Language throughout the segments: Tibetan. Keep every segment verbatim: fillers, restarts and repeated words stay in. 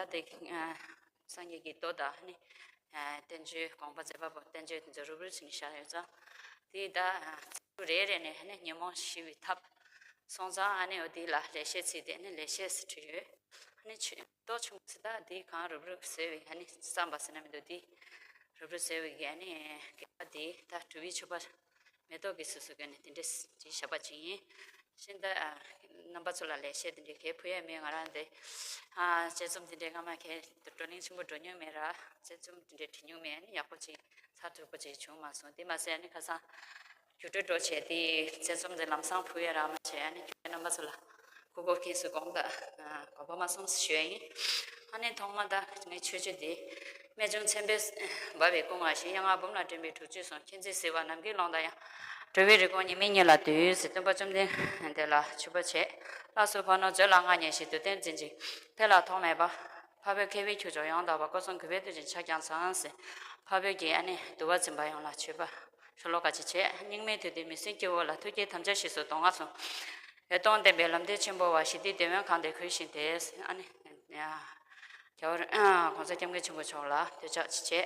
ད་དེ་སངས་རྒྱས་ཀྱི་མདོ་དང་ནི། བསྟན་བཅོས་དགོངས་པ་མཛད་པ་པོ་བསྟན་བཅོས་དེ་ཚོ་རུབ་རུབ་བྱས་ནས་བཞག་ཡོད་ཙང་། དེ་ད་ཚིག་རེ་རེ་ནས་ནི་ཉོན་མོངས་ཞི་བའི་ཐབས་སོང་ཙང་། ཨ་ནི་འོ་དེ་ལ་ལེགས་བཤད་ཚིག་དེ་ནི་ལེགས་བཤད་ཟེར་བྲིས་ཡོད། ཨ་ནི་ཆོས་མདོ་ཆུང་ངུ་ཟེར་ད་དེ་གང་རུབ་རུབ་བཟོས་པའི་ཨ་ནི་བརྩམས་པ་ཟེར་ན་མི་འདུག་དེ་རུབ་རུབ་བཟོས་པའི་གི་ཨ་ནི་དགེ་བ་དེ་ད་གྲུབ་པའི་མཆོད་པ་མེ་ཏོག་གི་གཟུགས་སུ་བཀོད་ནས་དེ་འདྲས་བྲིས་བཞག་པ་ཅིག་ཡིན། ཤིན་ཏུ་ཨ། རྣམ་པ་ཚོ་ལ་ལེགས་བཤད་དེ་འདྲའི་གས་ཕུལ་ཡ་མེད། ང་རང་དེ་ཨ་དཔྱད་རྩོམ་དེ་འདྲའི་སྔ་མ་གས་བགྲོ་གླེང་ཆེན་པོ་འགྲོ་མྱོང་མེད་ར། དཔྱད་རྩོམ་དེ་འདྲའི་བྲི་མྱོང་མེད། ཨ་ནི་ཡག་པོ་ཅིག་ཚགས་ཚུད་པོ་ཅིག་བྱུང་མ་སོང་། དེ་མ་ཟད་ཨ་ནི་ཁ་སང་རྒྱུགས་སྤྲོད་འགྲོ་བྱས་དེ་དཔྱད་རྩོམ་དེ་ལམ་སང་ཕུལ་ཡ་རག་མ་བྱས། ཨ་ནི་རྒྱུགས་སྤྲོད་རྣམ་པ་ཚོ་ལ་གུས་བཀུར་མཁྱེན་ཟེར་དགོངས་དག་དགོངས་པ་མ་ཚོམས་ཟེར་ཞུ་ཡ་ཡིན། ཨ་ནི་ཐོག་མ་ད་ངའི་མཆོད་བརྗོད་དེ། རྨད་བྱུང་མཚན་དཔེ་འབར་བའི་སྐུ་མངའ་ཞིང་། གཡང་ལྔ་འབུམ་ལ་འདྲེན་པའི་གྲུབ་བརྗོད་གསུང་། མཁྱེན་བརྩེ་ཟིལ་པ་ནམ་མཁའི་ཀློང་དང་མཉམ། འགྲོ་བའི་རེ་སྐོང་ཉི་མའི་ཉི་ལ་འདུད་ཟེར། སྟོན་པ་བཅོམ་ལྡན་འདས་ལ་མཆོད་པ་བྱས། ལགས་སོ་འཕགས་ནོར་མཛོད་ལ་མངའ་བརྙེས་ཤིང་། འདོད་དོན་འཛིན་ཅིང་འཕེལ་ལ་ཐོགས་མེད་པ། འཕགས་བོད་མཁས་པའི་ཁྱུ་མཆོག་ཡོངས་དག་པ། སྐུ་གསུང་གུས་པས་བསྟོད་ཅིང་ཕྱག་ཀྱང་འཚལ་ཟེར། འཕགས་བོད་ཀྱི་ཨ་ནི་འདུལ་བ་འཛིན་པ་ཡོངས་ལ་མཆོད་པ་ཤོ་ལོ་ཀ་ཅིག་བྱས། སྙིགས་མའི་དུས་འདིར་མི་སྲུན་སྐྱེ་བོ་ལ། ཐུགས་བསྐྱེད་དམ་བཅའ་ཞེས་སོགས་མདོ་སྔགས་གསུམ། འོད་སྟོང་ལྡན་པའི་ལམ་སྟོན་ཆེན་པོ་བ། ཞི་བདེའི་འདོད་དབོན་གང་དེར་གུས་ཤིང་དེས། ཨ་ནི། རྒྱལ་བ་རིན་གོང་ས་སྐྱབས་མགོན་ཆེན་པོ་མཆོག་ལ་འདོད་ཆགས་ཅིག་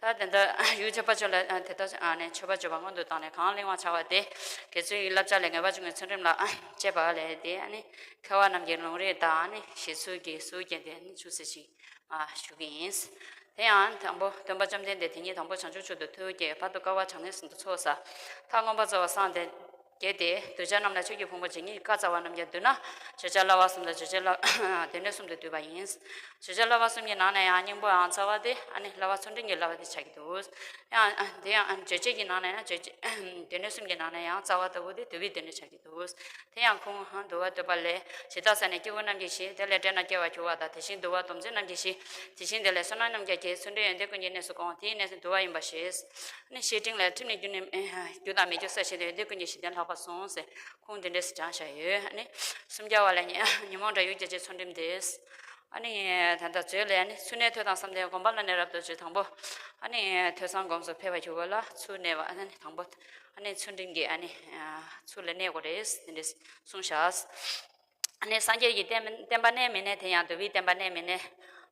བྱས། ད་དེ་འདྲ་ཡུལ་ཆོས་པ་ཆོས་ལ་དེ་ལྟར་ཨ་ནི་མཆོད་པ་བརྗོད་པ་སྔོན་དུ་བཏང་ནས། གང་གླེང་བར་བྱ་བ་དེ། དགེ་ཚུལ་གྱི་བསླབ་བྱ་ལས་ངེས་པར་འབྱུང་བའི་ཚུལ་ཁྲིམས་ལ་དཔྱད་པ་ལས་ཏེ། ཨ་ནི་མཁས་པ་རྣམས་ཀྱི་ལུང་རིགས་དང་ཨ་ནི་བཞེད་ཚུལ་གྱི་ཟུར་བརྒྱན་ཏེ་ཨ་ནི་བཞུགས་ཚུལ་ཞིག་ཞུ་གི་ཡིན། དེ་ཡང་དང་པོ་སྟོན་པ་བཅོམ་ལྡན་འདས་དེ་ཉིད་དང་པོ་བྱང་ཆུབ་མཆོག་ཏུ་ཐུགས་བསྐྱེད། བར་དུ་དཀའ་བ་བྱང་སེམས་ཟིན་དུ་ཚོགས་བསགས། མཐར་མངོན་པར་རྫོགས་པར་སངས་ཏེ། གལ་ཏེ་གདུལ་བྱ་རྣམས་ལ་ཆོས་ཀྱི་ཕུང་པོ་ཇི་སྙེད་བཀའ་སྩལ་བ་རྣམས་ཀྱང་བསྡུ་ན། བརྗོད་བྱ་བསླབ་པ་གསུམ་དང་བརྗོད་བྱ་བསླབ་སྡེ་སྣོད་གསུམ་དུ་འདུས་པ་ཡིན། བརྗོད་བྱ་བསླབ་པ་གསུམ་གྱི་ནང་ནས་ཡང་སྙིང་པོའམ་རྩ་བ་དེ་ཨ་ནི་བསླབ་པ་ཚུལ་ཁྲིམས་ཀྱི་བསླབ་པ་དེ་ཆགས་ཀྱི་འདུག། ཡང་དེ་ཡང་རྗོད་བྱེད་ཀྱི་ནང་ནས་ཡང་རྗོད་བྱེད་སྡེ་སྣོད་གསུམ་གྱི་ནང་ནས་ཡང་རྩ་བ་ལྟ་བུ་དེ་འདུལ་བའི་སྡེ་སྣོད་ཆགས་ཀྱི་འདུག། དེ་ཡང་ཁུངས་འདུལ་བ་བསྟོད་པ་ལས། ཇི་ལྟར་ཟེར་ན། སྐྱེ་བོ་རྣམས་ཀྱིས་ཤེས། དེ་ལས་བྲལ་ན་སྐྱེ་བར་འགྱུར་བ་དང་། དེ་བཞིན་འདུལ་བ་སྡོམ་བརྩོན་རྣམས་ཀྱིས་ཤེས། དེ་བཞིན་དེ་ལས་བསོད་ནམས་རྣམས་ཀྱང་སྐྱེ། ཚུལ་ཁྲིམས་ཡོན་ཏན་ཀུན་གྱི་གནས་སུ་སྐོང་། དེའི་གནས་སུ་འདུལ་བ་ཡིན་པར་ཤེས། ནི་བཤེས་སྤྲིང་ལས། ཁྲིམས་ནི་རྒྱུ་ནི་རྒྱུ་དང་མི་རྒྱུ་གསལ་ཞིང་དུ། ཡོན་ཏན་ཀུན་གྱི་གཞི་རྟེན་ལྷག་པར་གསུངས་ཟེར། ཁུངས་དེ་འདྲས་སུ་དྲངས་བཞག་ཡོད། ཨ་ནི་སུམ་བརྒྱ་པ་ལ་ཉོན་མོངས་དགྲ་ཡུལ་རྒྱ་ཆེ་ཚུལ་ཁྲིམས་ཏེ། ཨ་ནི་ད་ལྟ་མཛོད་ལས། ཨ་ནི་ཚུལ་གནས་ཐོས་དང་བསམ་གཏན་སྒོམ་པ་ལ་ནི་རབ་ཏུ་བྱེད། དང་པོ་ཨ་ནི་ཐོས་བསམ་སྒོམ་སོགས་ཕལ་པར་གྱུར་པ་ལ་ཚུལ་གནས་པ། ཨ་ནི་དང་པོ་ཨ་ནི་ཚུལ་ཁྲིམས་ཀྱི་ཨ་ནི་ཚུལ་ལ་གནས་དགོས་རེད། དེ་འདྲས་གསུངས་བཞག། ཨ་ནི་སངས་རྒྱས་ཀྱི་བསྟན་བསྟན་པ་གནས་མི་གནས་དེ་ཡང་འདུལ་བའི་བསྟན་པ་གནས་མི་གནས་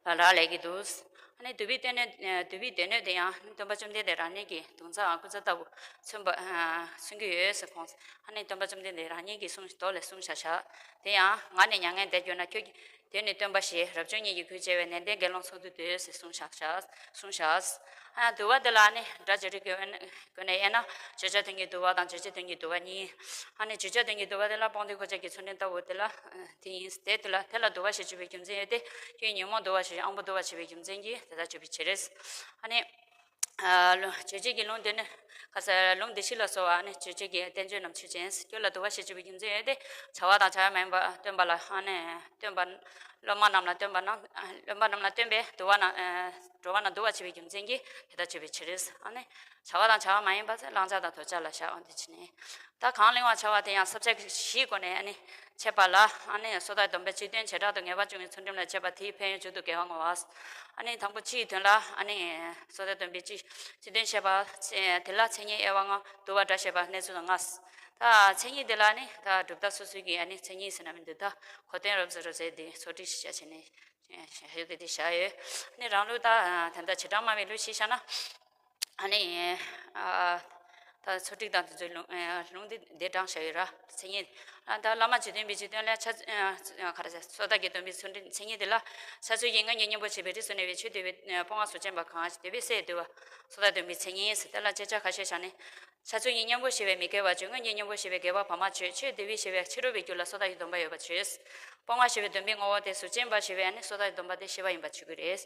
ལ་རག་ལས་ཀྱི་འདུག། ཨ་ནི་འདུལ་བའི་སྟོན་གནས། འདུལ་བའི་སྡེ་སྣོད་དེ་ཡང་སྟོན་པ་བཅོམ་ལྡན་འདས་རང་ཉིད་ཀྱིས་གདུང་རྩ་དང་སྐུ་རྩ་ལྟ་བུ་མཚོན་པ་མཚོན་གྱི་ཡོད་ཟེར་ཁོང་། ཨ་ནི་སྟོན་པ་བཅོམ་ལྡན་འདས་རང་ཉིད་ཀྱིས་གསུངས། མདོ་ལས་གསུངས་བཞག་བཞག། དེ་ཡང་ང་ནི་མྱ་ངན་འདས་གྱུར་ན། ཁྱོད་ཀྱིས་དེ་ནི་སྟོན་པ་ཞེས། རབ་བྱུང་ཉིད་ཀྱིས་གུས་བཅས་པས། ནན་ཏན་དགེ་སློང་ཚོགས་དུ་འདུས་ཟེར་གསུངས་བཞག་བཞག། གསུངས་བཞག། ཨ་འདུལ་བ་འདི་ལ་ནི་སྒྲ་བསྒྱུར་བའི་སྒོ་ནས་སྒོ་ནས་དབྱེ་ན། བརྗོད་བྱ་དོན་གྱི་འདུལ་བ་དང་རྗོད་བྱེད་དོན་གྱི་འདུལ་བ་གཉིས། ཨ་ནི་བརྗོད་བྱ་དོན་གྱི་འདུལ་བ་དེ་ལ་སྤངས་ཏེ་གོ་ཆ་གི་ཚུལ་ཁྲིམས་ལྟ་བུ་དེ་ལ་དེ་ཡིན་ཏེ། དེ་ལ་དེ་ལ་འདུལ་བ་ཞེས་བརྗོད་པའི་རྒྱུ་མཚན་ཡོད་དེ། ཁྱོད་ཉོན་མོངས་འདུལ་བ་ཞེས་དབང་པོ་འདུལ་བ་བྱེད་པའི་རྒྱུ་མཚན་གྱིས་དེ་ལྟར་བརྗོད་པའི་ཕྱིར། ཨ་ནི་རྗོད་བྱེད་ཀྱི་ལུང་སྡེ་སྣོད། ཁ་ས་ལུང་སྡེ་བཞི་ལ་སོགས་པ་ནི་རྗོད་བྱེད་ཀྱི་བསྟན་བཅོས་རྣམས་ཆོས་ཅན། ཁྱོད་ལ་འདུལ་བ་ཞེས་བརྗོད་པའི་རྒྱུ་མཚན་ཡོད་དེ། བྱ་བ་དང་བྱ་བ་མ་ཡིན་པ་སྟོན་པ་ལ། ཨ་ནི་སྟོན་པ་སློབ་མ་རྣམས་ལ་སྟོན་པ་རྣམས། སློབ་མ་རྣམས་ལ་སྟོན་པས་འདུལ་བ་རྣམས། འགྲོ་བ་རྣམས་འདུལ་བར་བྱེད་པའི་རྒྱུ་མཚན་གྱིས་དེ་ལྟར་བརྗོད་པའི་ཕྱིར། ཨ་ནི་བྱ་བ་དང་བྱ་བ་མ་ཡིན་པ་ཚེ་བླང་བྱ་དང་དོར་བྱ་ལ་བཞག་པ་འདི་ཕྱིར་ནི། ད་གང་གླེང་བར་བྱ་བ་དེ་ཡང་ས་བཅད་བཞིའི་སྒོ་ནས་ཨ་ནི་འཆད་པ་ལ། ཨ་ནི་སོ་ཐར་སྡོམ་པའི་སྤྱི་དོན་བྱེ་བྲག་ཏུ་ངེས་པར་འབྱུང་བའི་ཚུལ་ཁྲིམས་ལ་དཔྱད་པ་དེའི་ཕན་ཡོན་མཇུག་ཏུ་དགེ་བ་བསྔོ་བ། ཨ་ནི་དང་པོ་སྤྱིའི་དོན་ལ། ཨ་ནི་སོ་ཐར་སྡོམ་པའི་སྤྱི་སྤྱི་དོན་བཤད་པ། དེ་ལ་མཚན་ཉིད་དབྱེ་བ་ལྔ། འདུལ་བ་སྒྲ་བཤད་པ། གནས་ཚུལ་ལྔ། ད་མཚན་ཉིད་དེ་ལ་ནི་ད་གྲུབ་མཐའ་སོ་སོའི་གི་ཨ་ནི་མཚན་ཉིད་ཟེར་ན་མི་འདུག། ད་གོ་དོན་རོབ་ཙམ་རོབ་ཙམ་དེ་ཚོ་ཏོག་ཙམ་བྱས་ནས་ཞུ་གི་དེ་བཞག་ཡོད། ཨ་ནི་རང་ལུགས་ད་ད་ལྟ་བྱེ་བྲག་སྨྲ་བའི་ལུགས་ཤིག་བཞག་ན། ཨ་ནི། ཨ། ད་ཚོ་ཁྲིགས་དང་དེ་ཚོའི་ལུང་ཨ་ལུང་འདི་འདི་དྲངས་བཞག་ཡོད་ར། མཚན་ཉིད། ཨ་ད་བླ་མ་རྗེ་བཙུན་པའི་རྗེ་བཙུན་ལ་ཆ་ཨ་ག་རེ་ཟེར། སོ་ཐར་གྱི་སྡོམ་པའི་ཚུལ་ཁྲིམས་མཚན་ཉིད་འདི་ལ། ཆ་ཚུལ་གྱིས་སྔོན་གྱི་གཉེན་པོ་བྱས་པའི་རིགས་སུ་གནས་པའི་ཆོས་འདུལ་བའི་ཨ་སྤོང་བ་གཟུགས་ཅན་པ་གང་ཞིག་འདུལ་བའི་སྲས་འདུལ་བ། སོ་ཐར་སྡོམ་པའི་མཚན་ཉིད་ཟེར། དེ་ལ་དཔྱད་བྱ་ཁ་ཤས་བཞག་ནས། ཆ་ཚུལ་གྱིས་གཉེན་པོ་བྱས་པའི་མི་དགེ་བ་བཅུ། སྔོན་གྱི་གཉེན་པོ་བྱས་པའི་དགེ་བ་བར་མ་བཅུ། ཆོས་འདུལ་བའི་བྱེ་བྲག་ཕྱི་རོལ་པའི་རྒྱུད་ལ་སོ་ཐར་གྱི་སྡོམ་པ་ཡོད་པ་བརྗོད། སྤོང་བ་ཞེས་པའི་སྡོམ་པའི་ངོ་བོ་དེ་གཟུགས་ཅན་པ་ཞེས་པའི་ཨ་ནི་སོ་ཐར་གྱི་སྡོམ་པ་དེ་ཤེས་པ་ཡིན་པ་བརྗོད་ཀྱི་རེད།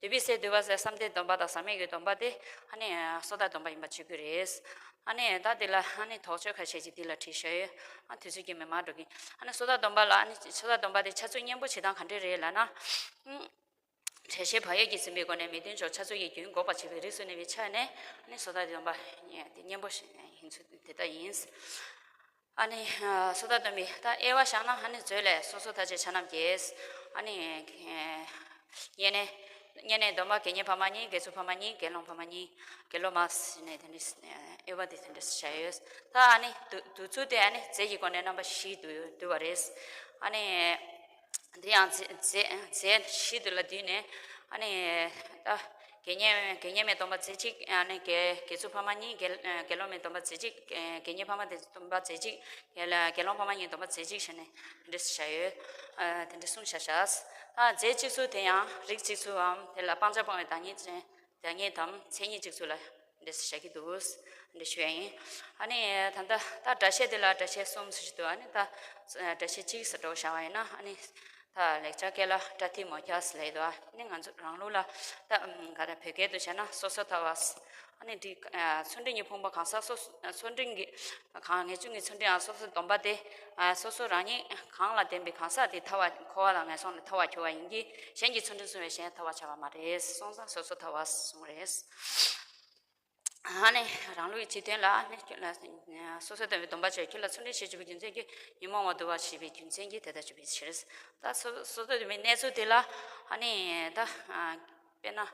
འདུལ་བའི་སྲས་འདུལ་བ་ཟེར་བསམ་གཏན་སྡོམ་པ་དང་ཟག་མེད་ཀྱི་སྡོམ་པ་དེ་ཨ་ནི་སོ་ཐར་སྡོམ་པ་ཡིན་པ་བརྗོད་ཀྱི་རེད། ཨ་ནི་ད་དེ་ལ་ཨ་ནི་དོགས་གཅོད་ཁ་ཤས་ཅིག་དེ་ལ་བྲིས་བཞག་ཡོད། ཨ་དུས་ཚོད་ཀྱིས་མི་མང་འགྲོ་གི། ཨ་ནི་སོ་ཐར་སྡོམ་པ་ལ་ཨ་ནི་སོ་ཐར་སྡོམ་པ་དེ་ཆ་ཚུལ་གཉེན་པོ་བྱེད་སྟངས་ག་འདྲས་རེད་ལབ་ན། ཨུམ། འགྲེལ་བཤད་བག་ཡོད་ཀྱིས་ཟིན་པའི་སྒོ་ནས་མི་མཐུན་ཕྱོགས་ཆ་ཚུལ་གྱི་རྒྱུན་འགོག་པ་བྱེད་པའི་རིགས་སུ་གནས་པའི་ཆ་ནས་ནི་སོ་ཐར་སྡོམ་པ་དེ་གཉེན་པོ་ཡིན་ཚུལ་དེ་ལྟ་ཡིན། ཨ་ནི་སོ་ཐར་སྡོམ་པའི་ད་དབྱེ་བ་བཞག་ན་ཨ་ནི་མཛོད་ལས། སོ་སོར་ཐར་བྱེད་ཆ་རྣམས་ཀྱིས། ཨ་ནི་བསྙེན་གནས། བསྙེན་གནས་སྡོམ་པ་དགེ་བསྙེན་འཕར་མ་གཉིས། དགེ་ཚུལ་འཕར་མ་གཉིས། དགེ་སློང་འཕར་མ་གཉིས། དགེ་སློང་མ་ཟེར་ནས་དེ་འདྲའི་དབྱེ་བ་དེ་དེ་འདྲ་བྱས་ཡོད། ད་ཨ་ནི་འདུ་འདུ་ཚུལ་དེ་ཨ་ནི་རྫས་ཀྱི་སྒོ་ནས་རྣམ་པ་བཞིས་བསྡུ་བསྡུ་བ་རེད། ཨ་ནི། དེ་ཡང་རྫས་རྫས་རྫས་བཞི་དེ་ལ་བསྡུས་ནས། ཨ་ནི་ད་དགེ་བསྙེན་དགེ་བསྙེན་མའི་སྡོམ་པ་རྫས་གཅིག་ཨ་ནི་དགེ་དགེ་ཚུལ་འཕར་མ་གཉིས། དགེ་དགེ་སློང་མའི་སྡོམ་པ་རྫས་གཅིག་དགེ་བསྙེན་འཕར་མ་དེ་སྡོམ་པ་རྫས་གཅིག་དགེ་ལ་དགེ་སློང་འཕར་མ་གཉིས་སྡོམ་པ་རྫས་གཅིག་བྱས་ནས་དེ་འདྲ་བྱས་ཡོད། ཨ་དེ་འདྲ་གསུངས་བཞག་བཞག་ཨ་རྫས་གཅིག་ཚུལ་དེ་ཡང་རིགས་གཅིག་ཚུལ་འམ། དེ་ལ་སྤང་བྱ་སྤོང་བའི་བདག་ཉིད་ཅན། དེ་ངེས་དམ་མཚན་ཉིད་གཅིག་ཚུལ་ལ་འདྲེས་བཞག་གི་འདུག་འདྲེས་ཞུ་ཡ་ཡིན། ཨ་ནི་ད་ལྟ་ད་སྒྲ་བཤད་དེ་ལ་སྒྲ་བཤད་གསུམ་ཟེར་གྱི་འདུག་ཨ་ནི་ད་སྒྲ་བཤད་གཅིག་ཟེར་འགྲོ་བཞག་པ་ཡིན་ན། ཨ་ནི་ད་ལེགས་སྦྱར་སྐད་ལ་པྲ་ཏི་མོ་ཁྱ་ཟེར་ལབ་ཡོད་འདུག་ཨ་ནི་ང་ཚོ་རང་ལུགས་ལ་ད་ག་རེ་བོད་སྐད་དུ་བྱས་ན་སོ་སོར་ཐར་བ། ཨ་ནི་འདི་ཚུལ་ཁྲིམས་ཀྱི་ཕུང་པོ་གང་ཟག་སོ་སོ་ཚུལ་ཁྲིམས་ཀྱི་གང་ངེས་འབྱུང་གི་ཚུལ་ཁྲིམས་ཨ་སོ་སོའི་སྡོམ་པ་དེ་ཨ་སོ་སོ་རང་ཉིད་གང་ལ་ལྡན་པའི་གང་ཟག་དེ་ཐར་བ་འཁོར་བ་དང་ངན་སོང་ལས་ཐར་བར་གྱུར་པ་ཡིན་གྱི། གཞན་གྱི་ཚུལ་ཁྲིམས་བསྲུང་བས་གཞན་ཐར་བར་བྱ་བ་མ་རེད་གསུངས་ཙང་སོ་སོར་ཐར་བ་གསུངས་རེད། ཨ་ནི་རང་ལུགས་ཀྱི་སྤྱི་དོན་ལ་ནི་སོ་སོའི་སྡོམ་པའི་སྡོམ་པ་བྱས། ཁྱོད་ལ་ཚུལ་ཁྲིམས་ཞེས་བརྗོད་པའི་རྒྱུ་མཚན་གྱིས་ཉོན་མོངས་པ་འདུལ་བར་བྱེད་པའི་རྒྱུ་མཚན་གྱིས་དེ་ལྟར་བརྗོད་པའི་ཕྱིར། ད་སོ་སོ་སོ་སྡོམ་པའི་གནས་ཚུལ་དེ་ལ་ཨ་ནི་ད་དཔེར་ན།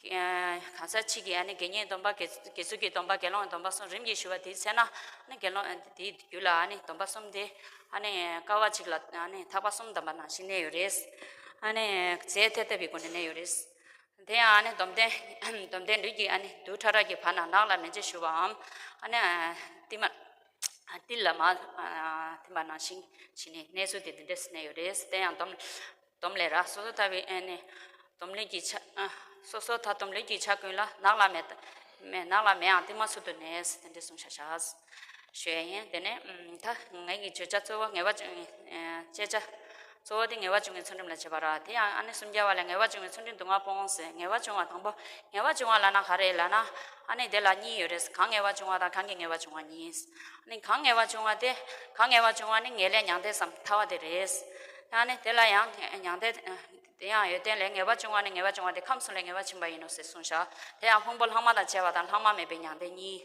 གང་ཟག་གཅིག་གིས་ཨ་ནི་དགེ་བསྙེན་སྡོམ་པ་དགེ་དགེ་ཚུལ་གྱི་སྡོམ་པ་དགེ་སློང་གི་སྡོམ་པ་གསུམ་རིམ་གྱིས་ཞུ་བ་དེའི་ཚེ་ན་ཨ་ནི་དགེ་སློང་དེའི་རྒྱུད་ལ་ཨ་ནི་སྡོམ་པ་གསུམ་དེ་ཨ་ནི་དཀའ་བ་གཅིག་ལ་ཨ་ནི་ཐག་པ་གསུམ་བསྡམས་པ་ནང་བཞིན་གནས་ཡོད་རེད། ཨ་ནི་རྫས་ཐ་དད་པའི་སྒོ་ནས་གནས་ཡོད་རེད། དེ་ཡང་ཨ་ནི་སྡོམ་ལྡན་སྡོམ་ལྡན་ལུས་ཀྱི་ཨ་ནི་རྡུལ་ཕྲ་རབ་ཀྱི་བར་ན་ནགས་ལ་མེ་མཆོད་ཞུ་བའམ། ཨ་ནི་ཏིལ་མར་ཏིལ་ལ་མར་ཐིམ་པ་ནང་བཞིན་བྱས་ནས་གནས་ཚུལ་དེ་འདི་འདྲས་གནས་ཡོད་རེད། དེ་ཡང་སྡོམ་སྡོམ་ལས་ར་སོ་སོར་ཐར་བའི་ཨ་ནི་སྡོམ་ལུས་ཀྱི་ཆ་སོ་སོར་ཐར་སྡོམ་ལུས་ཀྱི་ཆ་ཀུན་ལ་ནགས་ལ་མེ་མེ་ནགས་ལ་མེའམ་ཏིལ་མར་ཚུལ་དུ་གནས་དེ་འདྲས་གསུངས་བཞག་བཞག་ཞུ་ཡ་ཡིན། དེ་ནས་ད་ངེད་ཀྱི་བརྗོད་བྱ་གཙོ་བོ་ངེས་པ་བཅོ་ལྔའི་དཔྱད་བྱ་གཙོ་བོ་དེ་ངེས་པ་བཅོ་ལྔའི་ཚུལ་ཁྲིམས་ལ་བྱེད་པ་ར། དེ་ཡང་ཨ་ནི་སུམ་བརྒྱ་པ་ལས་ངེས་པ་བཅོ་ལྔའི་ཚུལ་ཁྲིམས་སྡུག་བསྔལ་སྤོང་ཟེར། ངེས་པ་བཅོ་ལྔ་དང་པོ་ངེས་པ་བཅོ་ལྔ་ལབ་ན་ག་རེ་ལབ་ན། ཨ་ནི་དེ་ལ་གཉིས་ཡོད་རེད། གང་ངེས་པ་བཅོ་ལྔ་དང་གང་གི་ངེས་པ་བཅོ་ལྔ་གཉིས། ཨ་ནི་གང་ངེས་པ་བཅོ་ལྔ་དེ་གང་ངེས་པ་བཅོ་ལྔ་ནི་ངེས་ལས་མྱང་འདས་སམ་ཐར་པ་དེ་རེད། ཨ་ནི་དེ་ལ་ཡང་མྱང་འདས་དེ་ཡང་ཡོད་དོན་ལས་ངེས་པ་བཅོ་ལྔ་ནི་ངེས་པ་བཅོ་ལྔ་དེ་ཁམས་གསུམ་ལས་ངེས་པ་ཆེན་པོ་ཡིན་ནོ་ཞེས་གསུངས་བཞག་དེ་ཡང་ཕུང་པོ་ལྷག་མ་དང་བཅས་པ་དང་ལྷག་མ་མེད་པའི་མྱང་འདས་གཉིས།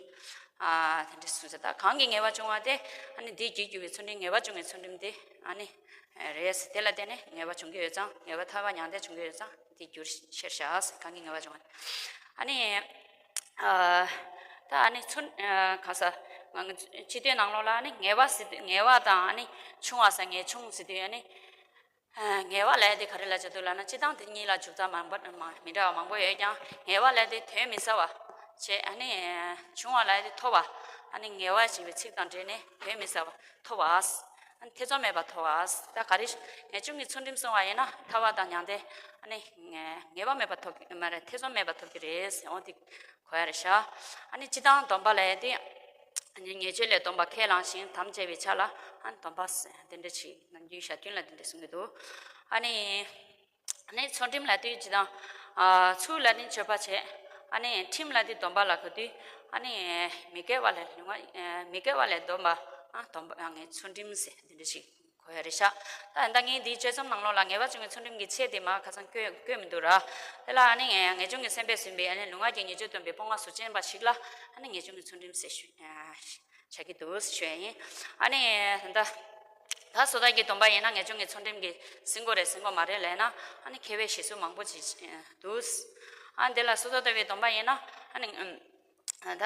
ཨ་དེ་འདྲ་གསུངས་ཟེར། ད་གང་གི་ངེས་པ་བཅོ་ལྔ་དེ་ཨ་ནི་དེའི་རྒྱུར་གྱུར་པའི་ཚུལ་ཁྲིམས་ངེས་པ་བཅོ་ལྔའི་ཚུལ་ཁྲིམས་དེ་ཨ་ནི་རེད། དེ་ལ་བརྟེན་ནས་ངེས་པ་བྱུང་གི་ཡོད་ཙང་། ངེས་པ་ཐར་པ་མྱང་འདས་བྱུང་གི་ཡོད་ཙང་དེའི་རྒྱུར་ཤེས་བྱ་ཟེར། གང་གི་ངེས་པ་བཅོ་ལྔ། ཨ་ནི་ཨ་ད་ཨ་ནི་ཚུལ་ཨ་གང་ཟག་ང་ཚོ་སྤྱི་དོན་ནང་ལོགས་ལ་ཨ་ནི་ངེས་པ་ཟེར་དུས་ངེས་པ་དང་ཨ་ནི་ཆུང་བ་ཟེར་ངེས་ཆུང་ཟེར་དུས་ཨ་ནི། ངེས་པ་ལབ་ཡ་དེ་ག་རེ་ལབ་བྱ་འདུག་ལབ་ན། སྤྱིར་བཏང་དེ་གཉིས་ལ་འཇུག་རྩ་མང་པོ་མང་མི་འདྲ་བ་མང་པོ་ཡོད་ཀྱང་། ངེས་པ་ལབ་ཡ་དེ་དོན་མི་གསལ་བ་བྱས། ཨ་ནི་ཆུང་བ་ལབ་ཡ་དེ་མཐོ་བ། ཨ་ནི་ངེས་པ་ཞེས་པའི་ཚིག་དང་འབྲེལ་ནས་དོན་མི་གསལ་བ་མཐོ་བ། ཨ་ནི་ཐེ་ཚོམ་མེད་པ་མཐོ་བ། ད་ག་རེ་ངེས་འབྱུང་གི་ཚུལ་ཁྲིམས་བསྲུང་བ་ཡིན་ན་ཐར་པ་དང་མྱང་འདས་ཨ་ནི་ངེས་པ་མེད་པ་ཐོབ་ཀྱི་མ་རེད། ཐེ་ཚོམ་མེད་པ་ཐོབ་ཀྱི་རེད་ཟེར་འོ་དེ། གོ་ཡ་རེད་ཤག་ཨ་ནི་སྤྱིར་བཏང་སྡོམ་པ་ལབ་ཡ་དེ་ཉེས་སྤྱོད་ལས་སྡོམ་པ་ཁས་བླངས་ཤིང་དམ་བཅས་པའི་ཆ་ལ་ཨ་ནི་སྡོམ་པ་ཟེར་དེ་འདྲ་ཞིག་ནམ་རྒྱུན་ཞར་རྒྱུན་ལ་དེ་འདྲ་གསུང་གི་འདུག་ཨ་ནི་ཨ་ནི་ཚུལ་ཁྲིམས་ལབ་དུས་སྤྱིར་བཏང་ཨ་ཚུལ་ལ་ནི་སྤྱོད་པ་བྱས། ཨ་ནི་ཁྲིམས་ལ་དེ་སྡོམ་པ་ལ་གོ་དུས་ཨ་ནི་མི་དགེ་བ་ལས་ལུང་བ་མི་དགེ་བ་ལས་སྡོམ་པ་ཨ་སྡོམ་པ་ཨ་ངའི་ཚུལ་ཁྲིམས་ཟེར་དེ་འདྲ་ཞིག་གོ་ཡ་རེད་ཤག་ད་ད་ངས་འདིའི་དཔྱད་རྩོམ་ནང་ལོགས་ལ་ངེས་པ་བཅུ་གཉིས་ཚུལ་ཁྲིམས་ཀྱི་ཚད་དེ་མར་ཁ་སང་བཀོད་བཀོད་མི་འདུག་ར། དེ་ལ་ཨ་ནི་ངེས་འབྱུང་གི་སེམས་པས་ཟིན་པའི་ཨ་ནི་ལུས་ངག་གི་ཉེས་སྤྱོད་སྡོམ་པའི་སྤོང་བ་གཟུགས་ཅན་པ་ཞིག་ལ་ཨ་ནི་ངེས་འབྱུང་གི་ཚུལ་ཁྲིམས་ཟེར་ཞུ་བྱ་གི་འདུག་ཞུ་ཡ་ཡིན། ཨ་ནི་ད་ད་སོ་ཐར་གྱི་སྡོམ་པ་ཡིན་ན་ངེས་འབྱུང་གི་ཚུལ་ཁྲིམས་ཀྱི་ཟིན་དགོས་རེད་ཟིན་དགོས་མ་རེད་ལབ་ན། ཨ་ནི་མཁས་པའི་བཞེད་ཚུལ་མང་པོ་ཅིག་འདུག་ཨ་འདི་ལ་སོ་ཐར་ལྟ་བུའི་སྡོམ་པ་ཡིན་ན་ཨ་ནི། ད་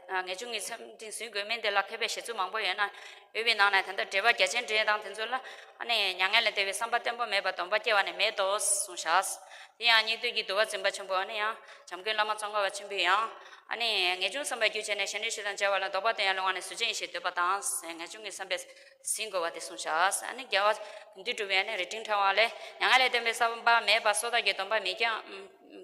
ངེས་འབྱུང་གི་ཚུལ་ཁྲིམས་ཟིན་དགོས་མིན་དེ་ལ་མཁས་པའི་བཞེད་ཚུལ་མང་པོ་ཡོད་ན། ཡོད་པའི་ནང་ནས་ད་ལྟ་འགྲེལ་པ་རྒྱ་ཆེན་འགྲེལ་དང་དེ་ཚོ་ལ་ཨ་ནི་མྱ་ངན་ལས་འདས་པའི་བསམ་པ་བརྟན་པོ་མེད་པར་སྡོམ་པ་སྐྱེ་བ་ནི་མེད་དོ་གསུངས་བཞག་དེ་ཡང་སྙིགས་དུས་ཀྱི་འདུལ་བ་འཛིན་པ་ཆེན་པོ་ཨ་ནི་ཡང་འཇམ་མགོན་བླ་མ་ཙོང་ཁ་པ་ཆེན་པོས་ཡང་ ཨ་ནི་ངེས་འབྱུང་བསམ་པ་རྒྱུ་བྱས་ནས་གཞན་དོན་ཞེ་སྡང་བྱ་བ་ལ། ལྡོག་པ་དོན་ཡང་བློ་ངོར་ནི། གཟུགས་ཅན་ཡིད་བྱེད་འདོད་པ་དང་། ཟེར་ངེས་འབྱུང་གི་བསམ་པས་ཟིན་དགོས་པ་དེ་གསུངས་བཞག་ཨ་ནི་རྒྱལ་བ་ཀུན་འདུས་གྲུབ་པའི་ཨ་ནི་རིགས་འཕྲེང་ཕྲེང་བ་ལས། མྱ་ངན་ལས་འདས་པའི་བསམ་པ་མེད་པར་སོ་ཐར་གྱི་སྡོམ་པ་མི་བསྐྱང་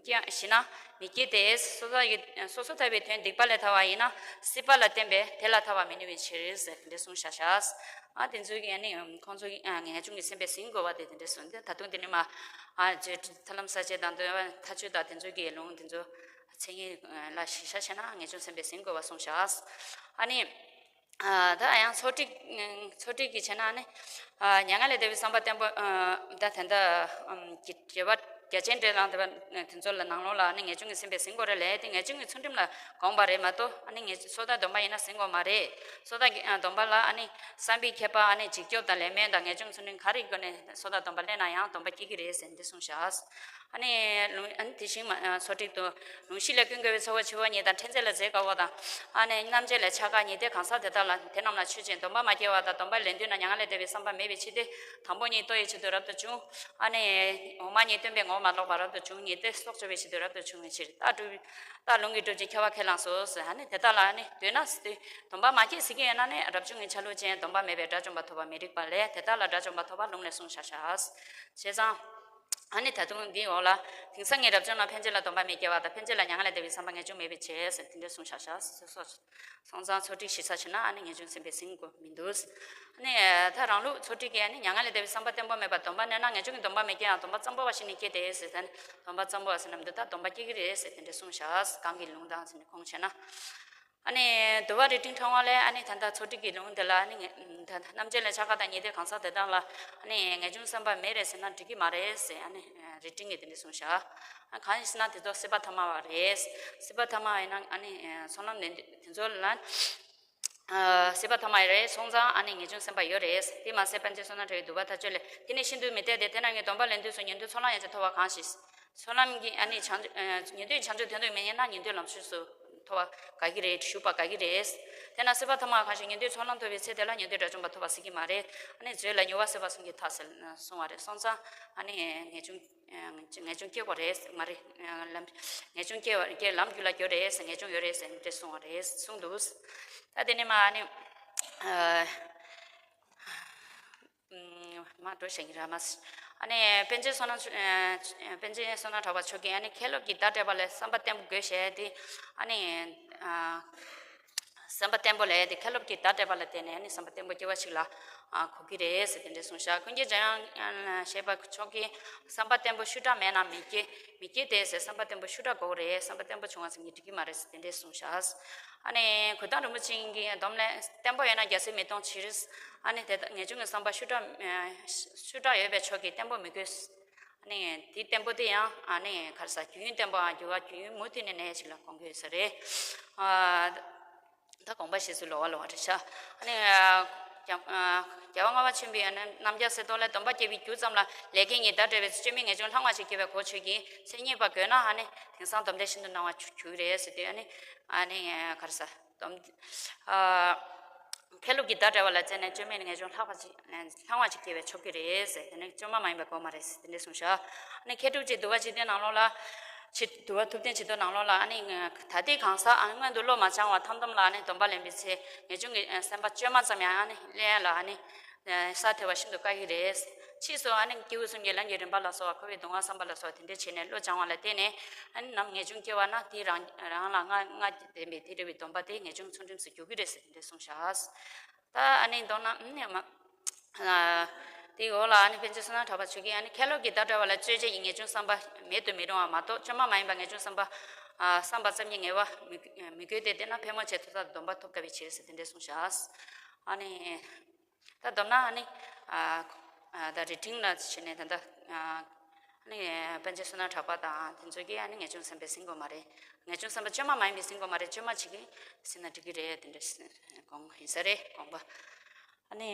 བསྐྱང་ཞེ་ན་མི་བསྐྱེད་དེ། སོ་ཐར་གྱི་སོ་སོ་ཐར་པའི་དོན་སྡིག་པ་ལས་ཐར་བ་ཡིན་ན་སྲིད་པ་ལ་བརྟེན་པས་དེ་ལ་ཐར་བར་མི་ནུས་པའི་ཕྱིར་ཟེར་དེ་འདྲ་གསུངས་བཞག་བཞག་ཨ་དེ་ཚོ་གི་ཨ་ནི་ཁོང་ཚོ་གི་ཨ་ངེས་འབྱུང་གི་སེམས་པས་ཟིན་དགོས་པ་དེ་དེ་འདྲ་གསུངས་ཏེ། ད་དུང་དེ་ནི་མ་ཨ་ཐར་ལམ་གསལ་བྱེད་དང་འདོད་པ་མཐའ་དཔྱོད་དང་དེ་ཚོ་གི་ལུང་དེ་ཚོ་མཚན་ཉིད་ལ་གཞི་བཞག་བྱས་ན་ངེས་འབྱུང་སེམས་པས་ཟིན་དགོས་པ་གསུངས་བཞག་ཨ་ནི། ཨ་ད་ཡང་ཚོགས་སྒྲིག་ཚོགས་སྒྲིག་གི་བྱས་ན་ནི། ཨ་མྱ་ངན་ལས་འདས་པའི་བསམ་པ་བརྟན་པོ། ཨ་ད་དེ་འདྲ་ཨམ་གྱི་དྲི་བ་རྒྱ་ཆེན་འདྲ་དང་དེ་བ་དེ་ཚོ་ལ་ནང་ལོགས་ལ་ནི་ངེས་འབྱུང་གི་སེམས་པས་ཟིན་དགོས་རེད་ལབ་དེ་ངེས་འབྱུང་གི་ཚུལ་ཁྲིམས་ལ་དགོངས་པ་རེད་མ་གཏོགས། ཨ་ནི་ངེས་སོ་ཐར་སྡོམ་པ་ཡིན་ན་ཟིན་དགོས་མ་རེད། སོ་ཐར་གྱི་ཨ་སྡོམ་པ་ལ་ཨ་ནི་བསམ་པའི་ཁྱད་པར། ཨ་ནི་འཇིགས་སྐྱོབ་དང་ལན་སྨོན་དང་ངེས་འབྱུང་ཚུལ་ཁྲིམས་ག་རེ་དགོས་ནས་སོ་ཐར་སྡོམ་པ་ལེན་ན་ཡང་སྡོམ་པ་སྐྱེ་གི་རེད་ཟེར་འདི་གསུངས་བཞག་ཨ་ནི་ལུང་ཨ་ནི་དེ་བཞིན་མ་ཚོགས་སྒྲིག་ཏུ། ལུང་གཤིས་ལས་ཀུན་དགོས་པའི་ཚོགས་པ་ཆེ་བ་གཉིས་དང་། འཕེན་བྱེད་ལ་རྫས་དཀར་པོ་དང་། ཨ་ནི་རྣམ་འབྱེད་ལ་ཕྱག་འཁར་ཉི་ཟླའི་གང་ཟག་དེ་དག་ལ་དེ་རྣམས་ལ་མཆོད་ཅིང་སྡོམ་པ་མ་སྐྱེ་བ་དང་། སྡོམ་པ་ལེན་དུས་ན་མྱ་ངན་ལས་འདས་པའི་བསམ་པ་མེད་པའི་ཕྱིར་ཏེ། དང་པོ་ཉིད་ལྟོ་ཡི་ཆེད་དུ་རབ་ཏུ་བྱུང་། ཨ་ནི་འོག་མ་ཉིད་སྟོན་པའི་ངོ་བོ་མ་ལོག་པར་རབ་ཏུ་བྱུང་། ཉི་ཟླའི་སྲོག་གཅོད་པའི་ཆེད་དུ་རབ་ཏུ་བྱུང་བའི་ཕྱིར། རྟགས་གྲུབ་རྟགས་ལུང་གིས་གྲུབ་ཅིང་ཁྱབ་པ་ཁས་བླངས་སོ་ཟེར། ཨ་ནི་དེ་དག་ལ་ཨ་ནི་འདོད་ན་ཟེར་དུས་སྡོམ་པ་མ་སྐྱེས་ཟེར་གྱི་ཡོད་ན་ནི་རབ་བྱུང་གི་ཆ་ལུགས་ཅན། སྡོམ་པ་མེད་པའི་དགྲ་བཅོམ་པ་ཐོབ་པ་མི་རིགས་པ་ལས། དེ་དག་ལ་དགྲ་བཅོམ་པ་ཐོབ་པ་ལུང་ལས་གསུངས་བཞག་བཞག་བྱས་ཙང་། ཨ་ནི་ད་དུང་འདིའི་འོག་ལ། དེང་སང་ངས་རབ་བྱུང་ལ་འཕེན་བྱེད་ལ་སྡོམ་པ་མི་སྐྱེ་བ་དང་། འཕེན་བྱེད་ལ་མྱ་ངན་ལས་འདས་པའི་བསམ་པ་ངེས་འབྱུང་མེད་པའི་ཕྱིར་ཟེར་དེ་འདྲ་གསུངས་བཞག་བཞག་སོ་སོ། སོང་ཙང་ཚོགས་སྒྲིག་ཞིབ་ཚགས་བྱས་ན་ཨ་ནི་ངེས་འབྱུང་སེམས་པས་ཟིན་དགོས་མི་འདུག་ཨ་ནི་ད་རང་ལུགས་ཚོགས་སྒྲིག་གིས་ཨ་ནི་མྱ་ངན་ལས་འདས་པའི་བསམ་པ་བརྟན་པོ་མེད་པར་སྡོམ་པ་ལེན་ན་ངེས་འབྱུང་གི་སྡོམ་པ་མི་སྐྱེ་ཡང་སྡོམ་པ་གཙང་པོ་བ་ཞིག་ནི་སྐྱེ་སྟེ་ཟེར། ད་ནི་སྡོམ་པ་གཙང་པོ་བ་ཟེར་ན་འདི་ལྟར་སྡོམ་པ་སྐྱེ་གི་རེད་ཟེར་དེ་འདྲ་གསུངས་བཞག་གང་གི་ལུང་དང་ཟེར་ནས་ཁུངས་བྱས་ན། ཨ་ནི་འདུལ་བ་རིགས་འཕྲེང་ཕྲེང་བ་ལས་ཨ་ནི་ད་ལྟ་ཚོགས་སྒྲིག་གི་ལུང་འདི་ལ་ཨ་ནི་ངས་ད་རྣམ་འབྱེད་ལ་ཕྱག་འཁར་དང་ཉི་ཟླའི་གང་ཟག་དེ་དག་ལ་ཨ་ནི་ངེས་འབྱུང་བསམ་པ་མེད་རེད་ཟེར་ན་འགྲིག་གི་མ་རེད་ཟེར། ཨ་ནི་རིགས་འཕྲེང་གིས་དེ་འདྲ་གསུངས་བཞག་ཨ་གང་ཡིན་ཟེར་ན་དེ་ཚོ་སྲིད་པ་ཐ་མ་བ་རེད། སྲིད་པ་ཐ་མ་བ་ཡིན་ན་ཨ་ནི་ཚོགས་ལམ་ནས་དེ་ཚོ་ལ། ཨ་སྲིད་པ་ཐ་མ་ཡི་རེད་སོང་ཙང་ཨ་ནི་ངེས་འབྱུང་སེམས་པ་ཡོད་རེད། དེ་མ་ཟད་པཎ་ཆེན་བསོད་ནམས་གྲགས་པའི་འདུལ་བ་མཐའ་དཔྱོད་ལས། དེ་ནི་ཤིན་ཏུ་མི་འཐད་དེ། དེ་ན་ངས་སྡོམ་པ་ལེན་དུས་སུ་ཉན་ཐོས་ཚོགས་ལམ་ཡན་ཆད་ཐོབ་པ་གང་ཞིག་ཚོགས་ལམ་གྱི་ཨ་ནི་བྱང་ཨ་ཉན་ཐོས་བྱང་ཆུབ་དོན་དུ་མི་གཉེར་ན་ཉན་ཐོས་ལམ་ཞུགས་སུ་ཐོབ་པ་དགའ་གི་རེད། ཞུགས་པ་དགའ་གི་རེད། དེ་ན་སྲིད་པ་ཐ་མ་གང་ཞིག་ཉན་ཐོས་ཚོགས་ལམ་ཐོབ་པའི་ཚེ་དེ་ལ་ཉན་ཐོས་དགྲ་བཅོམ་པ་ཐོབ་པ་སྲིད་ཀྱི་མ་རེད། ཨ་ནི་མཛོད་ལ་མྱུར་བ་སེལ་བ་གསུམ་གྱི་མཐའ་ཟེར་གསུངས་པ་རེད། སོང་ཙང་ཨ་ནི་ངེས་འབྱུང་ངེས་འབྱུང་སྐྱེ་བ་རེད་མ་རེད། ལམ་ངེས་འབྱུང་སྐྱེ་བ་སྐྱེ་ལམ་རྒྱུད་ལ་སྐྱེ་རེད་ཟེར། ངེས་འབྱུང་ཡོད་རེད་ཟེར་འདྲ་གསུངས་པ་རེད་གསུངས་འདུག་ད་དེ་ནས་མ་ཨ་ནི་ཨ་མ་འགྲོ་བཞིན་ར་མ་ཟེར། ཨ་ནི་པཎ་ཆེན་བསོད་ནམས་ཨ་པཎ་ཆེན་བསོད་ནམས་གྲགས་པ་མཆོག་གིས་ཨ་ནི་མཁན་སློབ་ཀྱིས་བརྡ་སྤྲད་པ་ལ་བསམ་པ་བརྟན་པོ་དགོས་ཞེས་ཏེ། ཨ་ནི་ཨ་བསམ་པ་བརྟན་པོ་ལས་ཏེ་མཁན་སློབ་ཀྱིས་བརྡ་སྤྲད་པ་ལ་བརྟེན་ནས་ཨ་ནི་བསམ་པ་བརྟན་པོ་སྐྱེ་བ་ཞིག་ལ་ཨ་གོ་གི་རེད་ཟེར་དེ་འདྲ་གསུངས་བཞག་ཀུན་མཁྱེན་འཇམ་དབྱངས་བཞད་པ་མཆོག་གིས་བསམ་པ་བརྟན་པོ་ཤུགས་དྲག་མེད་ན་མི་སྐྱེ། མི་སྐྱེ་སྟེ་ཟེར། བསམ་པ་བརྟན་པོ་ཤུགས་དྲག་དགོས་རེད། བསམ་པ་བརྟན་པོ་བྱུང་བ་ཙམ་གྱིས་འགྲིག་གི་མ་རེད་ཟེར་དེ་འདྲས་གསུངས་བཞག་ཨ་ནི་གུས་ཐང་རིན་པོ་ཆེ་གི་སྡོམ་ལས་བརྟན་པོ་ཡོད་ན་རྒྱལ་སྲས་མི་གཏོང་ཕྱིར། ཨ་ནི་དེ་ལྟར་ངེས་འབྱུང་གི་བསམ་པ་ཤུགས་དྲག་ཤུགས་དྲག་ཡོད་པའི་ཕྱོགས་ཀྱིས་བརྟན་པོ་མི་དགོས། ཨ་ནི་དེ་བརྟན་པོ་དེ་ཡང་ཨ་ནི་ག་རེ་ཟ་རྒྱུན་བརྟན་པོའམ་འགྱུར་བ་རྒྱུན་མུ་མཐུད་ནས་གནས་ཡ་ཞིག་ལ་གོ་དགོས་ས་རེད། ཨ། ད་དགོངས་པ་བཞེས་ཚུལ་ལོགས་ཀ་ལོགས་ཀ་རེད་ཤག་ཨ་ནི། རྒྱལ་བ་ལྔ་པ་ཆེན་པོའི་ཨ་ནི་རྣམ་རྒྱལ་གསེར་ཏོག་ལས། སྡོམ་པ་སྐྱེས་པའི་རྒྱུ་ཙམ་ལ་ལས་ཀྱི་ཉི་ཟླ་འདྲ་བའི་བཅོས་མིན་ངེས་འབྱུང་ལྷང་བ་ཞིག་སྐྱེ་བའི་གོ་ཆོད་ཀྱི་མཚན་ཉིད་པ་དགོས་ན་ཨ་ནི་དེང་སང་སྡོམ་ལྡན་ཤིན་ཏུ་སྣང་བ་གྱུར་གྱི་རེད་ཟེར་དུས་ཨ་ནི་ཨ་ནི་ག་རེ་ཟ་སྡོམ་ཨ་མཁན་སློབ་ཀྱི་བརྡ་འདྲ་བ་ལ་བརྟེན་ནས་བཅོས་མིན་ངེས་འབྱུང་ལྷང་བ་ཞིག་ལྷང་བ་ཞིག་སྐྱེ་བའི་ཆོག་གི་རེད་ཟེར། དེ་ནི་བཅོས་མ་མ་ཡིན་པའི་གོ་མ་རེད་ཟེར་དེ་འདྲས་གསུངས་ཤག་ཨ་ནི་མཁས་གྲུབ་ཀྱི་འདུལ་བ་སྤྱི་དོན་ནང་ལོགས་ལ། ཆེད་དུ་བ་ཐུབ་བསྟན་ཆེད་དོན་ནང་ལོགས་ལ་ཨ་ནི་ད་ལྟའི་གང་ཟག་ཨ་ནི་སྔོན་དུ་བློ་མ་སྦྱང་བ་ཐམ་དམ་ལ་ཨ་ནི་སྡོམ་པ་ལེན་པའི་ཚེ་ངེས་འབྱུང་གི་ཨ་སེམས་པ་བཅོས་མ་ཙམ་ཡང་ཨ་ནི་ལེན་ཡ་ལ་ཨ་ནི་ཨ་ས་ཐེ་བ་ཤིན་ཏུ་དཀའ་གི་རེད། ཕྱིས་སུ་ཨ་ནི་སྐྱེས་བུ་གསུམ་གྱི་ལམ་གྱི་རིམ་པ་ལ་སོགས་པ་འཁོར་བའི་སྡུག་བསྔལ་བསམ་པ་ལ་སོགས་པ་དེ་འདྲ་བྱས་ནས་བློ་སྦྱང་བ་ལ་བརྟེན་ནས་ཨ་ནི་ནམ་ངེས་འབྱུང་སྐྱེ་བ་ན་དེ་རང་རང་ལ་སྔ་སྔ་ལྡན་པའི་དེ་འདྲ་བའི་སྡོམ་པ་དེ་ངེས་འབྱུང་ཚུལ་ཁྲིམས་སུ་འགྱུར་གི་རེད་ཟེར་དེ་འདྲ་གསུངས་ཤག་ད་ཨ་ནི་མདོར་ན་ཨ་ནི་མ། ཨ་དེའི་འོག་ལ་ཨ་ནི་པཎ་ཆེན་བསོད་ནམས་གྲགས་པ་མཆོག་གིས་ཨ་ནི་མཁན་སློབ་ཀྱི་བརྡ་འདྲ་བ་ལ་རྩོད་བྱེད་ཀྱི་ངེས་འབྱུང་བསམ་པ་མེད་དུ་མི་རུང་བ་མ་གཏོགས་བཅོས་མ་མ་ཡིན་པ་ངེས་འབྱུང་བསམ་པ་ཨ་བསམ་པ་ཙམ་གྱིས་ངེས་པ་མི་མི་དགོས་ཏེ། དེས་ན་ཕལ་མོ་ཆེ་ཐོབ་ཐང་སྡོམ་པ་ཐོབ་དཀའ་བའི་ཕྱིར་ཟེར་དེ་འདྲས་གསུངས་བཞག་ཨ་ནི་ད་མདོར་ན་ཨ་ནི་ཨ་ཨ་ད་རིགས་འཕྲེང་ལ་བྱས་ནས་ད་ལྟ་ཨ་ནི་པཎ་ཆེན་བསོད་ནམས་གྲགས་པ་དང་དེ་ཚོ་གིས་ཨ་ནི་ངེས་འབྱུང་བསམ་པས་ཟིན་དགོས་མ་རེད། ངེས་འབྱུང་བསམ་པ་བཅོས་མ་མ་ཡིན་པས་ཟིན་དགོས་མ་རེད། བཅོས་མ་བྱེད་ཀྱི་ཟིན་ན་འགྲིག་གི་རེད། དེ་འདྲས་དགོངས་ཡིན་ས་རེད་དགོངས་པ། ཨ་ནི།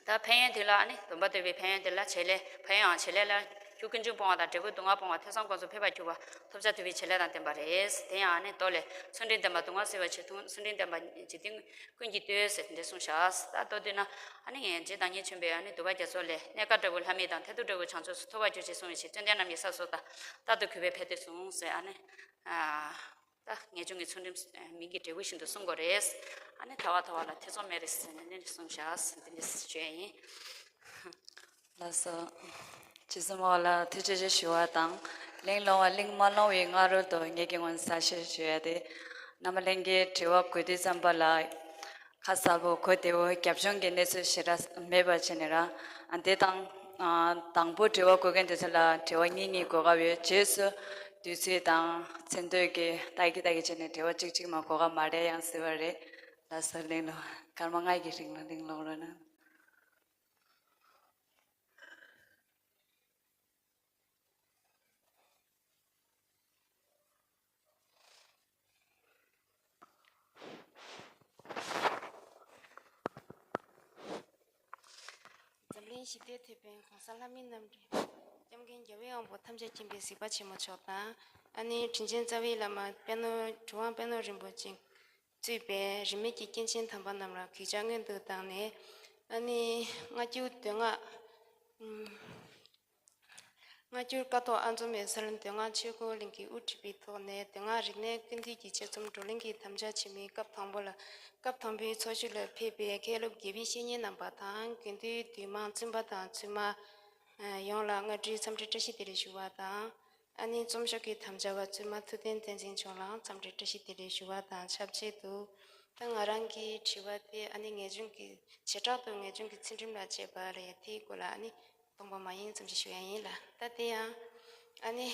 ད་ཕན་ཡོན་དེ་ལ་ཨ་ནི་སྡོམ་པ་བཏོད་པའི་ཕན་ཡོན་དེ་ལ་བྱེད་ལས། ཕན་ཡོན་བྱེད་ལས་ལ། རྒྱུ་ཀུན་འབྱུང་སྤོང་བ་དང་། འབྲས་བུ་སྡུག་བསྔལ་སྤོང་བ། ཐོས་བསམ་སྒོམ་གསུམ་ཕན་པར་འགྱུར་བ་ཐོབ་བྱ་བཏུད་པའི་བྱེད་ལས་དང་ལྡན་པ་རེད། དེ་ཡང་ཨ་ནི་མདོ་ལས། མཚུངས་ལྡན་བསྟན་པ་སྡུག་བསྔལ་སེལ་བའི་ཕྱིར། མཚུངས་ལྡན་བསྟན་པ་འཇིག་རྟེན་ཀུན་གྱི་ལྟོས་ཟེར་འདི་གསུངས་བཞག་ད་མདོར་བསྡུས་ན་ཨ་ནི་རྗེ་བདག་ཉིད་ཆེན་པོས་ཨ་ནི་འདུལ་བ་རྒྱ་མཚོ་ལས། གནས་སྐབས་འབྲས་བུ་ལྷ་མི་དང་། མཐར་ཐུག་འབྲས་བུ་བྱང་ཆུབ་སུ། ཐོབ་པར་གྱུར་ཅིག་གསུངས་པའི་ཕྱིར། བཅོམ་ལྡན་རྣམས་ཀྱི་ས་སོགས་དང་། རྟག་ཏུ་གུས་པས་ཕན་བདེར་ཟུངས་ཟེར་ཨ་ནི། ཨ། ད་ངེས་འབྱུང་གི་ཚུལ་ཁྲིམས་མིང་གི་འབྲས་བུ་བཞིན་དུ་སྲུང་དགོས་རེད། ཨ་ནི་ཐལ་བ་ཐལ་བ་ལ་ཐེ་ཚོམ་མེད་རེད་ཟེར་ནས་ནི་གསུངས་བཞག་འདི་འདྲ་ཞུ་ཡ་ཡིན། ལགས་སོ། རྗེ་བཙུན་མ་ལ་ཐུགས་རྗེ་ཆེ་ཞུ་བ་དང་། གླེང་སློང་བ་གླེང་མ་སློང་བའི་སྔ་རོལ་དུ་ངེད་ཀྱི་ངོས་ནས་ས་བཤད་ཞུ་ཡ་དེ། རྣམ་པ་ལྷན་རྒྱས་དྲི་བ་འགོད་དུས་ཙམ་པ་ལ། ཁ་གསལ་པོ་གོ་བདེ་བོ་རྒྱབ་ལྗོངས་ཀྱི་གནས་ཚུལ་ཞེ་དྲག་མེད་པ་བྱས་ནས་ར། ཨ་དེ་དང་། ཨ་དང་པོ་དྲི་བ་འགོད་མཁན་དེ་ཚོ་ལ་དྲི་བ་གཉིས་གཉིས་འགོད་དགོས་པའི་རྗེས་སུ། དུས་ཚོད་དང་མཚན་ཐོ་གི་ལྟ་གི་ལྟ་གི་བྱས་ནས་དྲི་བ་གཅིག་གཅིག་མ་འགོད་ག་མ་རེད་ཡང་སྲིད་པ་རེད། ལགས་སོ། གླེང་སློང་། སྐར་མ་ལྔ་གི་རིང་ལ་གླེང་སློང་རོགས་གནང་། འཛམ་གླིང་ཞི་བདེའི་དེད་དཔོན་གོང་ས་ལྷ་མིའི་རྣམ་འདྲེན། སྐྱབས་མགོན་རྒྱལ་བའི་དབང་པོ་ཐམས་ཅད་མཁྱེན་པའི་གཟིགས་པ་ཆེན་མོ་མཆོག་དང་། ཨ་ནི་དྲིན་ཅན་རྩ་བའི་བླ་མ་པད་ནོར་གྲུབ་དབང་པད་ནོར་རིན་པོ་ཆེ་གཙོས་པའི་རིས་མེད་ཀྱི་སྐྱེས་ཆེན་དམ་པ་རྣམས་ལ་གུས་ཕྱག་སྔོན་དུ་བཏང་ནས། ཨ་ནི་སྔ་འགྱུར་མདོ་སྔགས། ཨུམ། སྔ་འགྱུར་ཀཿཐོག་ཨ་འཛོམ་འོད་གསལ་མདོ་སྔགས་ཆོས་འཁོར་གླིང་གིས་དབུ་ཁྲིད་པའི་ཐོག་ནས་མདོ་སྔགས་རིག་གནས་ཀུན་བཏུས་ཀྱི་དཔྱད་རྩོམ་བགྲོ་གླེང་གི་དམ་བཅའ་ཆེན་མོའི་སྐབས་དང་པོ་ལ། སྐབས་དང་པོའི་ཚོགས་ཞུགས་ལ་ཕེབས་པའི་མཁན་སློབ་དགེ་བའི་བཤེས་གཉེན་རྣམ་པ་དང་། དགེ་འདུན་འདུས་མང་བཙུན་པ་དང་བཙུན་མ་ཡོངས་ལ་སྔ་དྲོའི་འཚམས་འདྲི་བཀྲ་ཤིས་བདེ་ལེགས་ཞུ་བ་དང་། ཨ་ནི་རྩོམ་ཞུགས་ཀྱི་དམ་བཅའ་བ་བཙུན་མ་ཐུབ་བསྟན་བསྟན་འཛིན་མཆོག་ལའང་འཚམས་འདྲི་བཀྲ་ཤིས་བདེ་ལེགས་ཞུ་བ་དང་ཆབས་ཅིག་ཏུ། ད་ང་རང་གི་དྲི་བ་དེ་ཨ་ནི་ངེས་འབྱུང་གི་བྱེ་བྲག་ཏུ་ངེས་འབྱུང་གི་ཚུལ་ཁྲིམས་ལ་དཔྱད་པ་རེད། དེའི་སྐོར་ལ་ཨ་ནི་སྟོང་པ་མ་ཡིན་ཙམ་ཞིག་ཞུ་ཡ་ཡིན་ལ། ད་དེ་ཡང་ཨ་ནི་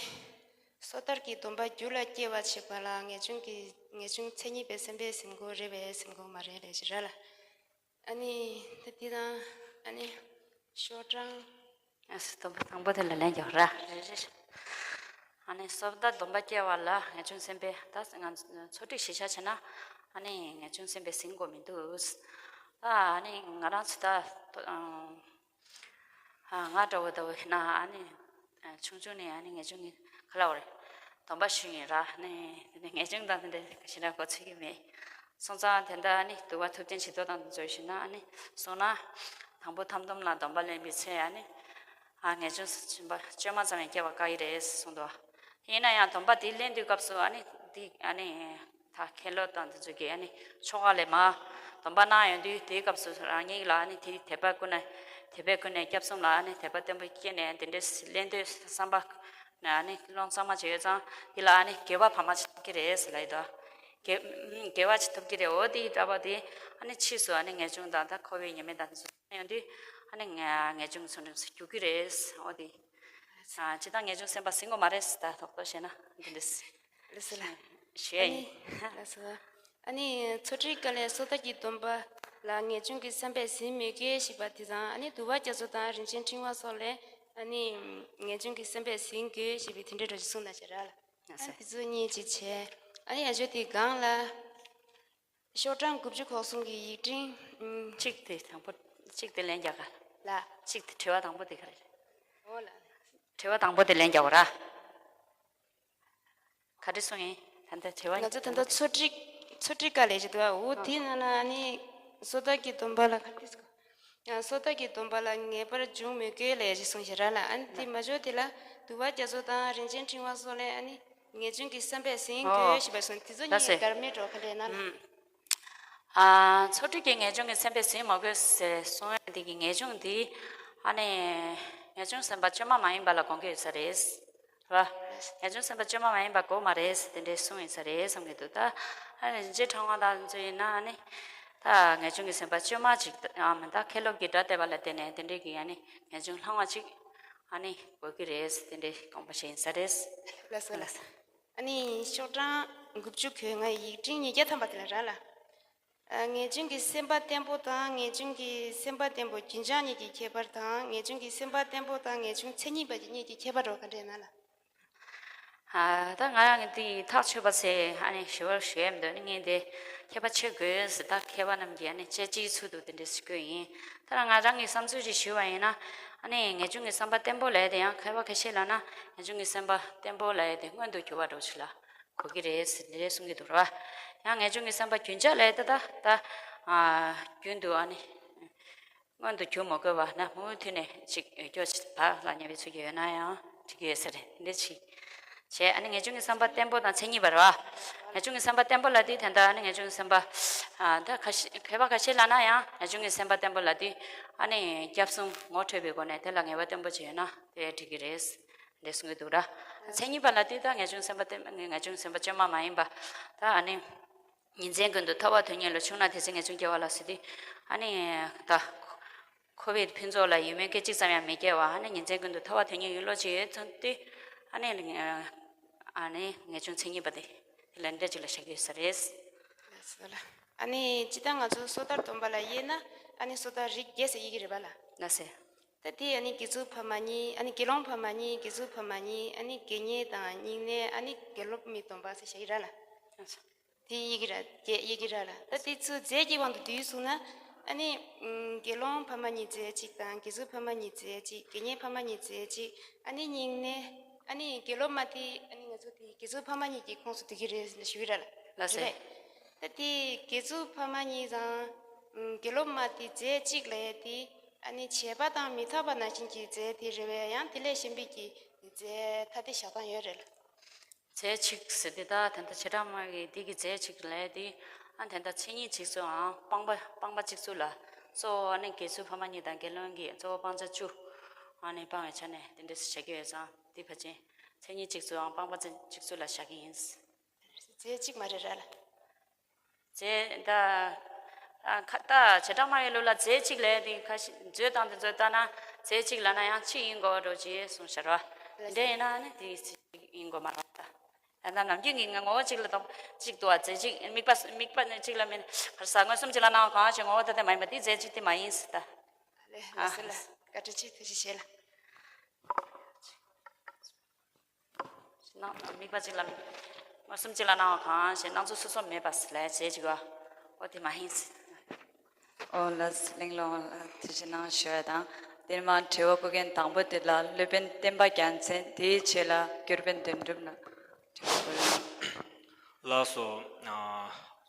སོ་ཐར་གྱི་སྡོམ་པ་རྒྱུད་ལ་སྐྱེ་བ་བྱེད་པ་ལ་ངེས་འབྱུང་གི་ངེས་འབྱུང་མཚན་ཉིད་པའི་སེམས་པས་ཟིན་དགོས་རེད་པས་ཟིན་དགོས་མ་རེད་ལས་ཞེ་ར་ལ། ཨ་ནི་ད་དེ་དང་ཨ་ནི་ཤོག་གྲངས། ཨ་སི་སྟོན་པ་དང་པོ་དེ་ལ་ལན་རྒྱག་ར། རེད་རེད། ཨ་ནི་སོ་ཐར་སྡོམ་པ་སྐྱེ་བ་ལ་ངེས་འབྱུང་སེམས་པས་ད་ང་ཚོ་ཁྲིག་གཞི་བཞག་བྱས་ན་ཨ་ནི་ངེས་འབྱུང་སེམས་པས་ཟིན་དགོས་མི་འདུག་ཨ་ནི་ང་རང་ཚོ་ད་ང་འདྲ་བོ་འདྲ་བོ་ཡིན་ན་ཨ་ནི་ཆུང་ཆུང་ནས་ཨ་ནི་ངེས་འབྱུང་གི་ག་ལ་བ་རེད། སྡོམ་པ་ཞུས་ཡིན་ར། ནི་དེ་ནས་ངེས་འབྱུང་དང་དེ་འདྲ་ཞེ་དྲག་གོ་ཚོད་ཀྱི་མེད། སོང་ཙང་དེ་འདྲ་ནི་འདུལ་བ་ཐུབ་བསྟན་བྱི་དོར་དང་འཛོལ་ཞུས་ན་ནི་སོང་ན་དང་པོ་ཐབ་སྡོམ་ལ་སྡོམ་པ་ལེན་པའི་ཚེ་ཨ་ནི་ཨ་ངེས་འབྱུང་སེམས་པ་བཅོས་མ་ཙམ་ཡང་སྐྱེ་བ་དཀའ་ཡི་རེད་གསུངས་འདུག་ཡིན་ན་ཡང་སྡོམ་པ་དེ་ལེན་དུས་སྐབས་སུ་ཨ་ནི་འདི་ཨ་ནི་ད་མཁན་སློབ་དང་དེ་ཚོ་གིས་ཨ་ནི་ཆོ་ག་ལས་མ་སྡོམ་པ་གནང་ཡོང་དུས་དེའི་སྐབས་སུ་རང་ཉིད་ལ་ཨ་ནི་དེ་དད་པ་ཀུན་ནས་དད་པས་ཀུན་ནས་སྐྱབས་གསུམ་ལ་ཨ་ནི་དད་པ་བརྟན་པོ་སྐྱེས་ནས་དེ་འདྲའི་ལེན་འདོད་བསམ་པ། ཨ་ནི་སློང་གཙང་མ་བྱས་ཡོད་ཙང་འདི་ལ་ཨ་ནི་དགེ་བ་བར་མ་ཅིག་ཐོབ་ཀྱི་རེད་ཟེར་ལབ་ཡོད་དོ། དགེ་དགེ་བ་ཅིག་ཐོབ་ཀྱི་རེད། འོ་དེའི་འདྲ་པོ་དེ་ཨ་ནི་ཕྱིས་སུ་ཨ་ནི་ངེས་འབྱུང་དང་ད་འཁོར་བའི་ཉེས་དམིགས་དང་དེ་ཚོ་ཡོང་དུས་ཨ་ནི་ངེས་ངེས་འབྱུང་གི་ཚུལ་ཁྲིམས་སུ་འགྱུར་གྱི་རེད། འོ་དེ་ཨ་ཅི་ད་ངེས་འབྱུང་སེམས་པ་ཟིན་དགོས་མ་རེད་ཟེར་ད་དོག་དོག་བྱས་ན་འདི་འདྲ་ཟེར་ལ། ཞུ་ཡ་ཡིན། ལགས་སོ། ཨ་ནི་ཚོགས་ཁྲིགས་ཀ་ལས་སོ་ཐར་གྱི་སྡོམ་པ་ལ་ངེས་འབྱུང་གི་བསམ་པས་ཟིན་མོད་ཀྱི་ཞེས་པ་དེ་དང་། ཨ་ནི་འདུལ་བ་རྒྱ་མཚོ་དང་རིན་ཆེན་ཕྲེང་བ་སོགས་ལས་ཨ་ནི་ངེས་འབྱུང་གི་བསམ་པས་ཟིན་དགོས་ཞེས་པའི་དེ་འདྲའི་འགྲོ་ཅིག་གསུངས་ན་ཞེ་ར་ལ། ཨ་དེ་ཚོ་གཉིས་ཅིག་བྱས། ཨ་ནི་ཡ་ཇོ་དེ་སྒང་ལ་ཤོག་གྲངས་དགུ་བཅུ་གོ་གསུམ་གྱི་ཡིག་ཕྲེང་ཨུམ། གཅིག་དེ་དང་པོ་གཅིག་དེ་ལན་རྒྱག་ག་ལ། གཅིག་དེ་དྲི་བ་དང་པོ་དེ་ག་རེ་རེད། འོ་ལ། དྲི་བ་དང་པོ་དེ་ལན་རྒྱག་གོ་ར། ག་རེ་གསུངས་ཡིན། ད་ལྟ་དྲི་བ་ང་ཚོ་ད་ལྟ་ཚོགས་ཁྲིགས་ཚོགས་ཁྲིགས་ཀ་ལས་ཅི་འདུག་འོ་དེའི་ནང་ན་ཨ་ནི་སོ་ཐར་གྱི་སྡོམ་པ་ལ་ག་རེ་ཟེར། ཡང་སོ་ཐར་གྱི་སྡོམ་པ་ལ་ངེས་པར་འབྱུང་མི་དགོས་ལས་ཅི་གསུངས་ཤག་ར་ལ། ཨ་ནི་དེ་མ་འཇོག་དེ་ལ་འདུལ་བ་རྒྱ་མཚོ་དང་རིན་ཆེན་ཕྲེང་བ་སོགས་ལས་ཨ་ནི་ངེས་འབྱུང་གི་བསམ་པས་ཟིན་དགོས་ཞེས་པ་གསུངས། དེ་ཚོ་གཉིས་ལ་འགལ་མེད་འགྲོ་ག་འདྲས་ན་ལ། ཨ་ཚོགས་ཁྲིགས་ཀྱི་ངེས་འབྱུང་གི་བསམ་པས་ཟིན་མ་དགོས་ཟེར་གསུང་ཡ་འདི་གི་ངེས་འབྱུང་འདི་ཨ་ནི་ངེས་འབྱུང་སེམས་པ་བཅོས་མ་མ་ཡིན་པ་ལ་དགོངས་ཀྱི་ཡོད་ས་རེད། ར། ངེས་འབྱུང་སེམས་པ་བཅོས་མ་མ་ཡིན་པ་དགོས་མ་རེད་ཟེར་དེ་འདྲའི་གསུང་ཡིན་ས་རེད་བསམ་གྱི་འདུག་ད་ཨ་ནི་རིན་ཆེན་ཕྲེང་བ་དང་ཚོ་ཡིན་ན་ཨ་ནི་ད་ངེས་འབྱུང་གི་སེམས་པ་བཅོས་མ་ཅིག་ཨ་མི་ད་མཁན་སློབ་ཀྱི་སྒྲ་བསྟན་པ་ལ་བརྟེན་ནས་དེ་འདྲའི་གི་ཨ་ནི་ངེས་འབྱུང་ལྷང་བ་ཅིག་ཨ་ནི་དགོས་ཀྱི་རེད་ཟེར་དེ་འདྲའི་དགོངས་པ་བཞེས་ཡིན་ས་རེད། ལགས་སོ་ལགས་སོ། ཨ་ནི་ཤོག་གྲངས་དགུ་བཅུ་གོ་ལྔ་ཡིག་ཕྲེང་ཉིས་བརྒྱ་ཐམ་པ་དེ་ལ་ར་ལ། ངེས་འབྱུང་གི་སེམས་པ་བརྟན་པོ་དང་ངེས་འབྱུང་གི་སེམས་པ་བརྟན་པོ་རྒྱུན་འཆང་གཉིས་ཀྱི་ཁྱད་པར་དང་། ངེས་འབྱུང་གི་སེམས་པ་བརྟན་པོ་དང་ངེས་འབྱུང་མཚན་ཉིད་པ་གཉིས་ཀྱི་ཁྱད་པར་རོ་ག་འདྲས་ན་ལ། ད་ང་ཡང་འདི་ཐག་ཆོད་པ་ཟེར་ཨ་ནི་ཞུ་བར་ཞུ་ཡ་མི་འདུག་ཨ་ནི་ངས་འདི་ཁྱད་པར་ཕྱེ་དགོས་ཟེར་ད་མཁས་པ་རྣམས་ཀྱིས་ཨ་ནི་དཔྱད་ཅིག་ཚུལ་དུ་དེ་འདྲས་ཞུ་གི་ཡིན། ད་ང་རང་གི་བསམ་ཚུལ་ཅིག་ཞུ་བ་ཡིན་ན་ཨ་ནི་ངེས་འབྱུང་གི་བསམ་པ་བརྟན་པོ་ལས་དེ་ཡང་མཁས་པ་ཁ་ཤས་ལ་ན་ངེས་འབྱུང་གི་སེམས་པ་བརྟན་པོ་ལས་དེ་སྔོན་དུ་གྱུར་པ་འགྲོ་ཆུ་ལ། གོ་གི་རེད་ཟེར་འདི་རེད་གསུང་གི་འདུག་ར། ཡང་ངེས་འབྱུང་གི་སེམས་པ་རྒྱུན་ཆགས་ལས་ད་ད་ད་རྒྱུན་དུ་ཨ་ནི་སྔོན་དུ་གྱུར་མ་དགོས་པ་ན་མུ་མཐུད་ནས་ཅིག་སྐྱོ་ཅིག་བག་ལ་ཉལ་བའི་ཚུལ་གྱི་ཡོད་ན་ཡང་འགྲིག་གི་ཡོད་ས་རེད་འདི་ཅིག་བྱས། ཨ་ནི་ངེས་འབྱུང་གི་བསམ་པ་བརྟན་པོ་དང་མཚན་ཉིད་པ་ར། ངེས་འབྱུང་གི་སེམས་པ་བརྟན་པོ་ལབ་དུས་དེ་འདྲ་ནི་ངེས་འབྱུང་གི་སེམས་པ་ཨ་ད་ཁ་ཤས་མཁས་པ་ཁ་ཤས་ལབ་ན་ཡང་ངེས་འབྱུང་གི་སེམས་པ་བརྟན་པོ་ལབ་དུས་ཨ་ནི་སྐྱབས་གསུམ་ངོ་འཕྲོད་པའི་སྒོ་ནས་དེ་ལ་ངེས་པ་བརྟན་པོ་ཅིག་ཡོད་ན་དེ་འགྲིག་གི་རེད། འདྲ་གསུང་གི་འདུག་ར། མཚན་ཉིད་པ་ལབ་དུས་ད་ངེས་འབྱུང་སེམས་པ་བརྟན་ངེས་འབྱུང་སེམས་པ་བཅོས་མ་མ་ཡིན་པ་ད་ཨ་ནི། ཉིན་མཚན་ཀུན་ཏུ་ཐོབ་པ་དོན་གཉེར་ལ་ཕྱུག་ན་དེ་ཚེ་ངེས་འབྱུང་སྐྱེ་བ་ལ་ཟེར་དུས་ཨ་ནི་ད་འཁོར་བའི་ཕུན་ཚོགས་ལ་ཡིད་སྨོན་སྐད་ཅིག་ཙམ་ཡང་མི་སྐྱེ་བ་ཨ་ནི་ཉིན་མཚན་ཀུན་ཏུ་ཐོབ་པ་དོན་གཉེར་ཡིན་ལུགས་ཅིག་ཡོད་ཚུལ་དུས་ཨ་ནི་ཨ་ནི་ངེས་འབྱུང་མཚན་ཉིད་པ་དེ་དེ་ལ་འདྲ་ཅིག་ལ་བཞག་གི་ཡོད་ས་རེད། ལགས་སོ་ལགས། ཨ་ནི་སྤྱིར་བཏང་ང་ཚོ་སོ་ཐར་སྡོམ་པ་ལ་དབྱེ་ན་ཨ་ནི་སོ་ཐར་རིགས་བརྒྱད་ཟེར་ཡི་གེ་རེད་པ་ལགས། ལགས་སེ། ད་དེ་ཨ་ནི་དགེ་ཚུལ་ཕ་མ་གཉིས་ཨ་ནི་དགེ་སློང་ཕ་མ་གཉིས་དགེ་ཚུལ་ཕ་མ་གཉིས་ཨ་ནི་དགེ་བསྙེན་དང་སྙིང་ནས་ཨ་ནི་དགེ་སློབ་མའི་སྡོམ་པ་ཟེར་བཞག་གི་ར་ལགས། དེ་ཡི་གེ་ར་བརྒྱད་ཡི་གེ་ར་ལགས། ད་དེ་ཚོ་རྫས་ཀྱི་དབང་དུ་བསྡུས་སོང་ན་ཨ་ནི་ཨམ་དགེ་སློང་ཕ་མ་གཉིས་རྫས་གཅིག་དང་དགེ་ཚུལ་ཕ་མ་གཉིས་རྫས་གཅིག་དགེ་བསྙེན་ཕ་མ་གཉིས་རྫས་གཅིག་ཨ་ནི་སྙིང་ནས་ཨ་ནི་དགེ་སློབ་མ་དེ་ཨ་ནི་ང་ཚོ་དེ་དགེ་ཚུལ་ཕ་མ་གཉིས་ཀྱི་ཁོངས་སུ་བསྡུ་གི་རེད་ཟེར་ཞུ་གི་ར་ལགས། ལགས་སེ། ད་དེ་དགེ་ཚུལ་ཕ་མ་གཉིས་དང་ཨམ་དགེ་སློབ་མ་དེ་རྫས་གཅིག་ལབ་ཡས་དེ་ཨ་ནི་བྱས་པ་དང་མི་འཐད་པ་ནང་བཞིན་གྱི་རྫས་དེ་རེད་པས། ཡང་དེ་ལས་གཞན་པའི་གི་རྫས་ཐ་དད་བཞག་སྟངས་ཡོད་རེད་ལགས། རྫས་གཅིག་ཟེར་དེ་ད་དེ་འདྲ་བྱེ་བྲག་སྨྲ་བའི་དེ་གི་རྫས་གཅིག་ལབ་དེ་ཨ་དེ་འདྲ་མཚན་ཉིད་གཅིག་ཚོའང་སྤངས་པ་སྤངས་པ་གཅིག་ཚོ་ལ་གཙོ་བོ་ཨ་ནི་དགེ་ཚུལ་ཕ་མ་གཉིས་དང་དགེ་སློང་གི་གཙོ་བོ་སྤང་བྱ་བཅུ་ཨ་ནི་སྤང་བའི་ཆ་ནས་དེ་འདྲ་བྱ་རྒྱུ་ཡོད་ཙང་དེ་ཕལ་ཆེར་མཚན་ཉིད་གཅིག་ཚོའང་སྤངས་པ་གཅིག་ཚོ་ལ་བཞག་གི་ཡིན། རྫས་གཅིག་མ་རེད་ར་ལགས། རྫས་ད་ཨ་ཁ་ད་བྱེ་བྲག་སྨྲ་བའི་ལུགས་ལ་རྫས་གཅིག་ལབ་དེ་ཁ་ཤས་མཛོད་བཏང་དེ་ཚོ་ལྟ་ན་རྫས་གཅིག་ལབ་ན་ཡང་གཅིག་ཡིན་དགོས་པ་འདྲ་ཅེས་གསུངས་བཞག་ར། དེ་འདྲ་ཡིན་ན་ནི་དེ་གཅིག་ཡིན་དགོས་མ་རེད་ད། ད་ནམ་རྒྱུན་གྱི་ངོ་བོ་གཅིག་ལ་དང་གཅིག་ཏུ་བ་རྫས་གཅིག་དམིགས་པ་དམིགས་པ་ནི་གཅིག་ལ་མིན་ག་རེ་ཟ་མངོན་སུམ་གཅིག་ལ་སྣང་བ་གང་ཞིག་ངོ་བོ་ད་ལྟ་མ་ཡིན་པ་དེ་རྫས་གཅིག་དེ་མ་ཡིན་ཟེར་ད། ལགས་སོ་ལགས། བཀའ་དྲིན་ཆེ། ཐུགས་རྗེ་ཆེ་ལགས། སྣང་དམིགས་པ་གཅིག་ལ་མངོན་སུམ་གཅིག་ལ་སྣང་བ་གང་ཞིག་སྣང་ཚུལ་སོ་སོ་མེད་པ་ལས་རྫས་གཅིག་པ། འོ་དེ་མ་ཡིན་ཟེར། ཨོ་ལགས་སོ། གླེང་སློང་ལ་ཐུགས་རྗེ་གནང་ཞུ་བ་དང་། དེ་ནས་མར་དྲི་བ་བཀོད་མཁན་དང་པོ་དེ་ལ་སློབ་དཔོན་བསྟན་པ་རྒྱལ་མཚན། དེའི་རྗེས་ལ་སྐྱོར་དཔོན་དོན་གྲུབ་ལ་དྲི་བ་བཀོད་རོགས། ལགས་སོ། ཨ་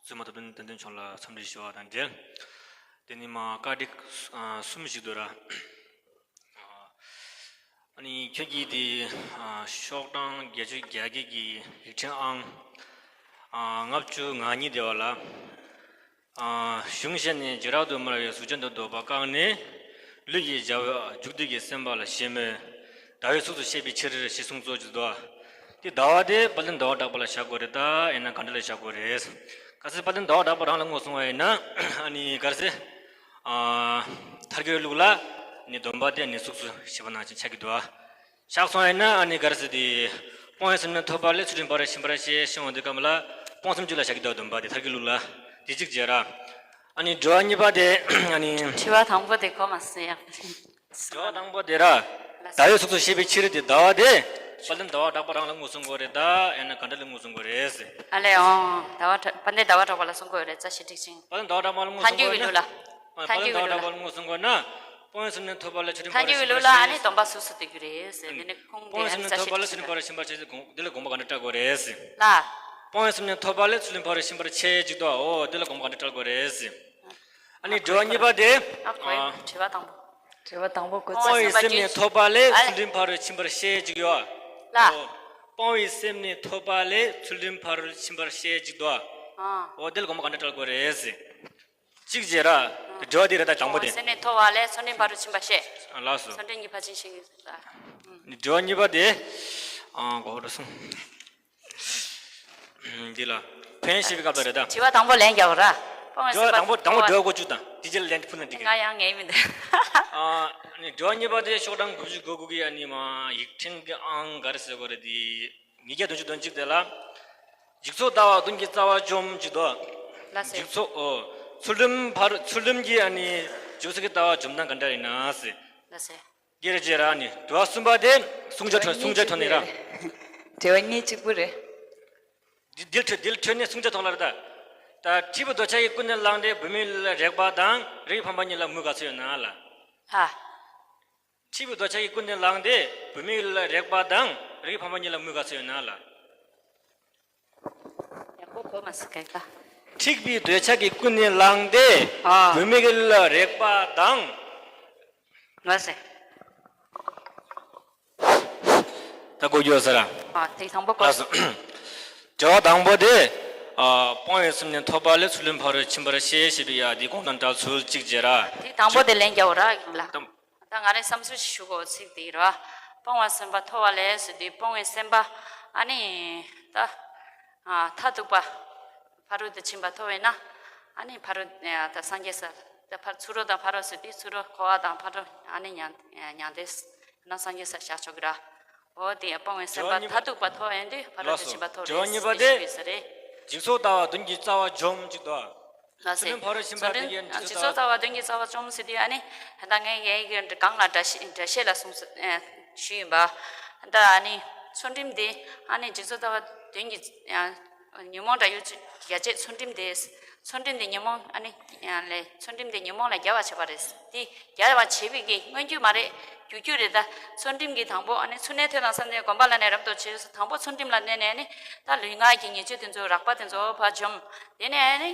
བཙུན་མ་ཐུབ་བསྟན་བསྟན་འཛིན་མཆོག་ལ་འཚམས་འདྲི་ཞུ་བ་དང་འབྲེལ། དེ་ནས་མར་བཀའ་འདྲི་ཨ་གསུམ་ཞིག་འདུག་ར། ཨ་ནི་ཁྱོད་ཀྱིས་དེ་ཨ་ཤོག་གྲངས་བརྒྱད་ཅུ་གྱ་བརྒྱད་ཀྱི་ཡིག་ཕྲེང་ཨང་ཨ་ལྔ་བཅུ་ང་གཉིས་དེ་བ་ལ། ཨ་གཞུང་བཤད་ནས་བྱེ་བྲག་ཏུ་སྨྲ་བའི་གཟུགས་ཅན་དུ་འདོད་པ་བཀག་ནས། ལུས་ཀྱི་བྱ་བ་འཇུག་ལྡོག་གི་སེམས་པ་ལ་ཞེན་མོད། ཟླ་བའི་གཟུགས་སུ་ཤེས་པའི་ཕྱིར་ཞེས་གསུངས་ཚུལ་ཅིག་འདུག། དེ་ཟླ་བ་དེ་དཔལ་ལྡན་ཟླ་བ་གྲགས་པ་ལ་བཞག་དགོས་རེད་ད། ཡང་ན་ག་འདྲ་ལ་བཞག་དགོས་རེད། གལ་སྲིད་དཔལ་ལྡན་ཟླ་བ་གྲགས་པ་རང་ལ་ངོས་བཟུང་བ་ཡིན་ན་ཨ་ནི་གལ་སྲིད། ཨ་ཐར་རྒྱུའི་ལུགས་ལ་ནི་སྡོམ་པ་དེ་ནི་གཟུགས་སུ་ཤེས་པ་ནང་བཞིན་ཆགས་ཀྱི་འདུག། ཆགས་སོང་ཡིན་ན་ཨ་ནི་ག་རེ་ཟེར་དེ། སྤོང་བའི་སེམས་ནི་ཐོབ་པ་ལས་ཚུལ་ཁྲིམས་ཕ་རོལ་ཕྱིན་པར་བཤད་གསུངས་པ་འདི་སྐབས་ལ་སྤོང་སེམས་རྒྱུད་ལ་བཞག་གི་འདུག། སྡོམ་པ་དེ་ཐར་རྒྱུའི་ལུགས་ལ་དེ་གཅིག་བྱས་ར། ཨ་ནི་དྲི་བ་གཉིས་པ་དེ་ཨ་ནི། དྲི་བ་དང་པོ་དེ་གོ་མ་སོང་ཡ། དྲི་བ་དང་པོ་དེ་ར། ཟླ་བའི་གཟུགས་སུ་ཤེས་པའི་ཕྱིར་དེ་ཟླ་བ་དེ། དཔལ་ལྡན་ཟླ་བ་གྲགས་པ་རང་ལ་ངོས་བཟུང་དགོས་རེད་ད། ཡང་ན་ག་འདྲ་ལ་ངོས་བཟུང་དགོས་རེད་ཟེར། ཨ་ལས་འོང་། ཟླ་བ་གྲགས་དཔལ་ལྡན་ཟླ་བ་གྲགས་པ་ལ་གསུང་དགོས་རེད། རྩ་ཞེ་འགྲིག་ཅིང་། དཔལ་ལྡན་ཟླ་བ་གྲགས་པ་ལ་ངོས་བཟུང་དགོས་ན། ཐར་རྒྱུ་ཡི་ལུགས་ལ། ཨ་ཐར་རྒྱུ་ཡི་ལུགས་ལ། ཟླ་བ་གྲགས་པ་ལ་ངོས་བཟུང་དགོས་ན། སྤོང་བའི་སེམས་ནི་ཐོབ་པ་ལས་ཚུལ་ཁྲིམས་ཕ་རོལ་ཕྱིན་པར་བཤད། ཐར་རྒྱུ་ཡི་ལུགས་ལ་ཨ་ནི་སྡོམ་པ་གཟུགས་སུ་བསྡུ་རྒྱུ་རེད་ཟེར། ཨ་ནི་ཁུངས་དེ་ཡང་རྩ་ཞེ་འགྲིག་ཅིང་། སྤོང་བའི་སེམས་ནི་ཐོབ་པ་ལས་ཚུལ་ཁྲིམས་ཕ་རོལ་ཕྱིན་པར་བཤད་ཟེར་དགོངས་དེ་ལ་དགོངས་པ་ག་འདྲ་བཀྲལ་དགོས་རེད་ཟེར། ལ། སྤོང་བའི་སེམས་ནི་ཐོབ་པ་ལས་ཚུལ་ཁྲིམས་ཕ་རོལ་ཕྱིན་པར་བཤད་ཅིག་ཏོ། འོ་དེ་ལ་དགོངས་པ་ག་འདྲ་བཀྲལ་དགོས་རེད་ཟེར། ཨ་ནི་དྲི་བ་གཉིས་པ་དེ། ཨ་ཁོའི་ཨ་དྲི་བ་དང་པོ། དྲི་བ་དང་པོ་གོ། སྤོང་བའི་སེམས་ནི་ཐོབ་པ་ལས་ཨ་ཚུལ་ཁྲིམས་ཕ་རོལ་ཕྱིན་པར་བཤད་ཅིག་ཡོད། ལ། འོ། སྤོང་བའི་སེམས་ནི་ཐོབ་པ་ལས་ཚུལ་ཁྲིམས་ཕ་རོལ་ཕྱིན་པར་བཤད་ཅིག་ཏོ། ཨ། འོ་དེ་ལ་དགོངས་པ་ག་འདྲ་བཀྲལ་དགོས་རེད་ཟེར། གཅིག་བྱས་ར། དྲི་བ་འདི་རེད་ད་དང་པོ་དེ། སེམས་ནི་ཐོབ་པ་ལས་ཚུལ་ཁྲིམས་ཕ་རོལ་ཕྱིན་པར་བཤད། ཨ་ལགས་སོ། ཚུལ་ཁྲིམས་གཉིས་ཕར་ཕྱིན་ཤེས་ཀྱི་ལ། དྲི་བ་གཉིས་པ་དེ། ཨ་གོ་རུ་སོང་། འདི་ལ་ཕན་ཞེས་པའི་སྐབས་ལ་རེད་ད། དྲི་བ་དང་པོ་ལན་རྒྱག་ར། དྲི་བ་དང་པོ་དང་པོ་དྲི་བ་འགོ་བཅུག་དང་དེ་རྗེས་ལན་ཕུལ་ན་འགྲིག་གི་རེད། ང་ཡང་ངེས་མི་འདུག། ཨ་ནི་དྲི་བ་གཉིས་པ་དེ་ཤོག་གྲངས་དགུ་བཅུ་གོ་དགུ་གི་ཨ་ནི་མ་ཡིག་ཕྲེང་གི་ཨང་ག་རེ་ཟེར་དགོས་རེད་དེ། ཉིས་བརྒྱ་བདུན་ཅུ་དོན་གཅིག་དེ་ལ། འཇིག་ཚོགས་ལྟ་བ་གདོན་གྱི་རྩ་བ་འཇོམས་ཅིག་ཏོ། ལགས་སེ། འཇིག་ཚོགས་ཨོ། ཚུལ་ཁྲིམས་ཕར་ཚུལ་ཁྲིམས་ཀྱི་ཨ་ནི་འཇིག་ཚོགས་ཀྱི་ལྟ་བ་འཇོམས་སྟངས་ག་འདྲ་ཡིན་ན་ཟེར། ལགས་སེ། དེ་རེད་ཅེས་ར་ནི་དྲི་བ་གསུམ་པ་དེ་གསུང་བྱ་ཐོན་གསུང་བྱ་ཐོན་ནི་ར། དྲི་བ་གཉིས་གཅིག་པུ་རེད། འདི་འདིར་འཕྲོས་འདིར་འཕྲོས་ནས་གསུང་བྱ་ཐོན་ལ་རེད་ད། ད་འཁྲིལ་བའི་འདོད་ཆགས་ཀྱིས་ཀུན་ནས་བསླངས་ཏེ་བུད་མེད་ལ་རེག་པ་དང་རིགས་ཕམ་པ་གཉིས་ལ་མུ་ག་ཚོད་ཡོད་ན་ལ། ལ། འཁྲིལ་བའི་འདོད་ཆགས་ཀྱིས་ཀུན་ནས་བསླངས་ཏེ་བུད་མེད་ལ་རེག་པ་དང་རིགས་ཕམ་པ་གཉིས་ལ་མུ་ག་ཚོད་ཡོད་ན་ལ། ཡག་པོ་གོ་མ་སོང་སྐད་ཀ། འཁྲིལ་བའི་འདོད་ཆགས་ཀྱིས་ཀུན་ནས་བསླངས་ཏེ་ཨ། བུད་མེད་ལ་རེག་པ་དང་། ལགས་སེ། ད་གོ་རྒྱུ་ཟེར་ར། ཨ་དེ་དང་པོ་གོ། ལགས་སོ། དྲི་བ་དང་པོ་དེ། ཨ། སྤོང་བའི་སེམས་ནི་ཐོབ་པ་ལས། ཚུལ་ཁྲིམས་ཕ་རོལ་ཕྱིན་པར་ཤེས། ཞེས་པའི་ཡ་འདི་གོང་དང་འདྲ། ཚུལ་གཅིག་བྱས་ར། དེ་དང་པོ་དེ་ལན་རྒྱག་འོ་ར་ཡིན་ལ། དང་། ད་ང་རེ་བསམ་ཚུལ་ཞིག་ཞུ་གོ། ཚིག་དེ་ར། སྤོང་བའི་སེམས་པ་ཐོབ་པ་ལས་ཟེར་དུས། སྤོང་བའི་སེམས་པ་ཨ་ནི་ད་ཨ་མཐར་ཐུག་པ་ཕ་རོལ་ཏུ་ཕྱིན་པ་ཐོབ་པས་ན། ཨ་ནི་ཕ་རོལ་ད་སངས་རྒྱས་ས་ད་ཕར་ཚུ་རོལ་དང་ཕ་རོལ་ཟེར་དུས། ཚུ་རོལ་འཁོར་བ་དང་ཕ་རོལ་ཨ་ནི་མྱང་མྱང་འདས་ན་སངས་རྒྱས་ས་བཞག་ཆོག་གི་ར། འོ་དེ་སྤོང་བའི་སེམས་པ་མཐར་ཐུག་པ་ཐོབ་ཡོང་དུས་ཕ་རོལ་ཏུ་ཕྱིན་པ་ཐོབ་རེད་ཞེས་ཞུས་པའི་ས་རེད། འཇིག་ཚོགས་ལྟ་བ་བདུན་གྱི་རྩ་བ་འཇོམས་གཅིག་ཏུ། ལགས་སོ། ཚུལ་ཁྲིམས་ཕ་རོལ་ཕྱིན་པ་དེ་གའི་འཇིག་ཚོགས་ལྟ་བ་བདུན་གྱི་རྩ་བ་འཇོམས་ཟེར་དུས་ཨ་ནི་ད་ངས་ཡའི་གི་གང་ལ་འགྲེལ་བཤད་འགྲེལ་བཤད་ལ་གསུངས་ས་ཞུས་ཡིན་པ། ད་ཨ་ནི་ཚུལ་ཁྲིམས་དེ་ཨ་ནི་འཇིག་ཚོགས་ལྟ་བ་བདུན་གྱི་ཉོན་མོངས་དགྲ་ཡོད་ཚུལ་རྒྱ་ཆེ། ཚུལ་ཁྲིམས་དེ་ཚུལ་ཁྲིམས་དེ་ཉོན་མོངས་ཨ་ནི་ལས་ཚུལ་ཁྲིམས་དེ་ཉོན་མོངས་ལས་རྒྱལ་བར་བྱེད་པ་རེད། དེ་རྒྱལ་བར་བྱེད་པའི་གི་མངོན་གྱུར་མ་རེད། རྒྱུ་རྒྱུ་རེད། ད་ཚུལ་ཁྲིམས་ཀྱི་དང་པོ་ཨ་ནི་ཚུལ་གནས་ཐོས་དང་བསམ་གཏན་སྒོམ་པ་ལ་ནས་རབ་ཏུ་བྱེད། དང་པོ་ཚུལ་ཁྲིམས་ལ་གནས་ནས་ནི་ད་ལུས་ངག་གི་ཉེས་སྤྱོད་དེ་ཚོ་རགས་པ་དེ་ཚོ་ཕར་འཇོམས། དེ་ནས་ཨ་ནི་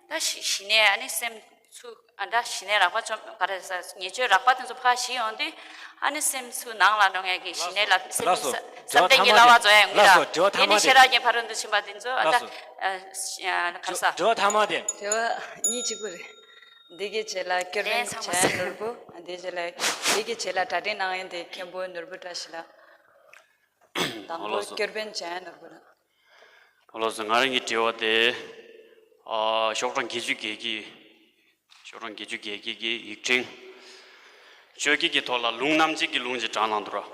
ད་ཞི་ཞི་གནས་ཨ་ནི་སེམས་ཚུ་ཨ་ད་ཞི་གནས་རགས་པ་འཇོམས་ག་རེ་ཟ། ཉེས་སྤྱོད་རགས་པ་དེ་ཚོ་ཕར་ཞི་ཡོང་དུས་ཨ་ནི་སེམས་ཚུ་ནང་ལ་འགྲོ་ངེས་ཀྱི་ཞི་གནས་ལ་སེམས་ལགས་སོ། བསམ་གཏན་གྱི་བསླབ་པ་རྫོགས་ཡོང་གི་ར། དེ་ནི་ཤེས་རབ་ཀྱི་ཕ་རོལ་ཏུ་ཕྱིན་པ་དེ་ཚོ་ཨ་ད་ལགས་སོ། ག་རེ་ཟ། དྲི་བ་ཐ་མ་དེ། དྲི་བ་གཉིས་གཅིག་པུ་རེད། འདི་གའི་རྗེས་ལ་སྐྱོར་དཔོན་ལན་ཚང་མ་འཇམ་དབྱངས་ནོར་བུ། འདི་རྗེས་ལ་འདི་གའི་རྗེས་ལ་གྲ་སྒྲིག་གནང་མཁན་དེ་མཁན་པོ་ནོར་བུ་བཀྲ་ཤིས་ལགས། དང་པོ་ལགས་སོ། སྐྱོར་དཔོན་འཇམ་དབྱངས་ནོར་བུ་ལགས། ལགས་སོ། ང་རང་གི་དྲི་བ་དེ། ཨ། ཤོག་གྲངས་བརྒྱད་ཅུ་གྱ་གཅིག་ཤོག་གྲངས་བརྒྱད་ཅུ་གྱ་གཅིག་གི་ཡིག་ཕྲེང་བཅོ་བརྒྱད་ཀྱི་ཐོག་ལ་ལུང་རྣམ་འབྱེད་ཀྱི་ལུང་ཅིག་དྲངས་གནང་འདུག་ར།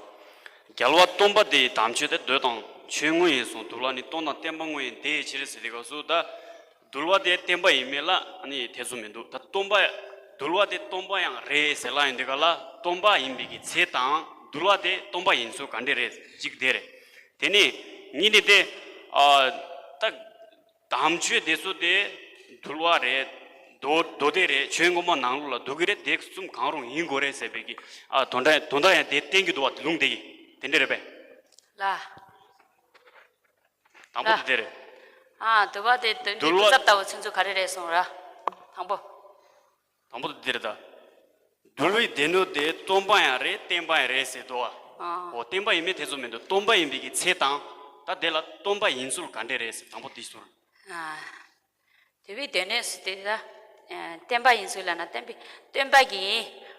རྒྱལ་བ་སྟོན་པ་དེའི་དམ་ཆོས་དེ་འདོད་དང་ཆོས་དངོས་ཡིན་གསུངས། འདུལ་བ་ནི་སྟོན་དང་བསྟན་པ་དངོས་ཡིན་དེ་ཡི་ཕྱིར་ཟེར་དུས་སྐབས་སུ། ད་འདུལ་བ་དེ་བསྟན་པ་ཡིན་མིན་ལ་ཨ་ནི་ཐེ་ཚོམ་མི་འདུག། ད་སྟོན་པ་འདུལ་བ་དེ་སྟོན་པ་ཡང་རེད་ཟེར་ལབ་ཡོང་དུས་སྐབས་ལ། སྟོན་པ་ཡིན་པའི་གི་ཚད་དང་འདུལ་བ་དེ་སྟོན་པ་ཡིན་ཚུལ་ག་འདྲ་རེད། གཅིག་དེ་རེད། དེ་ནས་གཉིས་ནི་དེ། ཨ། ད་དམ་ཆོས་དེ་ཚོ་དེ་འདུལ་བ་རེད། མདོ་མདོ་སྡེ་རེད། ཆོས་མགོན་པོ་ནང་ལོགས་ལ་འདུ་གི་རེད། དེ་གསུམ་གང་རུང་ཡིན་དགོས་རེད་ཟེར་བའི་གི། ཨ། དོན་དག་དོན་དག་ཡང་དེ་བསྟན་གྱི་འདུག་བ། ལུང་དེ་ཡིས་དེ་འདྲ་རེད་པས། ལ། དང་པོ་དེ་དེ་རེད། ཨ། འདུལ་བ་དེ་འདུལ་བའི་འདུལ་བ། སྐུ་ཚབ་ལྟ་བུ་ཚུན་ཚོད་ག་རེ་རེད་གསུངས་ར། དང་པོ། དང་པོ་དེ་རེད་ད། འདུལ་བའི་སྡེ་སྣོད་དེ་སྟོན་པ་ཡང་རེད། བསྟན་པ་ཡང་རེད་ཟེར་འདུག་བ། ཨ། འོ། བསྟན་པ་ཡིན་མིན་ཐེ་ཚོམ་མི་འདུག། སྟོན་པ་ཡིན་པའི་གི་ཚད་དང་། ད་དེ་ལ་སྟོན་པ་ཡིན་ཚུལ་ག་འདྲ་རེད་ཟེར། དང་པོ་དེ་ཟུར། ཨ། འདུལ་བའི་སྡེ་སྣོད་ཟེར་དེ་ད། ཨ། བསྟན་པ་ཡིན་ཚུལ་ལབ་ན་བསྟན་པའི་སྟོན་པ་གི།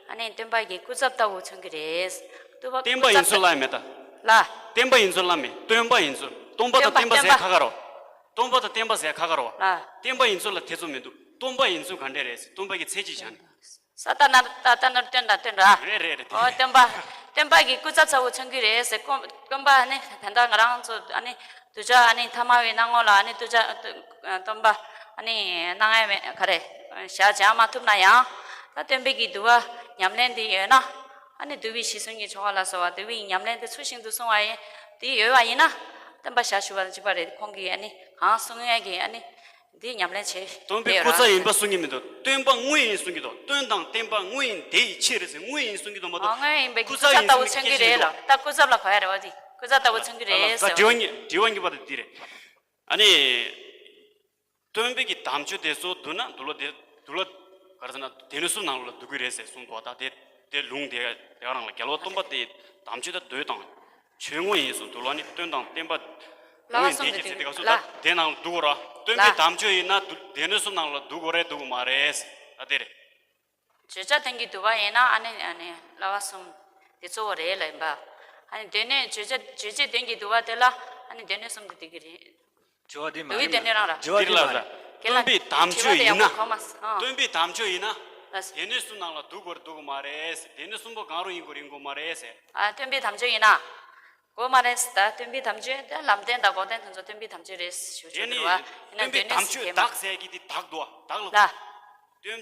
ཨ་ནི་སྟོན་པ་གི་སྐུ་ཚབ་ལྟ་བུ་མཚོན་གྱི་རེད། སྟོན་པ་བསྟན་པ་ཡིན་ཚུལ་ལབ་མེད་ད། ལ། བསྟན་པ་ཡིན་ཚུལ་ལབ་མེད། སྟོན་པ་ཡིན་ཚུལ། སྟོན་པ་དང་བསྟན་པ་ཟེར་ཁ་ཁ་རོ། སྟོན་པ་དང་བསྟན་པ་ཟེར་ཁ་ཁ་རོ། ལ། བསྟན་པ་ཡིན་ཚུལ་ལ་ཐེ་ཚོམ་མི་འདུག། སྟོན་པ་ཡིན་ཚུལ་ག་འདྲ་རེད་ཟེར། སྟོན་པ་གི་ཚད་གཅིག་བྱ་ནས། ས་ཏ་ན་ཏ་ཏ་ནོར་སྟོན་དང་སྟོན་ར། རེད་རེད་རེད། ཨོ། སྟོན་པ། སྟོན་པ་གི་སྐུ་ཚབ་ལྟ་བུ་མཚོན་གྱི་རེད་ཟེར། སྐུ་སྟོན་པ་ནི་ད་ལྟ་ང་རང་ཚོ་ཨ་ནི་གདུལ་བྱ་ཨ་ནི་ཐ་མལ་པའི་སྣང་ངོ་ལ་ཨ་ནི་གདུལ་བྱ་སྟོན་པ་ཨ་ནི་སྣང་ཡ་མེད་ག་རེ་ཞལ་མཇལ་མ་ཐུབ་ན་ཡང་། ད་སྟོན་པའི་གི་འདུལ་བ་ཉམས་ལེན་དེ་ཡོད་ན། ཨ་ནི་འདུལ་བའི་གཞི་གསུམ་གྱི་ཆོ་ག་ལ་སོགས་པ་འདུལ་བའི་ཉམས་ལེན་དེ་ཚུལ་བཞིན་དུ་སྲུང་བ་ཡིན། དེ་ཡོད་པ་ཡིན་ན། སྟོན་པ་ཞལ་བཞུགས་པ་དང་གཅིག་པ་རེད། ཁོང་གིས་ཨ་ནི་གང་གསུང་ཡ་གི་ཨ་ནི། འདི་ཉམས་ལེན་བྱེད། སྟོན་པའི་སྐུ་ཚབ་ཡིན་པ་གསུང་གི་མི་འདུག། སྟོན་པ་དངོས་ཡིན་གསུང་གི་འདུག། སྟོན་དང་བསྟན་པ་དངོས་ཡིན་དེ་ཡི་ཕྱིར་ཟེར། དངོས་ཡིན་གསུང་གི་འདུག་མ་གཏོགས། ཨ། དངོས་ཡིན་པའི་སྐུ་ཚབ་ལྟ་བུ་མཚོན་གྱི་རེད་ལ། ད་སྐུ་ཚབ་ལ་གོ་ཡ་རེད་བ། འདི་སྐུ་ཚབ་ལྟ་བུ་མཚོན་གྱི་རེད་ཟེར་བ། དྲི་བ་གཉིས་དྲི་བ་གཉིས་པ་དེ་འདི་རེད། ཨ་ནི། སྟོན་པའི་གི་དམ་ཆོས་དེ་ཚོ་འདུལ་ན་འདུལ་བ་དེ་འདུལ་བ་ག་རེ་ཟེར་ན་སྡེ་སྣོད་གསུམ་ནང་ལ་འདུ་གི་རེད་ཟེར་གསུངས་འདུག་བ། ད་དེ་དེ་ལུང་དེ་དེ་ག་རང་ལ་རྒྱལ་བ་སྟོན་པ་དེ་དམ་ཆོས་ད་འདོད་དང་ཆོས་དངོས་ཡིན་གསུངས། འདུལ་བ་ནི་སྟོན་དང་བསྟན་པ། ལ་ལ་གསུམ་དེ་དེ་དེ་ག་སུ་ལ། ད་དེ་ནང་འདུ་དགོས་ར། སྟོན་པའི་ལ། དམ་ཆོས་ཡིན་ན་འདུ་སྡེ་སྣོད་གསུམ་ནང་ལ་འདུ་དགོས་རེད་འདུ་དགོས་མ་རེད། ད་དེ་རེད། བརྗོད་བྱ་དོན་གྱི་བསྡུ་བ་ཡིན་ན་ཨ་ནི་ཨ་ནི་བསླབ་པ་གསུམ་དེ་གཙོ་བོ་རེད་ལ་ཡིན་པ། ཨ་ནི་སྡེ་སྣོད་བརྗོད་བྱ་བརྗོད་བྱེད་དོན་གྱི་བསྡུ་བ་དེ་ལ་ཨ་ནི་སྡེ་སྣོད་གསུམ་དེ་འདུ་གི་རེད། དྲི་བ་དེ་མ་འདུ་བའི་རེད། སྡེ་སྣོད་རང་ར། དྲི་བ་དེ་མ་རེད། རྒན་ལགས། སྟོན་པའི་དམ་ཆོས་ཡིན་ན། དྲི་བ་དེ་ཡག་པོ་གོ་མ་སོང་། ཨ། སྟོན་པའི་དམ་ཆོས་ཡིན་ན། ལགས། སྡེ་སྣོད་གསུམ་ནང་ལ་འདུ་དགོས་རེད་འདུ་དགོས་མ་རེད། སྡེ་སྣོད་གསུམ་པོ་གང་རུང་ཡིན་དགོས་རེད་ཡིན་དགོས་མ་རེད་ཟེར། ཨ། སྟོན་པའི་དམ་ཆོས་ཡིན་ན། དགོས་མ་རེད་ཟེར། ད་སྟོན་པའི་དམ་ཆོས་དེ་ལམ་བདེན་དང་འགོག་བདེན་དེ་ཚོ་སྟོན་པའི་དམ་ཆོས་རེད་ཞུ་ཆོག་གི་རེད་བ། ཡིན་ན་སྟོན་པའི་དམ་ཆོས་བདག་ཟེར་གྱི་དེ་བདག་འདུག་བ། བདག་ལ། ལ། སྟོན།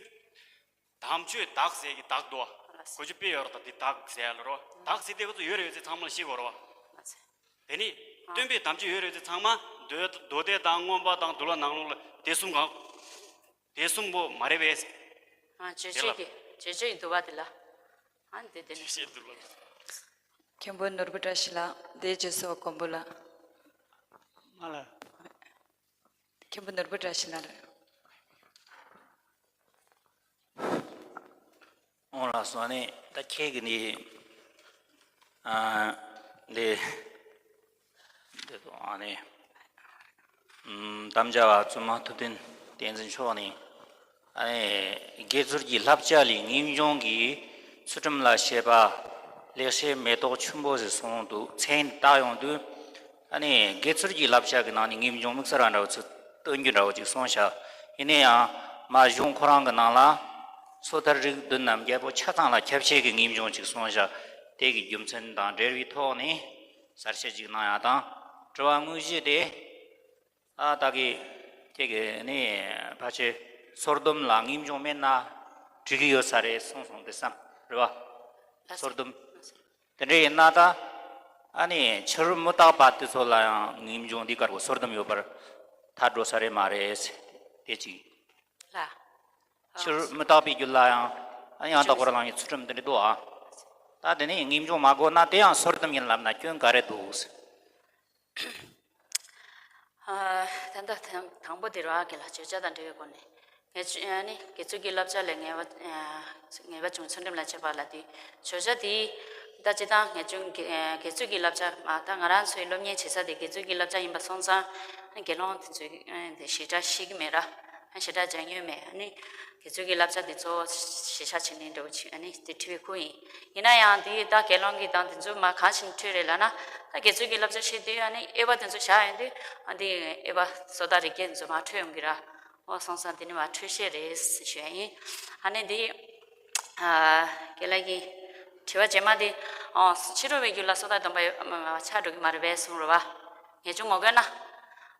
དམ་ཆོས་བདག་ཟེར་གྱི་བདག་འདུག་བ། ལགས་སོ། གོ་ཆོད་དཔེ་ཡོད་རེད། ད་འདི་བདག་ཟེར་ཡ་ལ་རོ། བདག་ཟེར་དེ་ཁོ་ཚོ་ཡོད་རེད་ཡོད་ཚད་ཚང་མ་ལ་ཤེས་དགོས་རེད་བ། ལགས་སོ། དེ་ནི་ཨ། སྟོན་པའི་དམ་ཆོས་ཡོད་རེད་ཡོད་ཚད་ཚང་མ་མདོ་མདོ་སྡེ་དང་མངོན་པ་དང་འདུལ་བ་ནང་ལོགས་ལ་དེ་གསུམ་གང་། དེ་གསུམ་པོ་མ་རེད་པས། ཨ། རྗོད་བྱེད་ཀྱི་རྗོད་བྱེད་ཀྱི་འདུལ་བ་དེ་ལ། ཨ། འདི་དེ་ནི། རྗོད་བྱེད་འདུལ་བ། མཁན་པོ་ནོར་བུ་བཀྲ་ཤིས་ལགས། དེའི་རྗེས་སུ་མགོན་པོ་ལགས། མ་ལ། མཁན་པོ་ནོར་བུ་བཀྲ་ཤིས་ལགས་རེད། ཨོ་ལགས་སོ། ཨ་ནི་ད་ཁྱེད་ཀྱི་ནི། ཨ། འདི། འདི་ཚོ་ཨ་ནི། དམ་བཅའ་བ་བཙུན་མ་ཐུབ་བསྟན་བསྟན་འཛིན་མཆོག་ནས། ཨ་ནི་དགེ་ཚུལ་གྱི་བསླབ་བྱ་ལས་ངེས་འབྱུང་གི་ཚུལ་ཁྲིམས་ལ་བྱེད་པ་ལེགས་བཤད་མེ་ཏོག་ཆུན་པོ་ཟེར་གསུངས་འདུག་མཚན་བཏགས་ཡོང་དུས། ཨ་ནི་དགེ་ཚུལ་གྱི་བསླབ་བྱ་གི་ནང་ནས་ངེས་འབྱུང་དམིགས་བསལ་བ་འདྲ་བོ་ཚུལ་སྟོན་རྒྱུ་འདྲ་བོ་ཅིག་གསུངས་ཤག་ཡིན་ན་ཡང་མ་གཞུང་ཁོ་རང་གི་ནང་ལ། སོ་ཐར་རིགས་བདུན་ནམ་རྒྱལ་པོ་ཆ་ཚང་ལ་ཁྱབ་བྱེད་ཀྱི་ངེས་འབྱུང་ཅིག་གསུངས་ཤག་དེ་གི་རྒྱུ་མཚན་དང་འབྲེལ་བའི་ཐོག་ནས་གསལ་བཤད་ཅིག་གནང་ཡག་དང་། དྲི་བ་དངོས་གཞི་དེ། ཨ་ད་གི་ཁྱེད་ཀྱིས་ནི་ཕལ་ཆེར་སོར་སྡོམ་ལ་ངེས་འབྱུང་མེད་ན་འགྲིག་གི་ཡོད་ས་རེད་གསུངས་སོང་དེ་བསམ་རེད་བ། སོར་སྡོམ་དེ་འདྲ་ཡིན་ན་ད། ཨ་ནི་ཕྱི་རོལ་མུ་སྟེགས་པ་དེ་ཚོ་ལ་ཡང་ངེས་འབྱུང་འདི་དཀར་པོ་སོར་སྡོམ་ཡོད་པར་ཐལ་འགྲོ་ས་རེད་མ་རེད། དེ་གཅིག་ལ། ཕྱི་རོལ་མུ་སྟེགས་པའི་རྒྱུད་ལ་ཡང་ཨ་ནི་ཡང་དག་པར་ལངས་པའི་ཚུལ་ཁྲིམས་འདི་འདྲ་འདུག་ཨ། ད་དེ་ནི་ངེས་འབྱུང་མ་དགོས་ན་དེ་ཡང་སོར་སྡོམ་ཡིན་ལབ་ན་སྐྱོན་ག་རེ་འདུག་ཨ། ད་ལྟ་དང་དང་པོ་དེ་རུ་ཨ་གེ་ལ་བརྗོད་བྱ་དང་འབྲེལ་བའི་སྒོ་ནས། ངེས་ཨ་ནི་དགེ་ཚུལ་གྱི་བསླབ་བྱ་ལས་ངེས་པ་ངེས་པ་བྱུང་ཚུལ་ཁྲིམས་ལ་བྱེད་པ་ལ་དེ་བརྗོད་བྱ་དེ། ད་སྤྱིར་བཏང་ངེས་བྱུང་དགེ་དགེ་ཚུལ་གྱི་བསླབ་བྱ་མ་ད་ང་རང་ཚོའི་སློབ་གཉེར་བྱེད་ས་དེ་དགེ་ཚུལ་གྱི་བསླབ་བྱ་ཡིན་པ་སོང་ཙང་། ཨ་ནི་དགེ་སློང་དེ་ཚོས་ཨ་དེ་ཞེ་དྲག་ཤེས་ཀྱི་མེད་ར། ཨ་ཞེ་དྲག་སྦྱང་མྱོང་མེད། ཨ་ནི་དགེ་ཚུལ་གྱི་བསླབ་བྱ་དེ་གཙོ་བོ་གཞི་བཞག་བྱས་ནས་འདྲ་བོ་ཅིག་ཨ་ནི་དེ་ཁྲིད་པའི་ཁུལ་ཡིན། ཡིན་ན་ཡང་དེ་ད་དགེ་སློང་གི་དང་དེ་ཚོ་མ་གང་ཞིག་ཁྲིད་རེད་ལབ་ན། ད་དགེ་ཚུལ་གྱི་བསླབ་བྱ་བྱེད་དུས་ཨ་ནི་དབྱེ་བ་དེ་ཚོ་བཞག་ཡོང་དུས་ཨ་དེ་དབྱེ་བ་བཟོ་ལྟ་རིགས་བརྒྱད་ཚོ་མ་འཕྲོད་ཡོང་གི་ར། འོ་སོང་ཙང་དེ་ནི་མ་འཕྲོད་བཤད་རེད་ཞུ་ཡ་ཡིན། ཨ་ནི་དེ། ཨ་རྒན་ལགས་ཀྱི་དྲི་བ་རྗེས་མ་དེ། འོ་ཕྱི་རོལ་པའི་རྒྱུད་ལ་སོ་ཐར་སྡོམ་པ་ཡོད་ཆགས་འགྲོ་གི་མ་རེད་པས་གསུངས་རེད་བ། ངེས་འབྱུང་ངོ་དགོས་ན།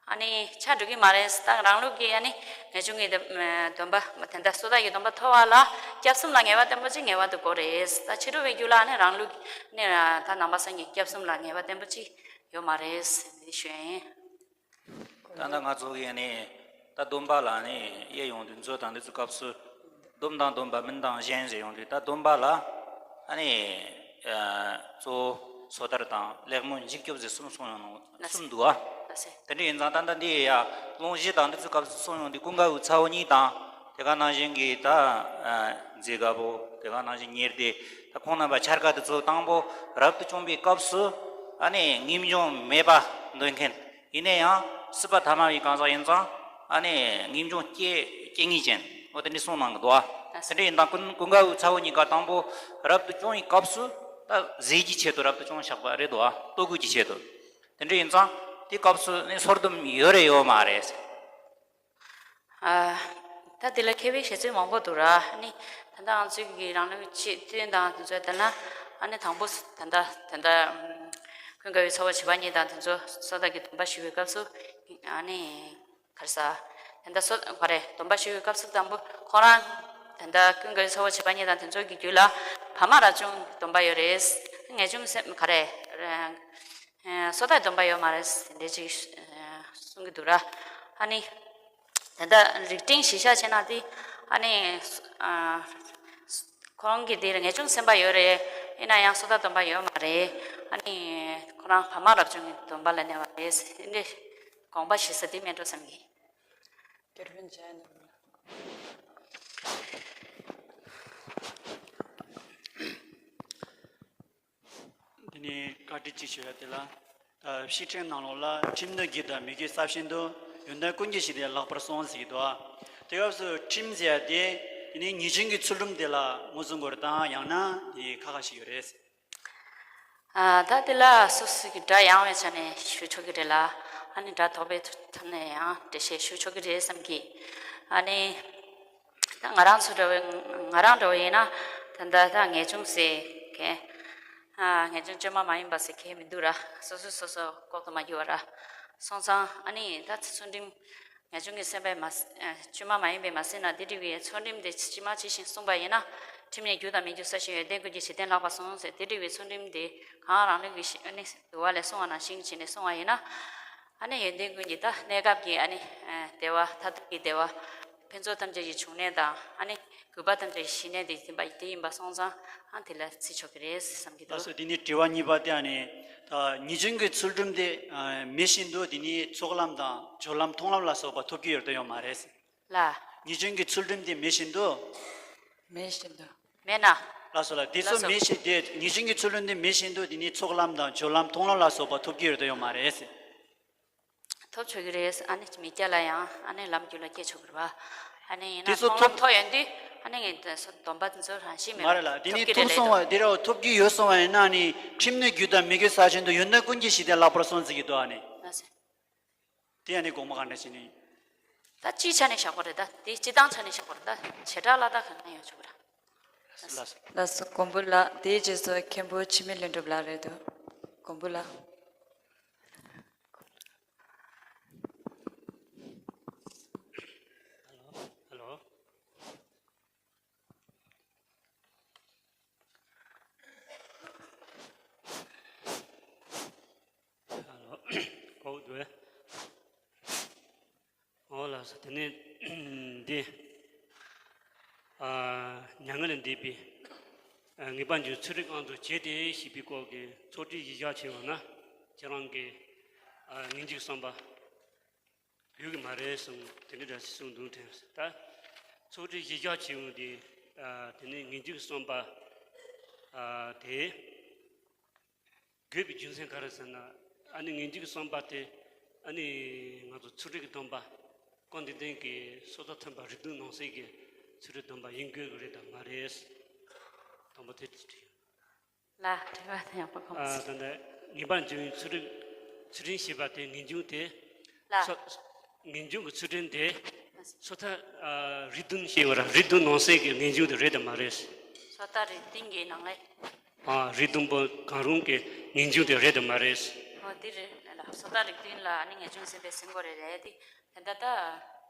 ཨ་ནི་ཆགས་འགྲོ་གི་མ་རེད། ད་རང་ལུགས་ཀྱི་ཨ་ནི་ངེས་འབྱུང་གི་སྡོམ་པ་དེ་འདྲ་སོ་ཐར་གྱི་སྡོམ་པ་ཐོབ་པ་ལ་སྐྱབས་གསུམ་ལ་ངེས་པ་བརྟན་པོ་ཅིག་ངེས་པར་དུ་དགོས་རེད། ད་ཕྱི་རོལ་པའི་རྒྱུད་ལ་ཨ་ནི་རང་ལུགས་ནི་ད་ནང་པ་སངས་རྒྱས་སྐྱབས་གསུམ་ལ་ངེས་པ་བརྟན་པོ་ཅིག་ཡོད་མ་རེད་འདི་ཞུ་ཡ་ཡིན། ད་ལྟ་ང་ཚོ་གིས་ནི་ད་སྡོམ་པ་ལ་ནི་དབྱེ་ཡོང་དུས་མཛོད་དང་འདི་ཚོའི་སྐབས་སུ་སྡོམ་དང་སྡོམ་པ་མིན་དང་གཞན་ཟེར་ཡོང་དུས་ད་སྡོམ་པ་ལ་ཨ་ནི་གཙོ་བོ་སོ་ཐར་དང་ལེགས་སྨོན་འཇིགས་སྐྱོབ་ཟེར་གསུམ་གསུངས་ཡོང་ནོ་གསུམ་འདུག་ཨ། དེ་འདྲ་ཡིན་ཙང་ད་ལྟ་འདི་ཡ་ལུང་གཞི་དང་འདི་ཚོའི་སྐབས་སུ་གསུངས་ཡོང་དུས་ཀུན་དགའ་བོའི་ཚ་བོ་གཉིས་དང་དེ་ག་ནང་བཞིན་གྱི་ད་མཛེས་དགའ་བོ་དེ་ག་ནང་བཞིན་ཉེར་སྡེ་ད་ཁོང་རྣམ་པ་འཆར་ཀ་དེ་ཚོ་དང་པོ་རབ་ཏུ་བྱུང་བའི་སྐབས་སུ་ཨ་ནི་ངེས་འབྱུང་མེད་པ་འདོད་མཁན། ཡིན་ན་ཡང་སྲིད་པ་ཐ་མ་བའི་གང་ཟག་ཡིན་ཙང་ཨ་ནི་ངེས་འབྱུང་སྐྱེ་སྐྱེ་ངེས་ཅན་འོ་དེ་འདྲ་གསུངས་གནང་གི་འདུག་ཨ། དེ་འདྲ་ཡིན་ཙང་ཀུན་ཀུན་དགའ་བོའི་ཚ་བོ་གཉིས་ཀ་དང་པོ་རབ་ཏུ་བྱུང་བའི་སྐབས་སུ་ད་ཟས་ཀྱི་ཆེད་དུ་རབ་ཏུ་བྱུང་བཞག་པ་རེད་འདུག་ཨ། ལྟོ་གོས་ཀྱི་ཆེད་དུ། དེ་འདྲ་ཡིན་ཙང་དེ་སྐབས་སུ་ནི་སོར་སྡོམ་ཡོད་རེད་ཡོད་མ་རེད། ཨ། ད་དེ་ལ་མཁས་པའི་བཤད་ཚུལ་མང་པོ་འདུག་ར། ཨ་ནི་ད་ལྟ་ང་ཚོའི་གི་རང་ལུགས་ཆེད་དོན་དང་དེ་ཚོ་ལྟར་ན་ཨ་ནི་དང་པོ་ད་ལྟ་ད་ལྟ་ཀུན་དགའ་བོའི་ཚ་བོ་བྱེད་པ་གཉིས་དང་དེ་ཚོ་སོ་ཐར་གྱི་སྡོམ་པ་ཞུ་བའི་སྐབས་སུ་ཨ་ནི་ག་རེ་ཟ། ད་ལྟ་སོ་ག་རེ་སྡོམ་པ་ཞུ་བའི་སྐབས་སུ་དང་པོ་ཁོ་རང་ད་ལྟ་ཀུན་དགའ་བོའི་ཚ་བོ་བྱེད་པ་གཉིས་དང་དེ་ཚོ་གི་རྒྱུད་ལ་བར་མ་རབ་བྱུང་སྡོམ་པ་ཡོད་རེད། ངེས་འབྱུང་སེམས་ག་རེ་སོ་ཐར་སྡོམ་པ་ཡོད་མ་རེད་དེ་འདྲ་ཅིག་གསུང་གི་འདུག་ར། ཨ་ནི། ད་ལྟ་རིགས་འབྲིང་གཞི་བཞག་བྱས་ན་དེ་ཨ་ནི་ཨ་ཁོང་གི་དེ་ངེས་འབྱུང་སེམས་དཔའ་ཡོད་རེད། ཡིན་ན་ཡང་སོ་ཐར་སྡོམ་པ་ཡོད་མ་རེད། ཨ་ནི་ཁོ་རང་བར་མ་རབ་བྱུང་གི་སྡོམ་པ་ལ་གནས་པ་རེད། དེ་འདྲའི་དགོངས་པ་བཞེས་ས་དེ་མེད་འགྲོ་བསམ་གི། དགེ་སློང་བྱས་ན། དེ་ནས་བཀའ་འདྲི་གཅིག་ཞུ་ཡ་དེ་ལ། ཨ་བཤེས་སྤྲིངས་ནང་ལོགས་ལ་ཁྲིམས་ནི་རྒྱུ་དང་མི་རྒྱུའི་ས་བཞིན་དུ་ཡོན་ཏན་ཀུན་གྱི་གཞི་དེ་ལེགས་པར་སྲུངས་ཟེར་གྱི་འདུག་ཨ། དེ་སྐབས་སུ་ཁྲིམས་ཟེར་ཡ་དེ་དེ་ནི་ངེས་འབྱུང་གི་ཚུལ་ཁྲིམས་དེ་ལ་ངོས་བཟུང་དགོས་རེད་དང་ཡང་ན་དེ་ཁག་ཁག་ཞིག་ཡོད་རེད། ཨ་ད་དེ་ལ་སོ་སོ་གི་སྒྲ་ཡངས་པའི་ཆ་ནས་ཞུ་ཆོག་གི་རེད་ལ། ཨ་ནི་སྒྲ་དོག་པའི་ཐོག་ནས་ཡང་འགྲེལ་བཤད་ཞུ་ཆོག་གི་རེད་བསམ་གི། ཨ་ནི། ད་ང་རང་ཚོ་འདྲ་བོ་ང་རང་འདྲ་བོ་ཡིན་ན་ད་ལྟ་ད་ངེས་འབྱུང་ཟེར་མཁན། ཨ་ངེས་འབྱུང་བཅོས་མ་མ་ཡིན་པ་ཟེར་མཁན་མི་འདུག་ར། སོ་སོས་སོ་སོ་ལྐོག་ཏུ་མ་གྱུར་བ་ར། སོང་ཙང་ཨ་ནི་ད་ཚུལ་ཁྲིམས་ངེས་འབྱུང་གི་སེམས་པས་མ་བཅོས་མ་མ་ཡིན་པས་མ་ཟིན་ན་དེ་འདྲ་བའི་ཚུལ་ཁྲིམས་དེ་ཇི་མ་ཇི་བཞིན་བསྲུངས་པ་ཡིན་ན། ཁྲིམས་ནི་རྒྱུ་དང་མི་རྒྱུ་ས་བཞིན་ཡོན་ཏན་ཀུན་གྱི་གཞི་རྟེན་ལེགས་པར་སྲུངས་ཟེར་དེ་འདྲ་བའི་ཚུལ་ཁྲིམས་དེ་གང་རང་ལུགས་ཀྱི་ཨ་ནི་འདུལ་བ་ལས་གསུངས་པ་ནང་བཞིན་བྱས་ནས་སྲུང་བ་ཡིན་ན། ཨ་ནི་ཡོན་ཏན་ཀུན་གྱི་ད་གནས་སྐབས་ཀྱི་ཨ་ནི་བདེ་བ་མཐར་ཐུག་གི་བདེ་བ། ཕུན་ཚོགས་ཐམས་ཅད་ཀྱི་འབྱུང་གནས་དང་ཨ་ནི་རྒུད་པ་ཐམས་ཅད་ཀྱི་ཞི་གནས་དེ་ཡིན་པ་དེ་ཡིན་པ་སོང་ཙང་ཨ་དེ་ལ་བརྩི་ཆོག་གི་རེད་བསམ་གྱི་ལགས་འདུག་སོ། དེ་ནས་དྲི་བ་གཉིས་པ་དེ་ཨ་ནི་ད་ངེས་འབྱུང་གི་ཚུལ་ཁྲིམས་དེ་མེད་བཞིན་དུ་དེ་ནས་ཚོགས་ལམ་དང་སྦྱོར་ལམ་མཐོང་ལམ་ལ་སོགས་པ་ཐོབ་ཀྱི་ཡོད་དོ་ཡོད་མ་རེད། ལ། ངེས་འབྱུང་གི་ཚུལ་ཁྲིམས་དེ་མེད་བཞིན་དུ། མེད་བཞིན་དུ། མེད་ན། ལགས་སོ་ལགས། དེ་ཚོ་ལགས་སོ། མེད་བཞིན་དེ་ངེས་འབྱུང་གི་ཚུལ་ཁྲིམས་དེ་མེད་བཞིན་དུ་དེ་ནི་ཚོགས་ལམ་དང་སྦྱོར་ལམ་མཐོང་ལམ་ལ་སོགས་པ་ཐོབ་ཀྱི་ཡོད་དོ་ཡོད་མ་རེད། ཐོབ་ཆོག་གི་རེད། ཨ་ནི་མི་སྐྱ་ལ་ཡང་ཨ་ནི་ལམ་རྒྱུད་ལ་སྐྱེ་ཆོག་གི་རེད་པ། ཨ་ནི་ཡིན་ན་དེ་ཚོ་མཐོང་ལམ་ཐོབ་ཐོབ་ཡོང་དུས་ཨ་ནི་ངས་སྡོམ་པ་དེ་ཚོ་རང་བཞིན་མེད་མ་རེད་ལ། དེ་ནི་ཐོབ་ཀྱི་རེད་ལབ་ཐུབ་སོང་བ། དེ་འདྲ་ཐོབ་ཀྱི་ཡོད་སོང་བ་ཡིན་ན་ནི་ཁྲིམས་ནི་རྒྱུད་དང་མི་རྒྱུད་གསལ་བྱེད་དུ་ཡོན་ཏན་ཀུན་གྱི་གཞི་རྟེན་ལྷག་པར་སྲུང་ཟེར་གྱི་འདུག་ཨ་ནི། ལགས་སོ། དེ་ཡང་ནི་དགོངས་པ་ག་འདྲ་བྱས་ནི། ད་སྤྱིའི་ཆ་ནས་བཞག་པ་རེད། ད་དེ་སྤྱི་བཏང་ཆ་ནས་བཞག་པ་རེད། ད་བྱེ་བྲག་ལ་ད་གང་ན་ཡོད་ཆོག་པ་རེད། ལགས་སོ། ལགས་སོ། མགོན་པོ་ལགས། དེའི་རྗེས་སུ་མཁན་པོ་འཆི་མེད་ལྷུན་གྲུབ་ལགས་རེད་འདུག་མགོན་པོ་ལགས། ཧ་ལོ། ཧ་ལོ། ཨ་ལོ། གོ་འདུག་གས། ཨོ་ལགས་སོ། དེ་ནས་འདི། ཨ། མྱ་ངན་ལས་འདས་པའི། ཨ། ངེས་པར་འབྱུང་ཚུལ་ཁྲིམས་དབང་དུ་བྱས་ཏེ་ཞེས་པའི་སྐོར་གྱི་ཚོགས་སྒྲིག་གཞི་བཞག་བྱས་པ་ན་ཁྱེད་རང་གི། ཨ། ངེས་འབྱུང་གི་བསམ་པ་ཡོད་ཀྱི་མ་རེད་གསུངས། དེ་འདྲ་འདྲ་ཞིག་གསུངས་འདུག་དྲན་སོང་། ད་ཚོགས་སྒྲིག་གཞི་བཞག་བྱས་ཡོང་དུས། ཨ། དེ་ནས་ངེས་འབྱུང་གི་བསམ་པ། ཨ། དེ། དགོས་པའི་རྒྱུ་མཚན་ག་རེ་ཟེར་ན། ཨ་ནི་ངེས་འབྱུང་གི་བསམ་པ་དེ། ཨ་ནི་ང་ཚོ་ཚུལ་ཁྲིམས་ཀྱི་སྡོམ་པ། སྐུར་འདེབས་སྟོན་གྱི་སོ་ཐར་ཐེག་པ་རིགས་བདུན་ནང་གསེས་ཀྱི་ཚུལ་ཁྲིམས་སྡོམ་པ་ཡིན་དགོས་ཀྱི་རེད་དམ་མ་རེད། དང་པོ་དེ་དྲིས། ལགས། དྲི་བ་དེ་ཡག་པོ་གོ་མ་ཨ། སོང་། ད་ལྟ་ངེས་པར་འབྱུང་བའི་ཚུལ་ཁྲིམས། ཚུལ་ཁྲིམས་ཞེས་པ་དེ་ངེས་འབྱུང་དེ། ལགས། སོ། ངེས་འབྱུང་གི་ཚུལ་ཁྲིམས་དེ། སོ་ཐར། ཨ། རིགས་བདུན་ཞེས་པ་ར། རིགས་བདུན་ནང་གསེས་ཀྱི་ངེས་འབྱུང་དེ་རེད་དམ་མ་རེད། སོ་ཐར་རིགས་བདུན་གྱི་ནང་ལས། ཨ། རིགས་བདུན་པོ་གང་རུང་གི་ངེས་འབྱུང་དེ་རེད་དམ་མ་རེད། ཨོ། འདི་རེད་ལགས། སོ་ཐར་རིགས་བདུན་ལ་ཨ་ནི་ངེས་འབྱུང་སེམས་དཔའི་སེམས་སྒོ་རེ་རེད་དེ། དེ་འདྲ་ད།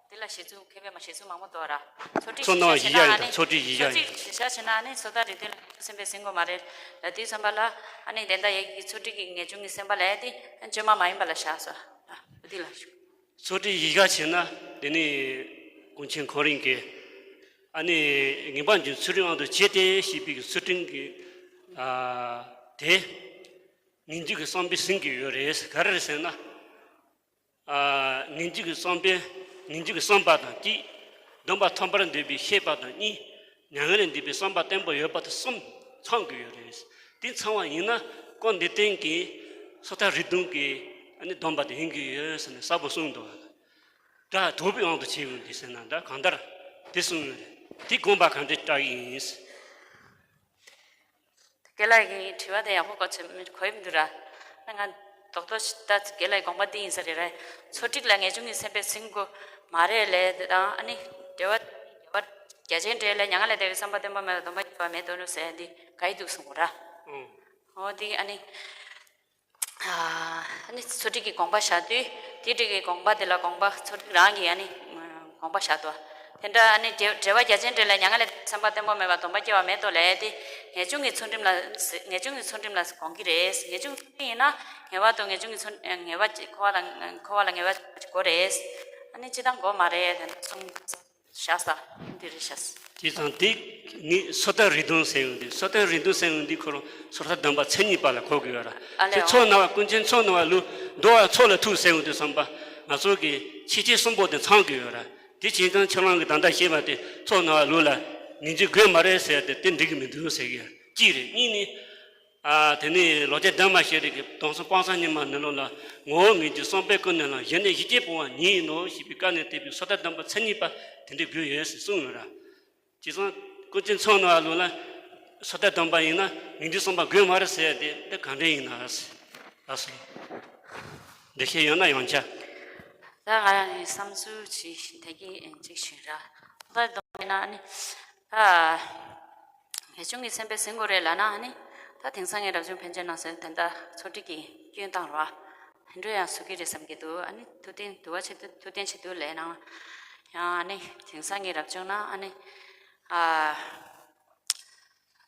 འདི་ལ་བཤད་ཚུལ་མཁས་པའི་མ་བཤད་ཚུལ་མང་པོ་འདུག་ར། ཚོགས་སྒྲིག་ཚོགས་གཞི་བཞག་བྱས་ན་ཨ་ནི། ཚོགས་སྒྲིག་གཞི་བཞག་ཡིན། ཚོགས་སྒྲིག་གཞི་བཞག་བྱས་ན་ཨ་ནི་སོ་ཐར་རིགས་བདུན་ལ་སེམས་དཔའི་སེམས་སྒོ་མ་རེད་ལ། དེའི་བསམ་པ་ལ་ཨ་ནི་དེ་འདྲ་ཡ་གི་ཚོགས་སྒྲིག་གི་ངེས་འབྱུང་གི་སེམས་དཔའ་ལ་ཡ་དེ་བཅོས་མ་མ་ཡིན་པ་ལ་བཞག་སོ། ཨ། འདི་ལ། ཚོགས་སྒྲིག་གཞི་བཞག་བྱས་ན་དེ་ནི་ཀུན་མཁྱེན་ཁོ་རང་གིས། ཨ་ནི་ངེས་པར་འབྱུང་ཚུལ་ཁྲིམས་དབང་དུ་བྱས་ཏེ་ཞེས་པའི་ཚུལ་ཁྲིམས་ཀྱི། ཨ། དེ། ངེས་འབྱུང་གི་བསམ་པས་ཟིན་གྱི་ཡོད་རེད། ག་རེ་རེད་ཟེར་ན། ཨ། ངེས་འབྱུང་གི་བསམ་པས། ངེས་འབྱུང་གི་བསམ་པ་དང་གཅིག་སྡོམ་པ་ཐོབ་པར་འདོད་པའི་ཤེས་པ་དང་གཉིས། མྱ་ངན་ལས་འདས་པའི་བསམ་པ་བརྟན་པོ་ཡོད་པ་དང་གསུམ་ཚང་གི་ཡོད་རེད། དེ་ཚང་བ་ཡིན་ན་སྐུར་འདེབས་སྟོན་གྱི་སོ་ཐར་རིགས་བདུན་གྱི་ཨ་ནི་སྡོམ་པ་དེ་ཡིན་གྱི་ཡོད་ཟེར་ནས་གསལ་པོ་གསུངས་འདུག་ད་དོགས་པའི་དབང་དུ་བྱས་ཡོང་དུས་ཟེར་ན་ད་གང་ལྟར་དེ་གསུངས་ཡོད་རེད། དེ་དགོངས་པ་གང་འདྲ་བཀྲལ་གྱི་ཡིན། རྒན་ལགས་ཀྱི་དྲི་བ་དེ་ཡག་པོ་གོ་ཚོད་མི་གོ་ཡི་མི་འདུག་ར། ད་ང་རྡོག་རྡོག་ཞིག་ད་རྒན་ལགས་ཀྱི་དགོངས་པ་འདི་ཡིན་ས་རེད་ར། ཚོགས་སྒྲིག་ལ་ངེས་འབྱུང་གི་སེམས་དཔའི་སེམས་སྒོ་མ་རེད་ལས་དེ་དང་ཨ་ནི་འགྲེལ་པ། འགྲེལ་པ་རྒྱ་ཆེན་འགྲེལ་ལས་མྱ་ངན་ལས་འདས་པའི་བསམ་པ་བརྟན་པོ་མེད་པ་སྡོམ་པ་སྐྱེ་བ་མེད་དོ་ནུ་ཟེར་འདི་ག་ཡི་འདུག་གསུངས་གོ་ར། ཨོ་འདི་ཨ་ནི། ཨ་ནི་ཚོགས་སྒྲིག་གི་དགོངས་པ་བཞག་དུས་དེ་སྒྲིག་གི་དགོངས་པ་དེ་ལ་དགོངས་པ་ཚོགས་སྒྲིག་རང་གིས་ཨ་ནི་དགོངས་པ་བཞག་དོ། དེ་འདྲ་ཨ་ནི་འགྲེལ་འགྲེལ་པ་རྒྱ་ཆེན་འགྲེལ་ལས་མྱ་ངན་ལས་འདས་པའི་བསམ་པ་བརྟན་པོ་མེད་པ་སྡོམ་པ་སྐྱེ་བ་མེད་དོ་ལས་དེ་ངེས་འབྱུང་གི་ཚུལ་ཁྲིམས་ལ་ངེས་འབྱུང་གི་ཚུལ་ཁྲིམས་ལ་དགོངས་ཀྱི་རེད། ངེས་འབྱུང་ཚུལ་ཁྲིམས་ཡིན་ན་ངེས་པར་དུ་ངེས་འབྱུང་གི་ཚུལ་ངེས་པ་འཁོར་བ་ལ་འཁོར་བ་ལ་ངེས་པ་དགོས་རེད། ཨ་ནི་སྤྱིར་བཏང་དགོས་མ་རེད་དེ་འདྲ་གསུངས། བཞག་ས་འདི་རེད་ཤག་དེ་ཙང་དེ་ངས་སོ་ཐར་རིགས་བདུན་ཟེར་ཡོང་དུས་སོ་ཐར་རིགས་བདུན་ཟེར་ཡོང་དུས་ཁོ་རང་སོ་ཐར་སྡོམ་པ་མཚན་ཉིད་པ་ལ་གོ་དགོས་ཡོད་ར། ཨ་ལས། དེ་ཚོགས་རྣམ་པ་ཀུན་མཁྱེན་ཚོགས་རྣམ་པ་ལུ་འགྲོ་བ་ཚོགས་ལ་ཐུག་ཟེར་ཡོང་དུས་བསམ་པ་ང་ཚོ་གི་ཆོས་ཅན་གསུམ་པོ་དེ་ཚང་དགོས་ཡོད་ར། དེ་བྱས་ཙང་ཁྱེད་རང་གི་ད་ལྟ་བཤད་པ་དེ་ཚོགས་རྣམ་པ་ལུ་ལ་ངེས་འབྱུང་དགོས་མ་རེད་ཟེར་ཏེ་དེ་འགྲིག་གི་མི་འདུག་ཟེར་གི་ཡོད། གཅིག་རེད། གཉིས་ནི། ཨ། དེ་ནས་ལོ་ཙཱ་བདག་མ་ཤེས་རིག་གི་དོན་གསུམ་སྤང་བྱ་གཉིས་མ་ནི་ལོ་ལ་ངོ་བོ་ངེས་འབྱུང་བསམ་པས་ཀུན་ནས་བསླངས། གཞི་ནས་གཞི་སྐྱེས་སྤོང་བ་ཉིད་ཡིན་ནོ་ཞེས་པའི་བཀའ་ནས་བཏུས་པའི་སོ་ཐར་སྡོམ་པ་མཚན་ཉིད་པ་དེ་འདྲ་དགོས་ཡོད་ཟེར་གསུངས་ཡོད་ར། བྱས་ཙང་ཀུན་མཁྱེན་ཚོགས་རྣམ་པ་ལུ་ལ་སོ་ཐར་སྡོམ་པ་ཡིན་ན་ངེས་འབྱུང་བསམ་པ་དགོས་མ་རེད་ཟེར་ཡ་དེ་འདི་ག་འདྲ་ཡིན་ན་ཟེར། ལགས་སོ། འགྲེལ་བཤད་ཡོད་ན་ཡང་བྱ། ད་ང་རང་གི་བསམ་ཚུལ་ཅིག་དེ་གི་ཅིག་ཞིག་ར། སོ་ཐར་སྡོམ་པ་ཡིན་ན་ནི། ཨ། ངེས་འབྱུང་གི་སེམས་དཔའི་སེམས་སྒོ་རེད་ལབ་ན་ནི། ད་དེང་སང་ངས་རབ་བྱུང་པཎ་ཆེན་ནང་གསན་དེ་འདྲ་ཚོགས་སྒྲིག་གི་སྐྱོན་བཏང་ར། དེ་འདྲ་ཡང་བཟོ་གི་རེད་བསམ་གྱི་འདུག་ཨ་ནི་ཐུགས་བསྟན་དུ་བ་ཆེ་དུ་ཐུགས་བསྟན་ཆེ་དུ་ལས་ནང་། ཡང་ཨ་ནི་དེང་སང་ངས་རབ་བྱུང་ན་ཨ་ནི། ཨ།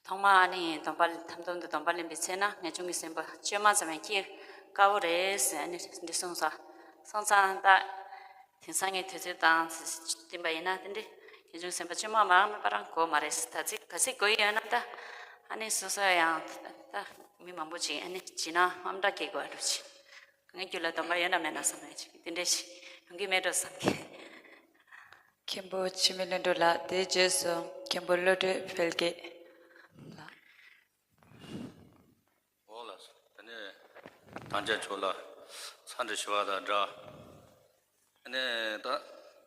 ཐོག་མ་ཨ་ནི་སྡོམ་པ་ཐམ་སྡོམ་དུ་སྡོམ་པ་ལེན་པའི་ཚེ་ན་ངེས་འབྱུང་གི་སེམས་པ་བཅོས་མ་ཙམ་ཡང་སྐྱེ་དཀའ་བོ་རེད་ཟེར་ཨ་ནི་འདི་གསུངས་སོ། སོང་ཙང་ད། དེང་སང་ངས་དུས་ཚོད་དང་བསྟུན་པ་ཡིན་ན་དེ་འདྲའི་ངེས་འབྱུང་སེམས་པ་བཅོས་མ་མ་མེད་པ་རང་དགོས་མ་རེད། ད་ཚིག་ག་ཚིག་དགོས་ཡོད་ན་ད་ཨ་ནི་སོ་སོ་ཡང་ད་མི་མང་པོ་ཅིག་ཨ་ནི་བྱིན་ན་དམ་དྲག་སྐྱེ་དགོས་འགྲོ་ཅིག་ངའི་རྒྱུད་ལ་སྡོམ་པ་ཡོད་ན་མེད་ན་བསམ་ཡས་ཅིག་དེ་འདྲའི་ཞིག་ཡོང་གི་མེད་འགྲོ་བསམ་གི། མཁན་པོ་འཆི་མེད་ལྷུན་གྲུབ་ལགས། དེའི་རྗེས་སུ་མཁན་པོ་བློ་གྲོས་འཕེལ་རྒྱས་ལགས། འོ་ལགས་སོ། དེ་ནས་དམ་བཅའ་ཆོག་ལ་འཚམས་འདྲི་ཞུ་བ་དང་སྦྲགས། ནས་ད་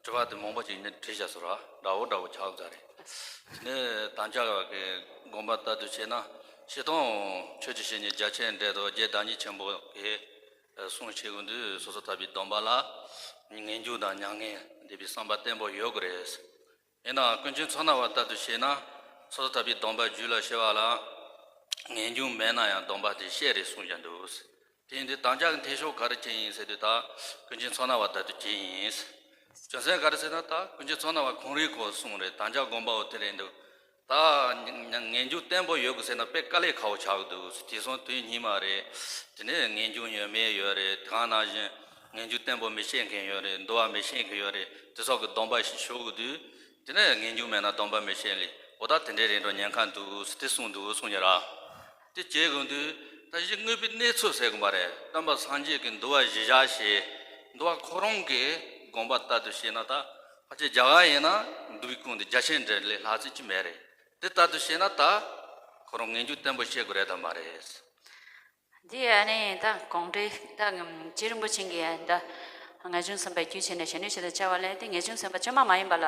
དྲི་བ་དེ་མང་པོ་ཅིག་ནས་དྲིས་བཞག་སོང་ར། འདྲ་བོ་འདྲ་བོ་ཆགས་ཚར་རེད། ནས་དམ་བཅའ་བ་གི་དགོངས་པ་ལྟར་དུ་བྱས་ན། སྤྱིར་བཏང་ཆོས་ཀྱི་བཤེས་གཉེན་རྒྱ་ཆེར་འགྲེལ་དང་རྗེ་བདག་ཉིད་ཆེན་པོ་གིས་གསུང་བྱེད་ཀྱི་འདུག་སོ་སོར་ཐར་པའི་སྡོམ་པ་ལ་ངེས་འབྱུང་དང་མྱ་ངན་འདས་པའི་བསམ་པ་བརྟན་པོ་ཡོད་དགོས་རེད། ཡིན་ནའང་ཀུན་མཁྱེན་མཚོ་སྣ་བ་ལྟར་དུ་བྱས་ན། སོ་སོར་ཐར་པའི་སྡོམ་པ་རྒྱུད་ལ་སྐྱེ་བ་ལ་ངེས་འབྱུང་མེད་ན་ཡང་སྡོམ་པ་དེ་བཤད་རེད་གསུངས་ཀྱང་འདུག་དེ་ཡིན་དུས་དམ་བཅའ་གི་མཐའ་མཇུག་ག་རེ་བྱས་ཡིན་ཟེར་དུས། ད་ཀུན་མཁྱེན་མཚོ་སྣ་བ་ལྟར་དུ་བྱས་ཡིན། རྒྱུ་མཚན་ག་རེ་ཟེར་ན། ད་ཀུན་མཁྱེན་མཚོ་སྣ་བ་ཁོང་རང་གིས་གསུངས་རེད། དམ་བཅའ་དགོངས་པ་བོ་དེ་རེད་འདུག་ད་ངེས་འབྱུང་བརྟན་པོ་ཡོད་དགོས་ཟེར་ན་དཔེ་དཀའ་ལས་ཁག་པོ་ཆགས་ཀྱི་འདུག་དེང་སང་དུས་སྙིགས་མ་རེད། དེ་ནས་ངེས་འབྱུང་ཡོད་མེད་ཡོད་རེད། དེ་ག་ནང་བཞིན་ངེས་འབྱུང་བརྟན་པོ་མི་བཤད་མཁན་ཡོད་རེད། འདུལ་བ་མི་བཤད་མཁན་ཡོད་རེད། དེ་སོགས་ཀྱི་སྡོམ་པ་ཞིག་ཞུ་དགོས་དུས། དེ་ནས་ངེས་འབྱུང་མེད་ན་སྡོམ་པ་མི་བཤད་ལེ། འོ་ད་དེ་འདྲའི་རིང་འགྲོ་ཉེན་ཁ་འདུག་ཟེར་དེ་གསུངས་འདུག་གསུངས་ཀྱི་ར། དེ་བྱེད་དགོས་དུས་ད་གཞི་དངོས་པོའི་གནས་ཚུལ་ཟེར་གི་མ་རེད། སྟོན་པ་སངས་རྒྱས་ཀྱིས་འདུལ་བ་གཞི་བཞག་བྱས། འདུལ་བ་ཁོ་རང་གི་དགོངས་པ་ལྟར་དུ་བྱས་ན། ད་ཕལ་ཆེར་རྒྱ་གར་ཡིན་ན་འདུལ་བའི་ཁུངས་དེ་རྒྱ་ཆེར་འགྲེལ་ལས་ལྷག་ཙམ་ཅིག་མེད་རེད། དེ་ལྟར་དུ་བྱས་ན་ད་ཁོ་རང་ངེས་འབྱུང་བརྟན་པོ་བཤད་དགོས་རེད་དམ་མ་རེད། འདི་ཨ་ནི་ད་དགོངས་འགྲེལ་ད་རྗེ་རིན་པོ་ཆེ་གིས་ད་ངེས་འབྱུང་སེམས་དཔའི་རྒྱུད་བྱས་ནས་གཞན་ནུས་ཆེ་དང་བཅས་པ་ལས། དེ་ངེས་འབྱུང་སེམས་དཔའ་བཅོས་མ་མ་ཡིན་པ་ལ་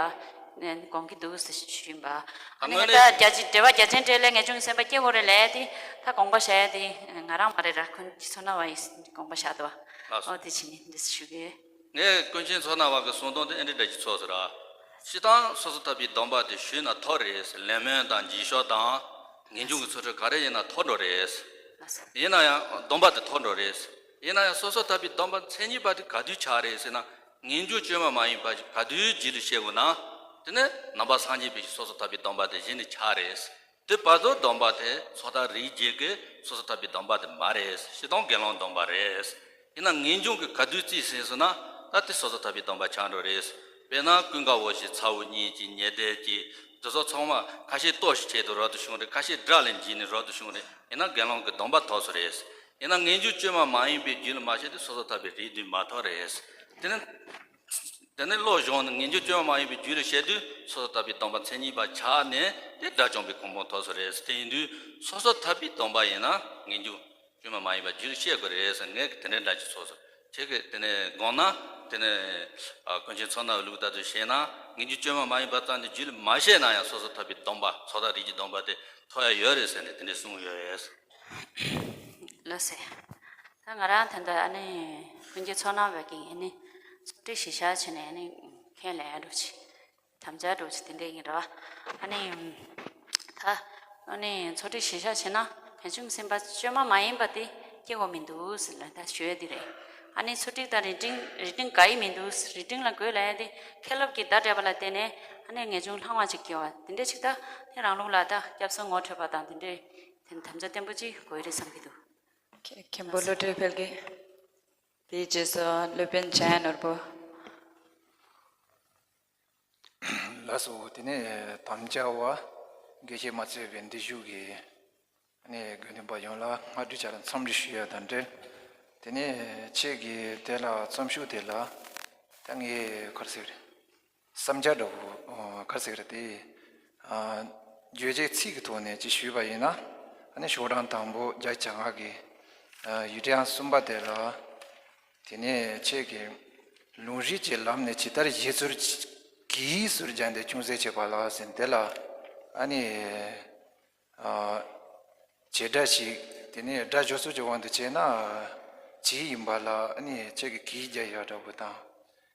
དགོངས་ཀྱི་འདུག་ཟེར་ཞུས་ཡིན་པ། ཨ་ནི་དངོས་གནས་ད་རྒྱ་ཆེ་འགྲེལ་པ་རྒྱ་ཆེར་འགྲེལ་ལས་ངེས་འབྱུང་སེམས་དཔའ་སྐྱེ་དགོས་རེད་ལས། དེ་ད་དགོངས་པ་བཞག་ཡ་དེ་ང་རང་མ་རེད་ར། ཀུན་མཁྱེན་མཚོ་སྣ་བ་ཡིས་དགོངས་པ་བཞག་འདུག་ལགས་སོ། ཨོ་དེ་བྱས་ནས་འདི་ཞུ་གི། ངས་ཀུན་མཁྱེན་མཚོ་སྣ་བ་གི་གསུང་དོན་དེ་ཨེ་འདྲ་འདྲ་ཅིག་ཚོར་སོང་ར། སྤྱིར་བཏང་སོ་སོར་ཐར་པའི་སྡོམ་པ་དེ་ཞུས་ན་ཐོབ་རེད། ལེགས་སྨོན་དང་འགྱིག་ཤོག་དང་ངེས་འབྱུང་གི་ཚུལ་ཁྲིམས་ག་རེ་ཡིན་ན་ཐོབ་འགྲོ་རེད། ཡིན་ན་ཡང་སྡོམ་པ་དེ་ཐོབ་འགྲོ་རེད། ཡིན་ན་ཡང་སོ་སོར་ཐར་པའི་སྡོམ་པ་མཚན་ཉིད་པ་དེ་ག་དུས་ཆགས་རེད་ཟེར་ན། ངེས་འབྱུང་བཅོས་མ་མ་ཡིན་པ་ག་དུས་རྒྱུད་ལ་སྐྱེ་དགོས་ན། དེ་ནས་ནང་པ་སངས་རྒྱས་པའི་སོ་སོར་ཐར་པའི་སྡོམ་པ་དེ་གཞི་ནས་ཆགས་རེད། དེ་བར་དུ་སྡོམ་པ་དེ་སོ་ཐར་རིགས་བརྒྱད་ཀྱི་སོ་སོར་ཐར་པའི་སྡོམ་པ་དེ་མ་རེད། སྤྱིར་བཏང་དགེ་སློང་སྡོམ་པ་རེད། ཡིན་ན་ངེས་འབྱུང་གིས་ག་དུས་རྩིས་ཟིན་སོང་ན། ད་དེ་སོ་སོར་ཐར་པའི་སྡོམ་པ་ཆགས་འགྲོ་རེད། དཔེར་ན་ཀུན་དགའ་བོ་ཞིག་ཚ་བོ་གཉིས་ཀྱི་ཉེ་སྡེ་གྱི་དེ་ཚོ་ཚང་མ་ཁ་ཤས་ལྟོ་ཞིག་བྱས་དུས་རོལ་དུ་བྱུང་རེད། ཁ་ཤས་དགྲ་ལ་འཇིགས་ནས་རོལ་དུ་བྱུང་རེད། ཡིན་ན་དགེ་སློང་གི་སྡོམ་པ་ཐོབ་སོང་རེད། ཡིན་ན་ངེས་འབྱུང་བཅོས་མ་མ་ཡིན་པའི་རྒྱུད་ལ་མ་སྐྱེས་དུས་སོ་སོར་ཐར་པའི་རིགས་བདུན་མ་ཐོབ་རེད། དེ་ནི། དེ་ནས་བློ་སྦྱོང་ནས་ངེས་འབྱུང་བཅོས་མ་མ་ཡིན་པའི་རྒྱུད་ལ་སྐྱེས་དུས་སོ་སོར་ཐར་པའི་སྡོམ་པ་མཚན་ཉིད་པ་ཆགས་ནས་དེ་དགྲ་བཅོམ་པའི་གོ་འཕང་ཐོབ་སོང་རེད། དེ་ཡིན་དུས་སོ་སོར་ཐར་པའི་སྡོམ་པ་ཡིན་ན་ངེས་འབྱུང་བཅོས་མ་མ་ཡིན་པ་རྒྱུད་ལ་སྐྱེ་དགོས་རེད་ཟེར། ངས་དེ་འདྲའི་འདྲ་ཅིག་ཚོར་སོང་། ཁྱེད་ཀྱིས་དེ་ནས་དགོངས་ན། དེ་ནས་ཀུན་མཁྱེན་མཚོ་སྣ་བའི་ལུགས་ལྟར་དུ་བྱས་ན། ངེས་འབྱུང་བཅོས་མ་མ་ཡིན་པ་ཙམ་དུ་རྒྱུད་ལ་མ་སྐྱེས་ན་ཡང་སོ་སོར་ཐར་པའི་སྡོམ་པ། སོ་ཐར་རིགས་ཀྱི་སྡོམ་པ་དེ་ཐོབ་ཡ་ཡོད་རེད་ཟེར་ནས་དེ་འདྲའི་གསུངས་ཡོད་རེད། ལགས་སེ། ད་ང་རང་ད་ལྟ་ཨ་ནི་ཀུན་མཁྱེན་མཚོ་སྣ་བ་གིས་ཨ་ནི་ཚོགས་སྒྲིག་གཞི་བཞག་བྱས་ནས་ཨ་ནི་ཁས་ལེན་ཡ་འགྲོ་ཆེ། དམ་བཅའ་འགྲོ་ཆེ་དེ་འདྲས་ཡིན་ར། ཨ་ནི་ད་ཨ་ནི་ཚོགས་སྒྲིག་གཞི་བཞག་བྱས་ན་ངེས་འབྱུང་སེམས་དཔའ་བཅོས་མ་མ་ཡིན་པ་དེ་སྐྱེ་དགོས་མི་འདུག་ཟེར་ལ་ད་ཞུ་ཡ་དེ་རེད། ཨ་ནི་ཚོགས་སྒྲིག་དང་རིགས་མཐུན་རིགས་མཐུན་ག་ཡི་མི་འདུག་རིགས་མཐུན་ལ་དགོས་ལབ་ཡ་དེ་མཁན་སློབ་ཀྱི་བརྡ་སྤྲད་པ་ལ་བརྟེན་ནས་ཨ་ནི་ངེས་འབྱུང་ལྷང་བ་ཅིག་སྐྱེ་བ་དེ་འདྲས་ཅིག་ད་ནི་རང་ལུགས་ལ་ད་སྐྱབས་སུ་ངོ་འཕྲོད་པ་དང་དེ་འདྲས་དེ་དམ་བཅའ་བརྟན་པོ་ཅིག་དགོས་རེད་བསམ་གྱི་འདུག་མཁན་པོ་བློ་གྲོས་འཕེལ་རྒྱས། དེའི་རྗེས་སུ་སློབ་དཔོན་འཇམ་དབྱངས་ནོར་བུ། ལགས་སོ། དེ་ནས་དམ་བཅའ་བ་དགེ་བཤེས་མ་ཚོས་པའི་འདི་བཞུགས་ཀྱི་ཨ་ནི་དགེ་འདུན་པ་ཡོངས་ལ་སྔ་དྲོའི་ཆ་ལ་འཚམས་འདྲི་ཞུ་ཡ་དང་འབྲེལ། དེ་ནས་ཁྱེད་ཀྱིས་དེ་ལ་རྩོམ་ཤོག་དེ་ལ་ད་ངས་ག་རེ་ཟེར་རེད། བསམ་འཆར་འདྲ་བོ་ག་རེ་ཟེར་རེད་དེ། བརྗོད་བྱའི་ཚིག་གི་ཐོག་ནས་ཅིག་ཞུས་པ་ཡིན་ན། ཨ་ནི་ཤོག་གྲངས་དང་པོ་བརྒྱ་ཆ་ལྔ་གི་ཡིག་ཕྲེང་གསུམ་པ་དེ་ལ། དེ་ནས་ཁྱེད་ཀྱིས་ལུང་རིགས་ཀྱི་ལམ་ནས་ཇི་ལྟར་བཞེད་ཚུལ་གྱིས་ཟུར་སྦྱར་ཏེ་ཅུང་ཟད་བྱས་པ་ལ་ཟེར་དེ་ལ། ཨ་ནི་བྱེད་སྒྲ་ཞིག་དེ་ནས་སྒྲ་སྦྱོར་ཚུལ་གྱི་དབང་དུ་བྱས་ན་བྱེད་ཡིན་པ་ལ་ཨ་ནི་ཁྱེད་ཀྱིས་གིས་རྒྱག་ཡག་འདྲ་པོ་དང་།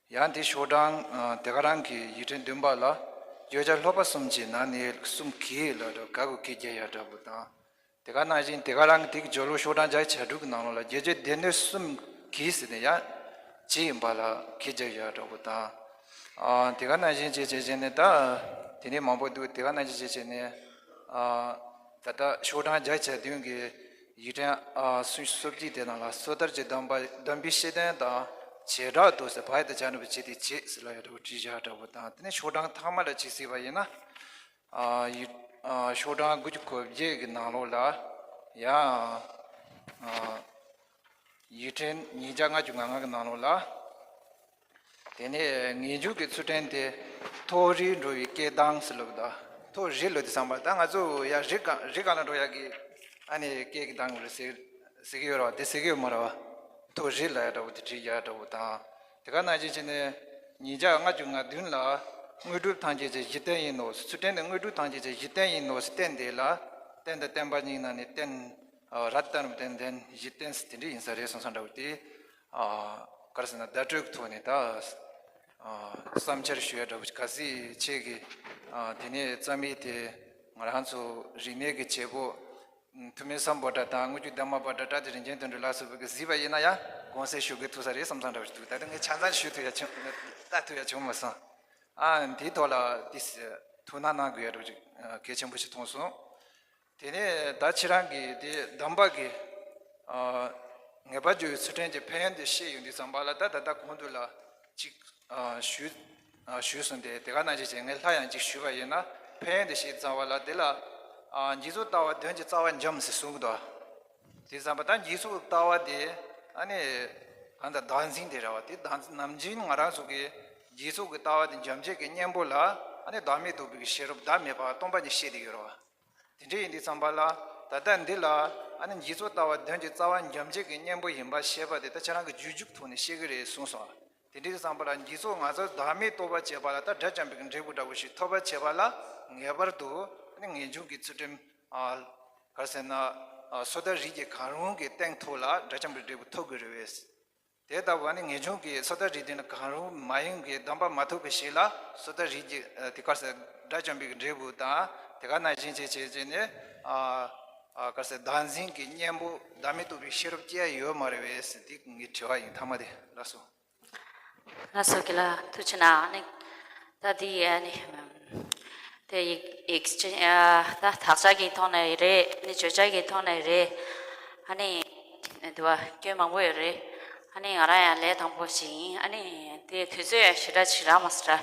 ཡང་དེ་ཤོག་གྲངས་དེ་ག་རང་གི་ཡིག་ཕྲེང་བདུན་པ་ལ་བརྗོད་བྱ་ལྷག་པ་གསུམ་གྱི་ནང་ནས་གསུམ་གིས་ལ་འདྲ་ག་གུ་གིས་རྒྱག་ཡག་འདྲ་པོ་དང་། དེ་ག་ནང་བཞིན་དེ་ག་རང་གི་དེ་གི་སྦྱོར་ལུགས་ཤོག་གྲངས་བརྒྱ་ཆ་དྲུག་གི་ནང་ལོགས་ལ་བརྗོད་བྱའི་སྡེ་སྣོད་གསུམ་གྱིས་ཟེར་ནས་ཡང་བྱེད་ཡིན་པ་ལ་གིས་རྒྱག་ཡག་འདྲ་པོ་དང་། ཨ། དེ་ག་ནང་བཞིན་བྱས་བྱས་བྱས་ནས་ད་དེ་ནས་མང་པོ་འདུག་དེ་ག་ནང་བཞིན་བྱས་བྱས་ནས། ཨ། ད་ལྟ་ཤོག་གྲངས་བརྒྱ་ཆ་བདུན་གྱི་ཡིག་ཕྲེང་ཨ་སུམ་ཅུ་སོ་གཅིག་དེ་ནང་ལ་སོ་ཐར་གྱི་སྡོམ་པ་སྡོམ་པའི་བཤད་དོན་དང་བྱེ་བྲག་ཏུ་ཟེར་བ་ཡི་དང་བྱ་ནུ་བ་བྱེད་དེ་བྱེད་ཟེར་ལ་ཡག་འདྲ་པོ་བྲིས་བཞག་འདྲ་པོ་དང་། དེ་ནས་ཤོག་གྲངས་ཐ་མ་ལ་ཅིག་གཟིགས་པ་ཡིན་ན། ཨ་ཡིག་ཨ་ཤོག་གྲངས་དགུ་བཅུ་གོ་བརྒྱད་ཀྱི་ནང་ལོགས་ལ་ཡང་ཨ་ཡིག་ཕྲེང་ཉིས་བརྒྱ་ལྔ་བཅུ་ང་ལྔ་གི་ནང་ལོགས་ལ། དེ་ནས་ངེས་འབྱུང་གི་ཚུལ་ཁྲིམས་དེ་ཐོག་རིས་འགྲོ་བའི་སྐད་གདངས་སུ་ལབ་ད། ཐོག་རིས་ལབ་དུས་ཙམ་པ་ད་ང་ཚོ་ཡར་རི་སྒང་རི་སྒང་ལ་འགྲོ་ཡག་གི་ཨ་ནི་སྐད་ཀྱི་གདངས་རེད་ཟེར་ཟེར་གི་ཡོད་རེད་བ། དེ་ཟེར་གི་ཡོད་མ་རེད་བ། ཐོག་རིས་ལབ་ཡག་འདྲ་པོ་དེ་བྲིས་ཡག་འདྲ་པོ་དང་། དེ་ག་ནང་བཞིན་བྱས་ནས་ཉིས་བརྒྱ་ལྔ་བཅུ་ང་བདུན་ལ་དངོས་གྲུབ་ཐམས་ཅད་ཀྱི་གཞི་རྟེན་ཡིན་ནོ། ཚུལ་ཁྲིམས་ནི་དངོས་གྲུབ་ཐམས་ཅད་ཀྱི་གཞི་རྟེན་ཡིན་ནོ་ཟེར་བསྟན་དེ་ལ། རྟེན་དང་བརྟེན་པ་གཉིས་ནང་ནས་རྟེན་རབ་དང་རིམ་པ་བརྟེན་གཞི་རྟེན་ཟེར་དེ་འདྲ་ཡིན་ས་རེད་གསུངས་ས་འདྲ་བོ་དེ། ག་རེ་ཟེར་ན་བརྡ་སྤྲོད་ཀྱི་ཐོག་ནས་ད་བསམ་འཆར་ཞུ་ཡ་འདྲ་བོ་ག་ཚོད་ཆེ་གི། དེ་ནས་རྩ་མེད་དེ་ང་རང་ཚོ་རིག་གནས་ཀྱི་བྱེད་པོ། ཐུ་མི་སམ་བྷོ་ཊ་དང་དངུལ་ཆུ་ལྡན་མ་བྷོ་ཊ་བཀྲ་ཤིས་རིན་ཆེན་དོན་གྲུབ་ལ་སོགས་པའི་གཟིགས་པ་ཡིན་ན་ཡང་དགོངས་སེལ་ཞུ་དགོས་ཐུག་ས་རེད་བསམ་བསམ་འདྲ་བ་ཞིག་འདུག་ད་ལྟ་ངས་ཆ་ཚང་ཞུ་ཐུབ་ཡ་བྱུང་ལྟ་ཐུབ་ཡ་བྱུང་མ་སོང་། ཨ་འདིའི་ཐོག་ལ་ཏིས་ཐུགས་སྣང་གནང་དགོས་ཡ་འདྲ་བ་ཅིག་གལ་ཆེན་པོ་ཞིག་མཐོང་སོང་། དེ་ནས་ད་ཁྱེད་རང་གིས་དེ་གདམས་པ་གི་ངེས་པར་འབྱུང་བའི་ཚུལ་ཁྲིམས་ཀྱི་ཕན་ཡོན་དེ་བཤད་ཡོང་དུས་ཙམ་པ་ལ་ད་ད་ལྟ་གོང་དུ་ལ་ཅིག་ཞུས། ཞུས་སོང་སྟེ་དེ་ག་ནང་བཞིན་བྱས་ངས་སླར་ཡང་ཅིག་ཞུས་པ་ཡིན་ན། ཕན་ཡོན་དེ་ཞེས་བྱ་བ་ལ་དེ་ལ་འཇིག་ཚོགས་ལྟ་བ་དོན་གྱི་རྩ་བ་འཇོམས་ཟེར་གསུངས་འདུག་དེ་ཙམ་པ་ད་འཇིག་ཚོགས་ལྟ་བ་དེ་ཨ་ནི་གང་ལྟར་བདག་འཛིན་དེ་རེད་བ། དེ་བདག་འཛིན་ནམ་རྒྱུན་ང་རང་ཚོ་གི་འཇིག་ཚོགས་ཀྱི་ལྟ་བ་དེ་འཇོམས་བྱེད་ཀྱི་གཉེན་པོ་ལ་ཨ་ནི་བདག་མེད་རྟོགས་པའི་ཤེས་རབ་བདག་མེད་པ་སྟོང་པ་ཉིད་བཤད་དེ་ཡོད་རེད་བ། དེ་འདྲ་ཡིན་དུས་ཙམ་པ་ལ་ད་ལྟ་འདི་ལ་ཨ་ནི་འཇིག་ཚོགས་ལྟ་བ་དོན་གྱི་རྩ་བ་འཇོམས་བྱེད་ཀྱི་གཉེན་པོ་ཡིན་པ་ཤེས་པ་དེ་ད་ཁྱེད་རང་གི་རྗེས་འཇུག་ཐོག་ནས་ཤེས་ཀྱི་རེད་གསུངས་སོང་། དེ་འདྲའི་བསམ་པ་ལ་འཇིག་ཚོགས་ང་ཚོ་བདག་མེད་རྟོགས་པར་བྱེད་པ་ལ་ད་དགྲ་བཅོམ་པའི་འབྲས་བུ་འདྲ་བོ་ཞིག་ཐོབ་པར་བྱེད་པ་ལ་ངེས་པར་དུ་ཨ་ནི་ངེས་འབྱུང་གི་ཚུལ་ཁྲིམས། ཨ། ག་རེ་ཟེར་ན། ཨ། སོ་ཐར་རིས་ཀྱི་གང་རུང་གི་སྟེང་ཐོག་ལ་དགྲ་བཅོམ་པའི་འབྲས་བུ་ཐོབ་དགོས་རེད་བས། དེ་ལྟ་བུ་ཨ་ནི་ངེས་འབྱུང་གི་སོ་ཐར་རིས་དེ་ནི་གང་རུང་མ་ཡིན་གྱི་གདམས་པ་མ་ཐོབ་པའི་ཞིག་ལ་སོ་ཐར་རིས་ཀྱི་ཨ། དེ་ག་རེ་ཟེར་དགྲ་བཅོམ་པའི་འབྲས་བུ་དང་དེ་ག་ནང་བཞིན་བྱས་བྱས་བྱས་ནས། ཨ། ཨ། ག་རེ་ཟེར་བདག་འཛིན་གྱི་གཉེན་པོ་བདག་མེད་རྟོགས་པའི་ཤེས་རབ་སྐྱེ་ཡ་ཡོད་མ་རེད་བས་ཟེར་དེ་ངའི་དྲི་བ་ཡིན། ཐ་མ་དེ་ལགས་སོ། ལགས་སོ་དགེ་ལགས་ཐུགས་རྗེ་གནང་། ཨ་ནི་ད་འདི་ཡི་ཨ་ནི་དེ་ཡིག་ཡིག་ཆ་ཨ་ད་དག་ཆ་གི་ཐོག་ནས་རེད། ཨ་ནི་བརྗོད་བྱ་གི་ཐོག་ནས་རེད། ཨ་ནི་དེ་བ་སྐྱོན་མང་པོ་ཡོད་རེད། ཨ་ནི་ང་རང་ཡང་ལས་དང་པོ་ཞིག་ཡིན། ཨ་ནི་དེ་དུས་ཚོད་ཡང་ཞེ་དྲག་ཞིག་རག་མ་སོང་ར།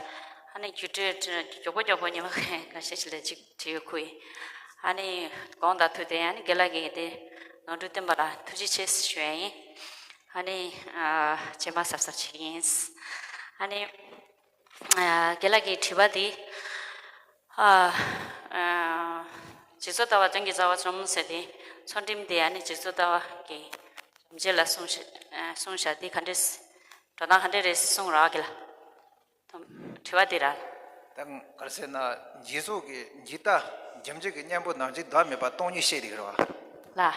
ཨ་ནི་རྒྱུགས་སྤྲོད་མགྱོགས་པོ་མགྱོགས་པོ་ཉི་མ་ཁ་ཤས་ཤིག་ལ་ཅིག་བྲིས་ཡོད་ཁུལ་ཡིན། ཨ་ནི་དགོངས་དག་ཐུགས་བདེ། ཨ་ནི་དགེ་ལགས་ཀྱིས་དེ་ནོར་འཁྲུལ་བསྟན་པ་ལ་ཐུགས་རྗེ་ཆེ་ཞུ་ཡ་ཡིན། ཨ་ནི་ཨ་རྗེས་མ་གཟབ་གཟབ་བྱེད་ཀྱི་ཡིན། ཨ་ནི་ཨ་དགེ་ལགས་ཀྱི་དྲི་བ་འདི་ཨ་ཨ་འཇིག་ཚོགས་ལྟ་བ་དོན་གྱི་རྩ་བ་འཇོམས་ཟེར་ཏེ་ཚུལ་ཁྲིམས་དེ་ཨ་ནི་འཇིག་ཚོགས་ལྟ་བ་གི་འཇོམས་བྱེད་ལ་གསུངས་ཤ་ཨ་གསུངས་བཞག་འདི་ག་འདྲས་འགྲོ་སྟངས་ག་འདྲས་རེད་གསུངས་ར་དགེ་ལགས། དྲི་བ་འདི་ར། ད་ག་རེ་ཟེར་ན་འཇིག་ཚོགས་ཀྱི་འཇིག་ལྟ་འཇོམས་བྱེད་ཀྱི་གཉེན་པོ་ནམ་འཇིག་བདག་མེད་པ་སྟོང་ཉིད་བཤད་དེ་རེད་བ། ལ།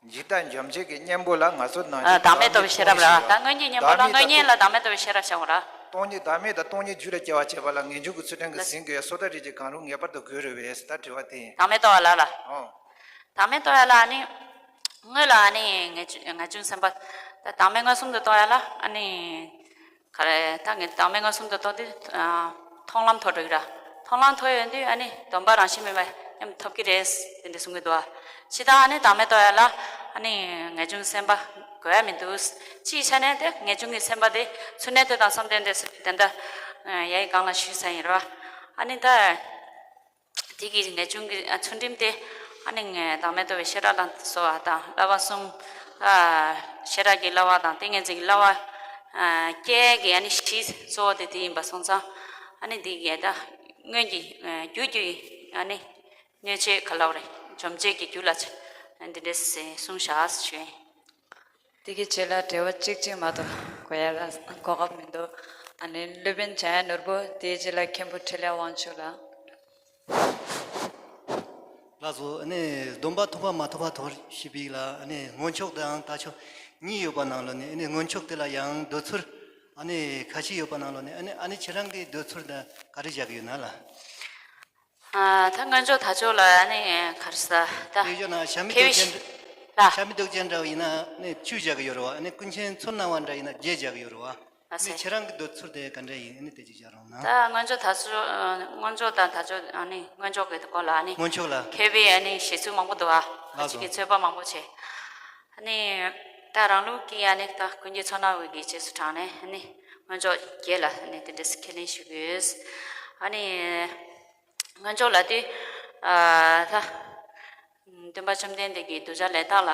འཇིག་ལྟ་འཇོམས་བྱེད་ཀྱི་གཉེན་པོ་ལ་ང་ཚོ་ནམ་ཨ་འཇིག་བདག་མེད་རྟོགས་པའི་ཤེས་རབ་ར། ད་དངོས་གཉེན་གཉེན་པོ་ལ་བདག་མེད་དང་དངོས་གཉེན་ལ་བདག་མེད་རྟོགས་པའི་ཤེས་རབ་བྱ་བ་ར། སྟོང་ཉིད་བདག་མེད་དང་སྟོང་ཉིད་རྒྱུད་ལ་སྐྱེ་བར་བྱེད་པ་ལ་ངེས་འབྱུང་གི་ཚུལ་ཁྲིམས་ཀྱིས་ཟིན་དགོས་ཡ་སོ་ཐར་རིས་ཀྱི་གང་རུང་ངེས་པར་དུ་དགོས་རེད་བས་ད་དྲི་བ་དེ་ཡིན། བདག་མེད་རྟོགས་ཡ་ལ་ལ། ཨོ། བདག་མེད་རྟོགས་ཡ་ལ་ཨ་ནི། དངོས་ལ་ཨ་ནི་ངེས་ངེས་འབྱུང་སེམས་པ། ད་བདག་མེད་མངོན་སུམ་དུ་རྟོགས་ཡ་ལ་ཨ་ནི། ག་རེ་ད་ངས་བདག་མེད་མངོན་སུམ་དུ་རྟོགས་དུས། མཐོང་ལམ་ཐོབ་འགྲོ་གི་ར། མཐོང་ལམ་ཐོབ་ཡོང་དུས་ཨ་ནི་སྡོམ་པ་རང་བཞིན་མེད་པ་མཉམ་ཐོབ་ཀྱི་རེད། དེ་འདྲ་གསུང་གི་འདུག་ཨ། ཕྱི་དང་ཨ་ནི་བདག་མེད་རྟོགས་ཡ་ལ་ཨ་ནི་ངེས་འབྱུང་སེམས་པ་དགོས་ཡ་མི་འདུག་སྤྱིའི་ཆ་ནས་དེ་ངེས་འབྱུང་གི་སེམས་པ་དེ་ཚུལ་གནས་ལྟ་སྟངས་བསམ་གཏན་བདེ་གསལ་དེ་འདྲ་ཡ་ཡི་སྒང་ལ་ཞུས་ཚར་ཡིན་ར། ཨ་ནི་ད། དེ་གི་ངེས་འབྱུང་གི་ཚུལ་ཁྲིམས་དེ་ཨ་ནི་ངས་བདག་མེད་རྟོགས་པའི་ཤེས་རབ་དང་གསོལ་བ་དང་བསླབ་པ་གསུམ། ཤེས་རབ་ཀྱི་བསླབ་པ་དང་ཏིང་ངེ་འཛིན་གྱི་བསླབ་པ་བསྐྱེད་ཀྱི་ཨ་ནི་གཞི་གཙོ་བོ་དེ་དེ་ཡིན་པ་སོང་ཙང་ཨ་ནི་འདི་གས་ད་སྔོན་གྱི་རྒྱུད་ཀྱི་ཨ་ནི་གནོད་བྱེད་ག་ལབ་རེད། འཇོམས་བྱེད་ཀྱི་རྒྱུད་ལ་འདི་འདྲས་གསུངས་བཞག་ཞུ། དེ་གི་རྗེས་ལ་འགྲེལ་པ་གཅིག་གཅིག་མ་གཏོགས་གོ་ཡ་ལ་གོ་སྐབས་མི་འདུག་ཨ་ནི་སློབ་དཔོན་འཇམ་དབྱངས་ནོར་བུ་དེའི་རྗེས་ལ་མཁན་པོ་འཕྲིན་ལས་དབང་ཕྱུག་ལགས། ལགས་སོ། ཨ་ནི་སྡོམ་པ་ཐོབ་པ་མ་ཐོབ་པ་ཐོག་ཞིག་པའི་ལ་ཨ་ནི་སྔོན་ཆོག་དང་ད་ཆོག་གཉིས་ཡོད་པ་ནང་ལོ་ནི་ཨ་ནི་སྔོན་ཆོག་དེ་ལ་ཡང་འདོད་ཚུལ་ཨ་ནི་ཁ་ཤས་ཡོད་པ་ནང་ལོ་ནི་ཨ་ནི་ཨ་ནི་ཁྱེད་རང་གི་འདོད་ཚུལ་དང་ག་རེ་བཞག་གི་ཡོད་ན་ལ། ཨ། ད་སྔོན་འཇོག་དག་འཇོག་ལ་ཨ་ནི་ག་རེ་ཟ་ད། དེ་བཞག་ན་ཞྭ་མི་ཁེ་བི་དུག་ཅན་ལ། ཞྭ་མི་དུག་ཅན་འདྲ་བ་ཡིན་ན་ཨ་ནི་བཅུ་བཞག་གི་ཡོད་རེད་བ། ཨ་ནི་ཀུན་མཁྱེན་ཚུལ་སྣང་བ་འདྲ་ཡིན་ན་བརྒྱད་བཞག་གི་ཡོད་རེད་བ། ཨ་ནི་ཁྱེད་རང་གི་འདོད་ཚུལ་དེ་ག་འདྲ་ཡིན་ཨ་ནི་དེ་ཅིག་བཞག་རོགས་གནང་། ད་སྔོན་འཇོག་དག་འཇོག་སྔོན་འཇོག་དང་དག་འཇོག་ཨ་ནི་སྔོན་འཇོག་གི་སྐོར་ལ་ཨ་ནི་སྔོན་ཆོག་ལ། མཁས་པའི་ཨ་ནི་བཞེད་ཚུལ་མང་པོ་འདུག་ཨ། ལགས་སོ། ཁ་ཅིག་གིས་རྩོད་པ་མང་པོ་བྱས། ཨ་ནི་ད་རང་ལུགས་ཀྱི་ཨ་ནི་ད་ཀུན་མཁྱེན་ཚུལ་སྣང་བ་གི་རྗེས་སུ་འབྲངས་ནས་ཨ་ནི་སྔོན་འཇོག་བརྒྱད་ལ་ཨ་ནི་དེ་འདྲས་ཁས་ལེན་ཞུ་གི་ཡོད། ཨ་ནི། སྔོན་འཇོག་ལ་དེ། ཨ་ད། སྟོན་པ་བཅོམ་ལྡན་འདས་ཀྱི་གདུལ་བྱ་ལས་དག་ལ་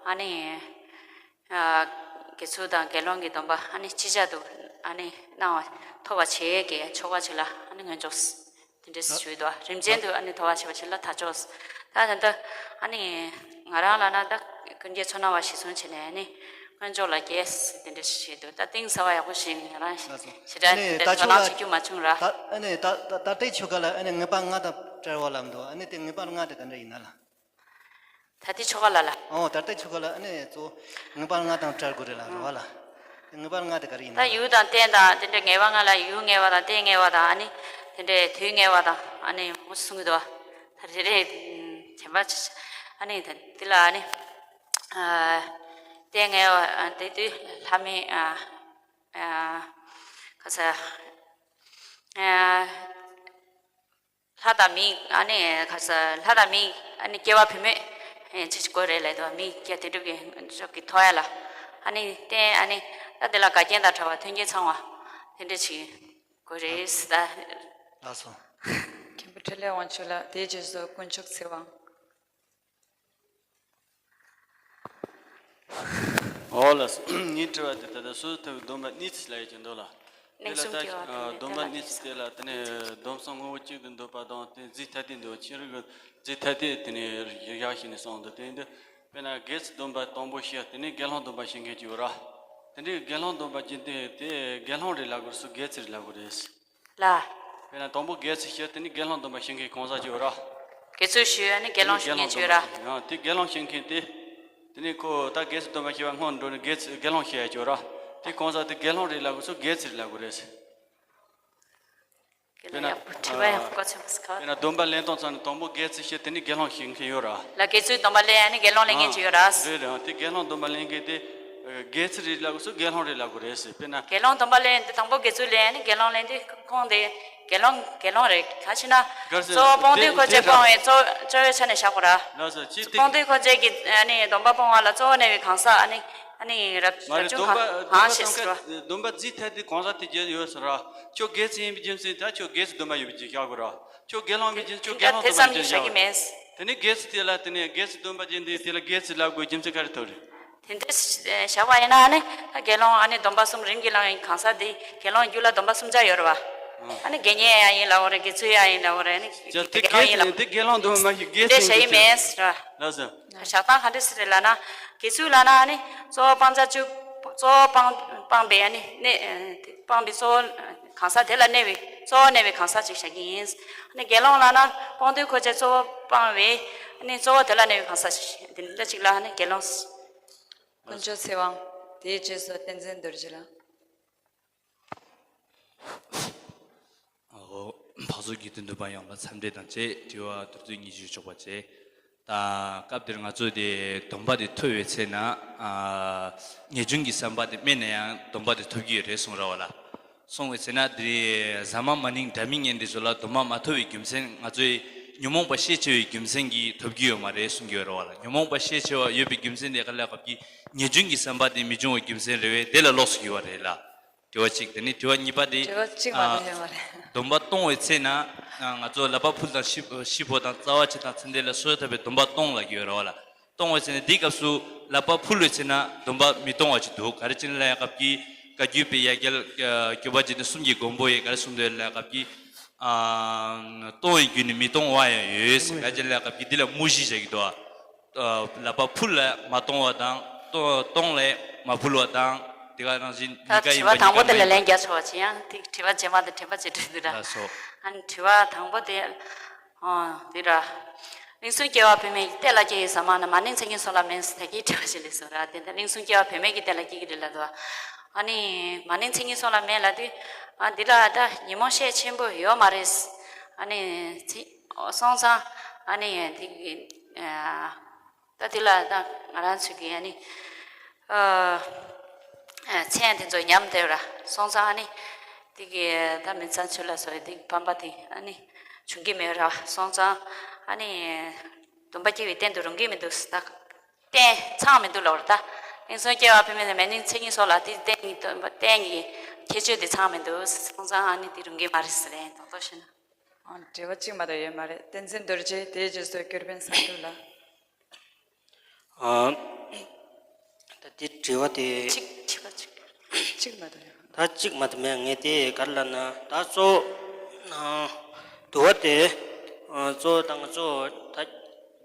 ཨ་ནི། ཨ་དགེ་ཚུལ་དང་དགེ་སློང་གི་སྡོམ་པ་ཨ་ནི་ཅི་བྱ་དུ་ཨ་ནི་གནང་བ་ཐོབ་པ་བྱེད་ཀྱི་ཆོག་པ་ཅིག་ལ་ཨ་ནི་སྔོན་འཇོག་དེ་འདྲས་ཞུས་འདུག་རིམ་ཅན་དུ་ཨ་ནི་ཐོབ་པ་བྱེད་པ་ཅིག་ལ་དག་འཇོག་ད་ད་ལྟ་ཨ་ནི་ང་རང་ལ་ན་ད་ཀུན་མཁྱེན་ཚུལ་སྣང་བ་གཞིར་བཟུང་བྱས་ནས་ཨ་ནི། སྨན་སྦྱོར་ལ་རྒྱས་དེ་འདྲ་ཞིག་བྱས་འདུག་ད་གཏིང་ཟབ་པ་ཡག་པོ་ཞིག་ང་རང་ཞེ་དྲག་དེ་འདྲ་དག་ལག་བྱེད་རྒྱུ་མ་བྱུང་ར། ད་ཨ་ནི་ད་ད་ད་ལྟའི་ཆོ་ག་ལ་ཨ་ནི་ངེས་པ་ལྔ་དང་བྲལ་བ་ལབ་འདུག་ཨ་ནི་དེ་ངེས་པ་ལྔ་དེ་ག་འདྲ་ཡིན་ན་ལ། ད་ལྟའི་ཆོ་ག་ལ་ལ། ཨོ་ད་ལྟའི་ཆོ་ག་ལ་ཨ་ནི་གཙོ་ངེས་པ་ལྔ་དང་བྲལ་དགོས་རེད་ལ་རེད་བ་ལ། དེ་ངེས་པ་ལྔ་དེ་ག་རེ་ཡིན་ན་ད་ལ། ཡུལ་དང་རྟེན་དང་དེ་འདྲ་ངེས་པ་ལྔ་ལ་ཡུལ་ངེས་པ་དང་རྟེན་ངེས་པ་དང་ཨ་ནི་དེ་འདྲའི་དུས་ངེས་པ་དང་ཨ་ནི་མུ་གསུང་གི་འདུག་ད་རེ་རེ་དྲན་པ་ཆེ་ཆེ་ཨ་ནི་ད་འདི་ལ་ཨ་ནི། ཨ། ལྟས་ངན་པ་དེ་དུས་ལྷ་མིན། ཨ། ཨ། ཁ་ས། ཨ། ལྷ་དང་མི་ཨ་ནི་ཁ་ས་ལྷ་དང་མི་ཨ་ནི་སྐྱེ་བ་བུད་མེད་ཅི་ཞིག་དགོས་རེད་ལབ་དུས་མི་སྐྱེ་དེ་འགྲུབ་ཀྱི་ཅོག་གི་ཐོ་ཡ་ལ་ཨ་ནི་ལྟས་ཨ་ནི་ད་དེ་ལ་འགལ་རྐྱེན་དང་བྲལ་བ་མཐུན་རྐྱེན་ཚང་བ་དེ་འདྲ་ཞིག་དགོས་རེད་ཟེར་ད། ལགས་སོ། མཁན་པོ་འཕྲིན་ལས་དབང་ཕྱུག་ལགས་དེའི་རྗེས་སུ་དཀོན་མཆོག་ཚེ་དབང་། ཨོ་ལགས་སོ། ངའི་དྲི་བ་དེ་ད་ལྟ་སོ་སོ་ཐུབ་པའི་སྡོམ་པ་གནས་ཚུལ་ལ་ཡོད་ཀྱི་འདུག་ལ། དེ་ལ་ད་སྡོམ་པ་གནས་ཚུལ་དེ་ལ་དེ་ནས་སྡོམ་གསུམ་དངོས་པོ་གཅིག་ཏུ་འདོད་པ་དང་དེ་རྫས་ཐ་དད་འདོད་ཕྱི་རོལ་གྱི་རྫས་ཐ་དད་དེ་ནས་བཞག་བཞག་ནས་གསུངས་འདུག་དེ་འདི་དཔེར་ན་དགེ་ཚུལ་སྡོམ་པ་དང་པོ་བཤད་དེ་ནས་དགེ་སློང་སྡོམ་པ་བཤད་མཁན་གྱི་ཡོད་ར། དེ་འདྲའི་དགེ་སློང་སྡོམ་པ་བྱེད་དུས་དེ་དགེ་སློང་རེད་ལབ་དགོས་སུ་དགེ་ཚུལ་རེད་ལབ་དགོས་རེད། ལ། དཔེར་ན་དང་པོ་དགེ་ཚུལ་ཞུ་དེ་ནི་དགེ་སློང་སྡོམ་པ་བྱེད་མཁན་གང་ཟག་ཅིག་ཡོད་ར། དགེ་ཚུལ་ཞུ་ཡ་ནི་དགེ་སློང་བྱེད་མཁན་ཅིག་ཡོད་ར། ཡང་དེ་དགེ་སློང་བྱེད་མཁན་དེ། དེ་ནི་ཁོ་ད་དགེ་ཚུལ་སྡོམ་པ་བྱེད་པ་སྔོན་འགྲོ་ནི་དགེ་ཚུལ་དགེ་སློང་བྱེད་ཡ་ཅིག་ཡོད་ར། དེ་གང་ཟག་དེ་དགེ་སློང་རེད་ལབ་དགོས་སུ་དགེ་ཚུལ་རེད་ལབ་དགོས་རེད། དགེ་སློང་ཡག་པོ་དྲི་བ་ཡག་པོ་གོ་ཆོད་མ་སོང་ག་དཔེར་ན་སྡོམ་པ་ལེན་སྟངས་ཙམ་ནི་དང་པོ་དགེ་ཚུལ་བྱེད་དེ་ནི་དགེ་སློང་བྱེད་མཁན་ཡོད་ར། ལ་དགེ་ཚུལ་སྡོམ་པ་ལེན་ཡ་ནི་དགེ་སློང་ལེན་མཁན་ཅིག་ཡོད་ར། རེད་རེད། དེ་དགེ་སློང་སྡོམ་པ་ལེན་མཁན་དེ། དགེ་ཚུལ་རེད་ལབ་དགོས་སུ་དགེ་སློང་རེད་ལབ་དགོས་རེད་ཟེར་དཔེར་ན། དགེ་སློང་སྡོམ་པ་ལེན་དེ་དང་པོ་དགེ་ཚུལ་ལེན་ནི་དགེ་སློང་ལེན་དེ་ཁོང་དེ་དགེ་སློང་དགེ་སློང་རེད་ག་ཕྱིན་ན། ག་ཟེར་གཙོ་བོ་སྤོང་དེ་ལྡན་འཁོར་བཅས་དེ་སྤོང་བའི་གཙོ་གཙོ་བོའི་ཆ་ནས་བཞག་དགོས་ར། ལགས་སོ་ཅི་སྟེ། སྤོང་ལྡན་འཁོར་བཅས་ཀྱི་ཨ་ནི་སྡོམ་པ་སྤོང་བ་ལ་གཙོ་བོ་གནས་པའི་གང་ཟག་ཨ་ནི་ཨ་ནི་རབ་མ་རབ་རེད། བྱུང་སྡོམ་པ་གང་སྡོམ་པ་ཞེས་སམ་ཟེར་བ། ཁ་སྡོམ་པ་རྫས་ཐ་དད་གང་ཟག་དེ་བརྒྱད་ཡོད་ཟེར་ར། ཁྱོད་དགེ་ཚུལ་ཡིན་པའི་རྒྱུ་མཚན་ད་ཁྱོད་དགེ་ཚུལ་སྡོམ་པ་ཡོད་པའི་རྒྱུ་བཞག་དགོས་ར། ཁྱོད་དགེ་སློང་མིན་རྒྱུ་མཚན་ཁྱོད་དགེ་སློང་དེ་སྡོམ་པ་ཙམ་ཡོད་ཞིག་བཞག་གི་མེད། དེ་ནས་དགེ་ཚུལ་དེ་ལ་དེ་ནས་དགེ་ཚུལ་སྡོམ་པ་ཅན་དེ་དེ་ལ་དགེ་ཚུལ་ལབ་དགོས་རྒྱུ་མཚན་ག་རེ་ཐོབ་རེད། དེ་འདྲ་བཞག་པ་ཡིན་ན་ཨ་ནི་ད་དགེ་སློང་ཨ་ནི་སྡོམ་པ་གསུམ་རིམ་གྱིས་བླང་བའི་གང་ཟག་དེ་དགེ་སློང་རྒྱུད་ལ་སྡོམ་པ་གསུམ་ཆ་ཡོད་རེད་བ། ཨ་ནི་དགེ་བསྙེན་ཡང་ཡིན་ལབ་དགོས་རེད། དགེ་ཚུལ་ཡང་ཡིན་ལབ་དགོས་རེད། ཨ་ནི་ཅི་དེ་དགེ་སློང་ཡིན་ལབ་དགོས་རེད། དེ་དགེ་སློང་སྡོམ་པ་མ་ཞིག་དགེ་དེ་འདྲ་ཚུལ་བྱ་ཡི་ཡིན་མེད་ཟེར་བ། ལགས་སོ། བཞག་སྟངས་ག་འདྲ་ཞིག་རེད་ལབ་ན། དགེ་ཚུལ་ལབ་ན་ཨ་ནི་གཙོ་བོ་སྤང་བྱ་བཅུ། གཙོ་བོ་སྤང་སྤངས་པའི་ཨ་ནི་གནས་སྤངས་པའི་གཙོ་བོ་གང་ཟག་དེ་ལ་གནས་པའི་གཙོ་བོ་གནས་པའི་གང་ཟག་ཅིག་བཞག་གི་ཡིན། ཨ་ནི་དགེ་སློང་ལབ་ན་སྤོང་ལྡན་འཁོར་བཅས་གཙོ་བོ་སྤངས་པའི་ཨ་ནི་གཙོ་བོ་དེ་ལ་གནས་པའི་གང་ཟག་ཅིག་འདི་འདྲ་ཅིག་ལ་ཨ་ནི་དགེ་སློང་། དཀོན་མཆོག་ཚེ་དབང་། དེའི་རྗེས་སུ་བསྟན་འཛིན་རྡོ་རྗེ་ལགས། ཨོ། འཕགས་ཚོགས་ཀྱི་དོན་དུ་པ་ཡོངས་ལ་འཚམས་འདྲི་དང་བཅས་དྲི་བ་དུར་ཚོད་ཉི་ཤུ་ཆོག་པ་བཅས། ད་སྐབས་འདིར་ང་ཚོས་དེ་སྡོམ་པ་དེ་ཐོབ་ཡོད་ཚེ་ན། ཨ། ངེས་འབྱུང་གི་བསམ་པ་དེ་སྨིན་ན་ཡང་སྡོམ་པ་དེ་ཐོབ་ཀྱི་ཡོད་རེད་གསུངས་ར་བ་ལ། སོང་བའི་ཚེ་ན་དེ་ཟ་མ་མ་ནིང་འདྲ་མིན་ངན་འདི་ཚོ་ལ་སྡོམ་པ་མ་ཐོབ་པའི་རྒྱུ་མཚན་ང་ཚོའི་ཉོན་མོངས་པ་ཤས་ཆེ་བའི་རྒྱུ་མཚན་གྱིས་ཐོབ་ཀྱི་ཡོད་མ་རེད་གསུང་གི་ཡོད་ར་བ་ལ། ཉོན་མོངས་པ་ཤས་ཆེ་བ་ཡོད་པའི་རྒྱུ་མཚན་དེ་ག་ལ་སྐབས་ཀྱི་ངེས་འབྱུང་གི་བསམ་པ་དེ་མི་འབྱུང་བའི་རྒྱུ་མཚན་རེད་བས་དེ་ལ་ལོགས་སུ་གྱུར་བ་རེད་ལ། དྲི་བ་གཅིག་དེ་ནི་དྲི་བ་གཉིས་པ་དེ། དྲི་བ་གཅིག་མ་ཨ། གཏོགས་ཡོད་མ་རེད། སྡོམ་པ་གཏོང་བའི་ཚེ་ན། ང་ཚོ་ལག་པ་ཕུལ་དང་ཤི་ཤི་ཕོ་དང་རྩ་བ་ཆེ་དང་ཚེ་འདས་ལ་གསོལ་བ་བཏབ་པའི་སྡོམ་པ་གཏོང་ལ་གི་ཡོད་ར་བ་ལ། གཏོང་བའི་ཚེ་ན་འདིའི་སྐབས་སུ་ལག་པ་ཕུལ་བའི་ཚེ་ན་སྡོམ་པ་མི་གཏོང་བ་ཅིག་འདུག་ག་རེ་བྱས་ན་ལ་ཡ་སྐབས་ཀྱི་བཀའ་བརྒྱུད་པའི་ཡ་གྱལ་གྱོད་པ་ཅིག་ནི་གསུམ་གྱི་མགོན་པོ་ཡི་ག་རེ་གསུངས་འདུག་ལ་ཡ་སྐབས་ཀྱི། ཨ། གཏོང་བའི་རྒྱུ་ནི་མི་གཏོང་བ་ཡང་ཡོད་ཟེར་ག་རེ་བྱས་ན་ལ་ཡ་སྐབས་ཀྱི་འདི་ལ་དམུ་བཞི་བྱ་གི་འདུག་ཨ། ལག་པ་ཕུལ་ལ་མ་གཏོང་བ་དང་གཏོང་གཏོང་ལ་མ་ཕུལ་བ་དང་དེ་ག་ནང་བཞིན་ད་གཉིས་ཀ་དྲི་ཡིན་པ་བ་དང་པོ་གཉིས་ཀ་དེ་ལ་མིན་ལན་པ། རྒྱག་ཆོག་པ་ཅི་ཡང་དེ་དྲི་བ་རྗེས་མ་དང་དྲན་པ་བརྗེ་འགྲོ་འདུག་ར། ལགས་སོ། ཨ་ནི་དྲི་བ་དང་པོ་དེ། ཨ། དེ་ར། རིགས་གསུམ་སྐྱེ་བ་བུད་མེད་ཀྱི་ལྟས་ལ་སྐྱེ་ཡི་ཟ་མ་ན་མ་ནིང་མཚན་ཉིད་སོགས་ལ་མིན་ཟེར་ད་གིན་དྲི་བ་ཞིག་ལས་སོ་ར། དེ་ལྟར་རིགས་གསུམ་སྐྱེ་བ་བུད་མེད་ཀྱི་ལྟས་ལ་སྐྱེ་གི་རེད་ལ་དོ། ཨ་ནི་མ་ནིང་མཚན་ཉིད་སོགས་ལ་མིན་ལ་དུས། ཨ་འདི་ལ་ད་ཉོན་མོངས་ཤས་ཆེན་པོ་ཡོད་མ་རེད། ཨ་ནི་ཚིག་སོང་ཙང་ཨ་ནི་དེ་གི། ཨ། ད་དེ་ལ་ད་ང་རང་ཚོས་ཀྱི་ཨ་ནི། ཨ། ཨ། མཚན་དེ་ཚོ་ཉམས་བསྡད་ར་སོང་ཙང་ཨ་ནི། དེ་གི་ད་མི་ཚང་ཆོས་ལ་སོགས་དེ་གི་ཕན་པ་དེ་ཨ་ནི་བྱུང་གི་མེད་ར་སོང་ཙང་ཨ་ནི། སྡོམ་པ་སྐྱེ་བའི་རྟེན་དུ་རུང་གི་མི་འདུག་ད་རྟེན་ཚང་མི་འདུག་ལབ་ར་ད། རིགས་གསུམ་སྐྱེ་བ་བུད་མེད་ནས་མ་ནིང་མཚན་ཉིད་སོགས་ལ་དེ་རྟེན་གྱི་སྡོམ་པ་རྟེན་གྱི་ཁྱད་ཆོས་དེ་ཚང་མི་འདུག་སོང་ཙང་ཨ་ནི་དེ་རུང་གི་མ་རེད་ཟེར་རེད་དོག་དོག་བྱས་ན། ཨ། དྲི་བ་གཅིག་མ་གཏོགས་ཡོད་མ་རེད། བསྟན་འཛིན་རྡོ་རྗེ་དེའི་རྗེས་སུ་སྐྱོར་དཔོན་སངས་སྐྲག་ལགས། ཨ། ད་དེ་དྲི་བ་དེ། གཅིག་དྲི་བ་གཅིག་གཅིག་མ་གཏོགས་ཡོད། ད་གཅིག་མ་གཏོགས་མེད། ངས་དེ་ག་རེ་ལབ་ན་ད་གཙོ་བོ། ཨ། དུ་བ་དེ། ཨ། གཙོ་བོ་ད་ང་ཚོ་ད་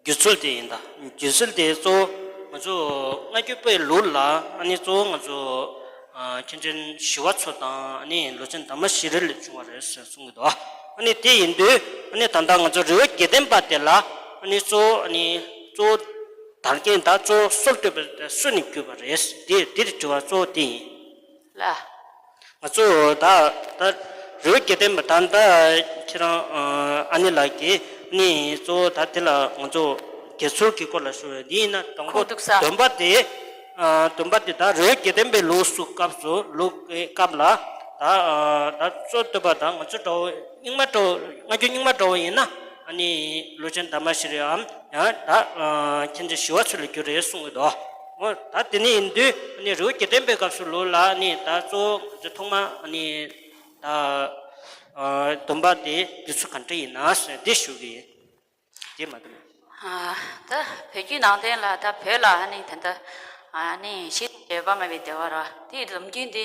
རྒྱུ་ཚུལ་དེ་ཡིན་ད། རྒྱུ་ཚུལ་དེ་གཙོ་བོ། ང་ཚོ་སྔ་འགྱུར་པའི་ལུགས་ལ་ཨ་ནི་གཙོ་བོ་ང་ཚོ་ཨ་མཁན་ཆེན་ཞི་བ་འཚོ་དང་ཨ་ནི་ལོ་ཆེན་དར་མ་ཤྲཱི་ལས་བྱུང་བ་རེད་ཟེར་གསུང་གི་འདུག་ཨ་ནི་དེ་ཡིན་དུས་ཨ་ནི་ད་ལྟ་ང་ཚོ་རི་བོ་དགེ་ལྡན་པ་དེ་ལ་ཨ་ནི་གཙོ་བོ་ཨ་ནི་གཙོ་བོ་དར་མཁན་དང་གཙོ་བོ་སྲོལ་གཏོད་པ་སུ་ནས་བརྒྱུད་པ་རེད། དེ་དེ་རེད། དྲི་བ་གཙོ་བོ་དེ་ཡིན། ལ། ང་ཚོ་ད་ད་རི་བོ་དགེ་ལྡན་པ་ད་ད་ཁྱེད་རང་ཨ་ནི་ལགས་ཀྱིས་ནི་གཙོ་བོ་ད་དེ་ལ་ང་ཚོ་དགེ་ཚུལ་གྱི་སྐོར་ལ་ཞུ་བའི་འདི་ཡིན་ན་དང་པོ་ཁུངས་གཏུགས་ས། སྡོམ་པ་དེ་སྡོམ་པ་དེ་ད་རི་བོ་དགེ་ལྡན་པའི་ལུགས་སུ་སྐབས་སུ་ལུགས་ཀྱི་སྐབས་ལ་ད་ད་གཙོ་བོ་སྡོམ་པ་ད་ང་ཚོ་འདྲ་བོ་རྙིང་མ་འདྲ་བོ་སྔ་འགྱུར་རྙིང་མ་འདྲ་བོ་ཡིན་ན་ཨ་ནི་ལོ་ཆེན་དར་མ་ཤྲཱི་ལའམ་ཡང་ད་མཁན་ཆེན་ཞི་བ་འཚོ་ལས་བརྒྱུད་རེད་གསུང་གི་འདུག་འོ་ད་དེ་ནི་ཡིན་དུས་ནི་རི་བོ་དགེ་ལྡན་པའི་སྐབས་སུ་ལོ་ལ་ནི་ད་གཙོ་བོ་ཐོག་མ་ནི་ད་སྡོམ་པ་དེ་དུས་ཚོད་ག་འདྲ་ཡིན་ན་ཟེར་འདི་ཞུ་གི་ཡིན། དེ་མ་གཏོགས། ད་བོད་བརྒྱུད་ནང་བསྟན་ལ་ད་བོད་ལ་ཨ་ནི་ད་ལྟ་ཨ་ནི་ཤེས་ཡོན་པ་མེད་པའི་སྡེ་བ་ར་དེའི་ལམ་རྒྱུན་དེ་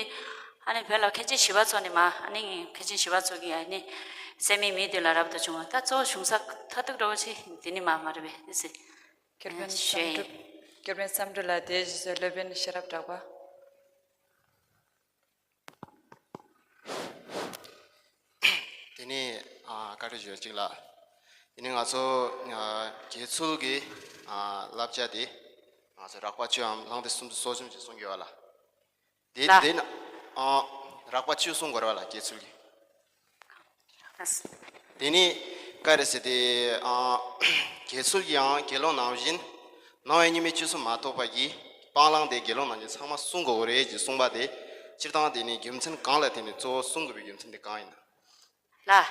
ཨ་ནི་བོད་ལ་མཁན་ཆེན་ཞི་བ་འཚོ་ནས་མ་ཨ་ནི་མཁན་ཆེན་ཞི་བ་འཚོ་གི་ཨ་ནི་སད་མི་མི་དེ་ལ་རབ་ཏུ་བྱུང་བ་ད་གཙོ་བོ་བྱུང་ས་མཐར་ཐུག་འདྲ་བོ་ཆེ་དེ་ནི་མ་མ་རེད་པས་དེ་ཟེར། དགེ་རྒན་བསམ་གྲུབ། དགེ་རྒན་བསམ་གྲུབ་ལགས་དེའི་རྗེས་སུ་སློབ་དཔོན་ཤེས་རབ་གྲགས་པ། དེ་ནས་ཨ་བཀའ་དྲིན་ཞུ་གཅིག་ལ། དེ་ནས་ང་ཚོ་ཨ་དགེ་ཚུལ་གྱི་ཨ་བསླབ་བྱ་དེ་ང་ཚོ་རགས་པ་བཅུའམ་ལྷང་དེ་སུམ་ཅུ་སོ་གསུམ་ཞེས་གསུང་གི་ཡོད་ལ། དེ་ལ། དེ་ན་ཨ་རགས་པ་བཅུ་གསུང་དགོས་རེད་བ་ལ་དགེ་ཚུལ་གྱི། ལགས། དེ་ནས་བཀའ་རེད་ཟེར་ཏེ་ཨ་དགེ་ཚུལ་གྱིས་ཡང་དགེ་སློང་ནང་བཞིན་སྣང་བའི་གཉིས་མེད་བཅུ་གསུམ་མ་གཏོགས་པ་གི་སྤང་བླང་དེ་དགེ་སློང་ནང་བཞིན་ཚང་མ་བསྲུང་དགོས་རེད་ཅེས་གསུངས་པ་དེ་སྤྱིར་བཏང་དེ་ནི་རྒྱུ་མཚན་གང་ལ་བརྟེན་ནས་གཙོ་བོ་བསྲུང་དགོས་པའི་རྒྱུ་མཚན་དེ་གང་ཡིན་ན། ལ།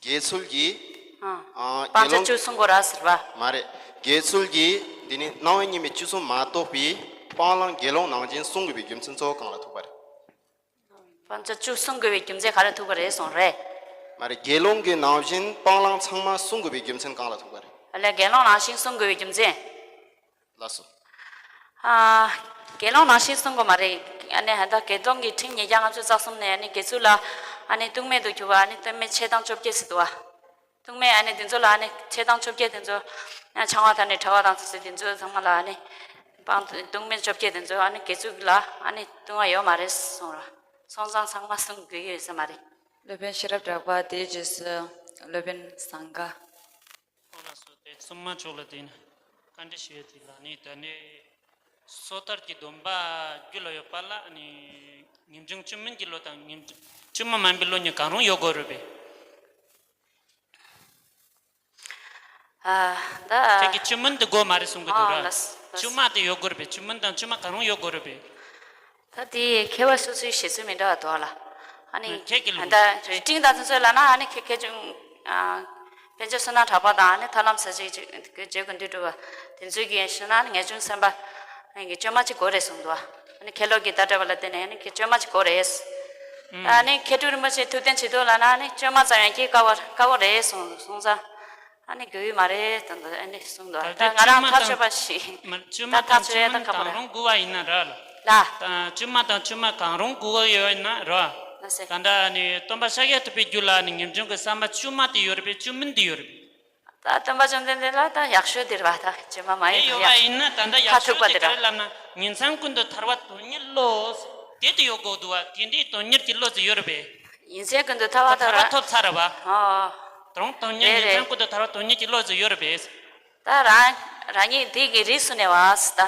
དགེ་ཚུལ་གྱིས་ཨ་ཨ་དགེ་སྤང་བྱ་སློང་བཅུ་གསུང་དགོས་ར་ཟེར་བ། མ་རེད། དགེ་ཚུལ་གྱིས་འདི་ནི་སྣང་བའི་གཉིས་མེད་བཅུ་གསུམ་མ་གཏོགས་པའི་སྤང་བླང་དགེ་སློང་ནང་བཞིན་བསྲུང་དགོས་པའི་རྒྱུ་མཚན་གཙོ་བོ་གང་ལ་ཐུག་པ་རེད། སྤང་བྱ་བཅུ་བསྲུང་དགོས་པའི་རྒྱུ་མཚན་ག་རེ་ཐུག་པ་རེད་གསུངས་རེད། མ་རེད། དགེ་སློང་གི་ནང་བཞིན་སྤང་བླང་ཚང་མ་བསྲུང་དགོས་པའི་རྒྱུ་མཚན་གང་ལ་ཐུག་པ་རེད། ཨ་ལས་དགེ་སློང་ནང་བཞིན་བསྲུང་དགོས་པའི་རྒྱུ་མཚན། ལགས་སོ། ཨ། དགེ་སློང་ནང་བཞིན་བསྲུང་དགོས་མ་རེད། ཨ་ནི་ད་དགེ་སློང་གི་ཁྲིམས་ཉིས་བརྒྱ་ལྔ་བཅུ་རྩ་གསུམ་ནས་ཨ་ནི་དགེ་ཚུལ་ལ་ཨ་ནི་ལྟུང་མེད་དུ་གྱུར་པ་ཨ་ནི་ལྟུང་མེད་ཆད་དང་བཅོ་བརྒྱད་ཟེར་འདུག་བ། ལྟུང་མེད་ཨ་ནི་དེ་ཚོ་ལ་ཨ་ནི་ཆད་དང་བཅོ་བརྒྱད་དེ་ཚོ་ཨ་ཕྲེང་བ་དང་ནི་དྲ་བ་དང་ཚོ་ཟེར་དེ་ཚོ་ཚང་མ་ལ་ཨ་ནི་སྤང་ལྟུང་མེད་བཅོ་བརྒྱད་དེ་ཚོ་ཨ་ནི་དགེ་ཚུལ་ལ་ཨ་ནི་ལྟུང་བ་ཡོད་མ་རེད་གསུངས་ར། སོང་ཙང་ཚང་མ་བསྲུང་དགོས་ཡོད་ས་མ་རེད། སློབ་དཔོན་ཤེས་རབ་གྲགས་པ་དེའི་རྗེས་སུ་སློབ་དཔོན་ཟངས་དཀར། ཁོང་ལ་སོགས་ཏེ་བཙུན་མ་མཆོག་ལ་དེ་ནི་བཀའ་འདྲི་ཞུ་ཡ་དེ་ལ་ནི་ད་ནི་སོ་ཐར་གྱི་སྡོམ་པ་རྒྱུད་ལ་ཡོད་པ་ལ་ནི་ངེས་འབྱུང་བཅུད་སྨིན་གྱི་བློ་དང་ངེས་འབྱུང་བཅུད་མ་སྨིན་པའི་བློ་གཉིས་གང་རུང་ཡོད་དགོས་རེད་པས། ཨ། ད། ཁྱེད་ཀྱིས་བཅུད་སྨིན་དེ་དགོས་མ་རེད་གསུང་གི་འདུག་ཨ་ར། ལགས། བཅུད་མ་དེ་ཡོད་དགོས་རེད་པས། བཅུད་སྨིན་དང་བཅུད་མ་གང་རུང་ཡོད་དགོས་རེད་པས། ད་དེ་མཁས་པ་སོ་སོའི་བཞེད་ཚུལ་མི་འདྲ་བ་འདུག་ཨ་ལ། ཨ་ནི། ཁྱེད་ཀྱི་ལུགས། ད་རིགས་འབྱེད་དང་དེ་ཚོ་ལ་ན་ཨ་ནི་ཁྱེད་ཁྱེད་ཅུང་། ཨ། དཔལ་འབྱོར་བསོད་ནམས་གྲགས་པ་དང་ཨ་ནི་ཐར་ལམ་ཟེར་ཅིག་ཅིག་རྗེ་ཀུན་འདུས་གྲུབ་པ་དེ་ཚོའི་གི་ཞུ་ན་ཨ་ནི་ངེས་འབྱུང་སེམས་དཔའ་གི་བཅོས་མ་གཅིག་དགོས་རེད་གསུངས་འདུག་ཨ་ནི་མཁན་སློབ་ཀྱི་བརྡ་སྤྲད་པ་ལ་བརྟེན་ནས་ཨ་ནི་གི་བཅོས་མ་གཅིག་དགོས་རེད། ཨ་ནི་མཁས་གྲུབ་རིན་པོ་ཆེ་ཐུབ་བསྟན་ཇུས་གཏོགས་ལ་ན་ཨ་ནི་བཅོས་མ་ཙམ་ཡང་སྐྱེ་དཀའ་བ་དཀའ་བ་རེད་གསུངས་གསུངས་ཙང་། ཨ་ནི་དགོས་ཀྱི་མ་རེད་ད་འདི་ཨ་ནི་གསུངས་འདུག་ད་ད་ལྟ་ང་རང་བཅོས་མ་ཐག་ཆོད་པ་ཞིག་མ་བཅོས་མ་ད་ཐག་དང་ཆོད་ཡ་བཅོས་མིན་ད་ག་པ་གང་རེད། རུང་དགོས་པ་ཡིན་ན་ར་ལ། ལ། ད་བཅོས་མ་དང་བཅོས་མ་གང་རུང་དགོས་པ་ཡོད་ན་ར། ལ་སེ། ད་ལྟ་ནི་སྟོན་པ་ཤཱཀྱ་ཐུབ་པའི་རྒྱུད་ལ་ནི་ངེས་འབྱུང་གི་བསམ་པ་བཅོས་མ་དེ་ཡོད་རེད་པས་བཅོས་མིན་དེ་ཡོད་རེད་པས། ད་སྟོན་པ་བཅོམ་ལྡན་འདས་ལ་ད་ཡག་ཤོས་དེ་རེད་བ་ད་བཅོས་མ་མ་དེ་ཡིན་ཡོད་པ་ཡག་ཡིན་ན་ད་ལྟ་ཡག་ཤོས་དེ་ག་རེ་ལབ་ན་ཉིན་མཚན་ཀུན་ཏུ་ཐར་པ་དོན་གཉེར་བློ་དེ་དེ་ཡོད་དགོས་འདུག་བ་དེ་འདྲའི་དོན་གཉེར་གྱི་བློ་ཅིག་ཡོད་རེད་པས། ཉིན་མཚན་ཀུན་ཏུ་ཐར་པ་ཐར་པ་ཐོབ་ཚར་རེད་བ། ཨོ། དོན་དོན་གཉེར་རེད་ཉིན་མཚན་རེད། ཀུན་ཏུ་ཐར་པ་དོན་གཉེར་གྱི་བློ་ཅིག་ཡོད་རེད་པས། ད་རང་རང་ཉིད་འདི་གི་རིགས་སུ་གནས་པ་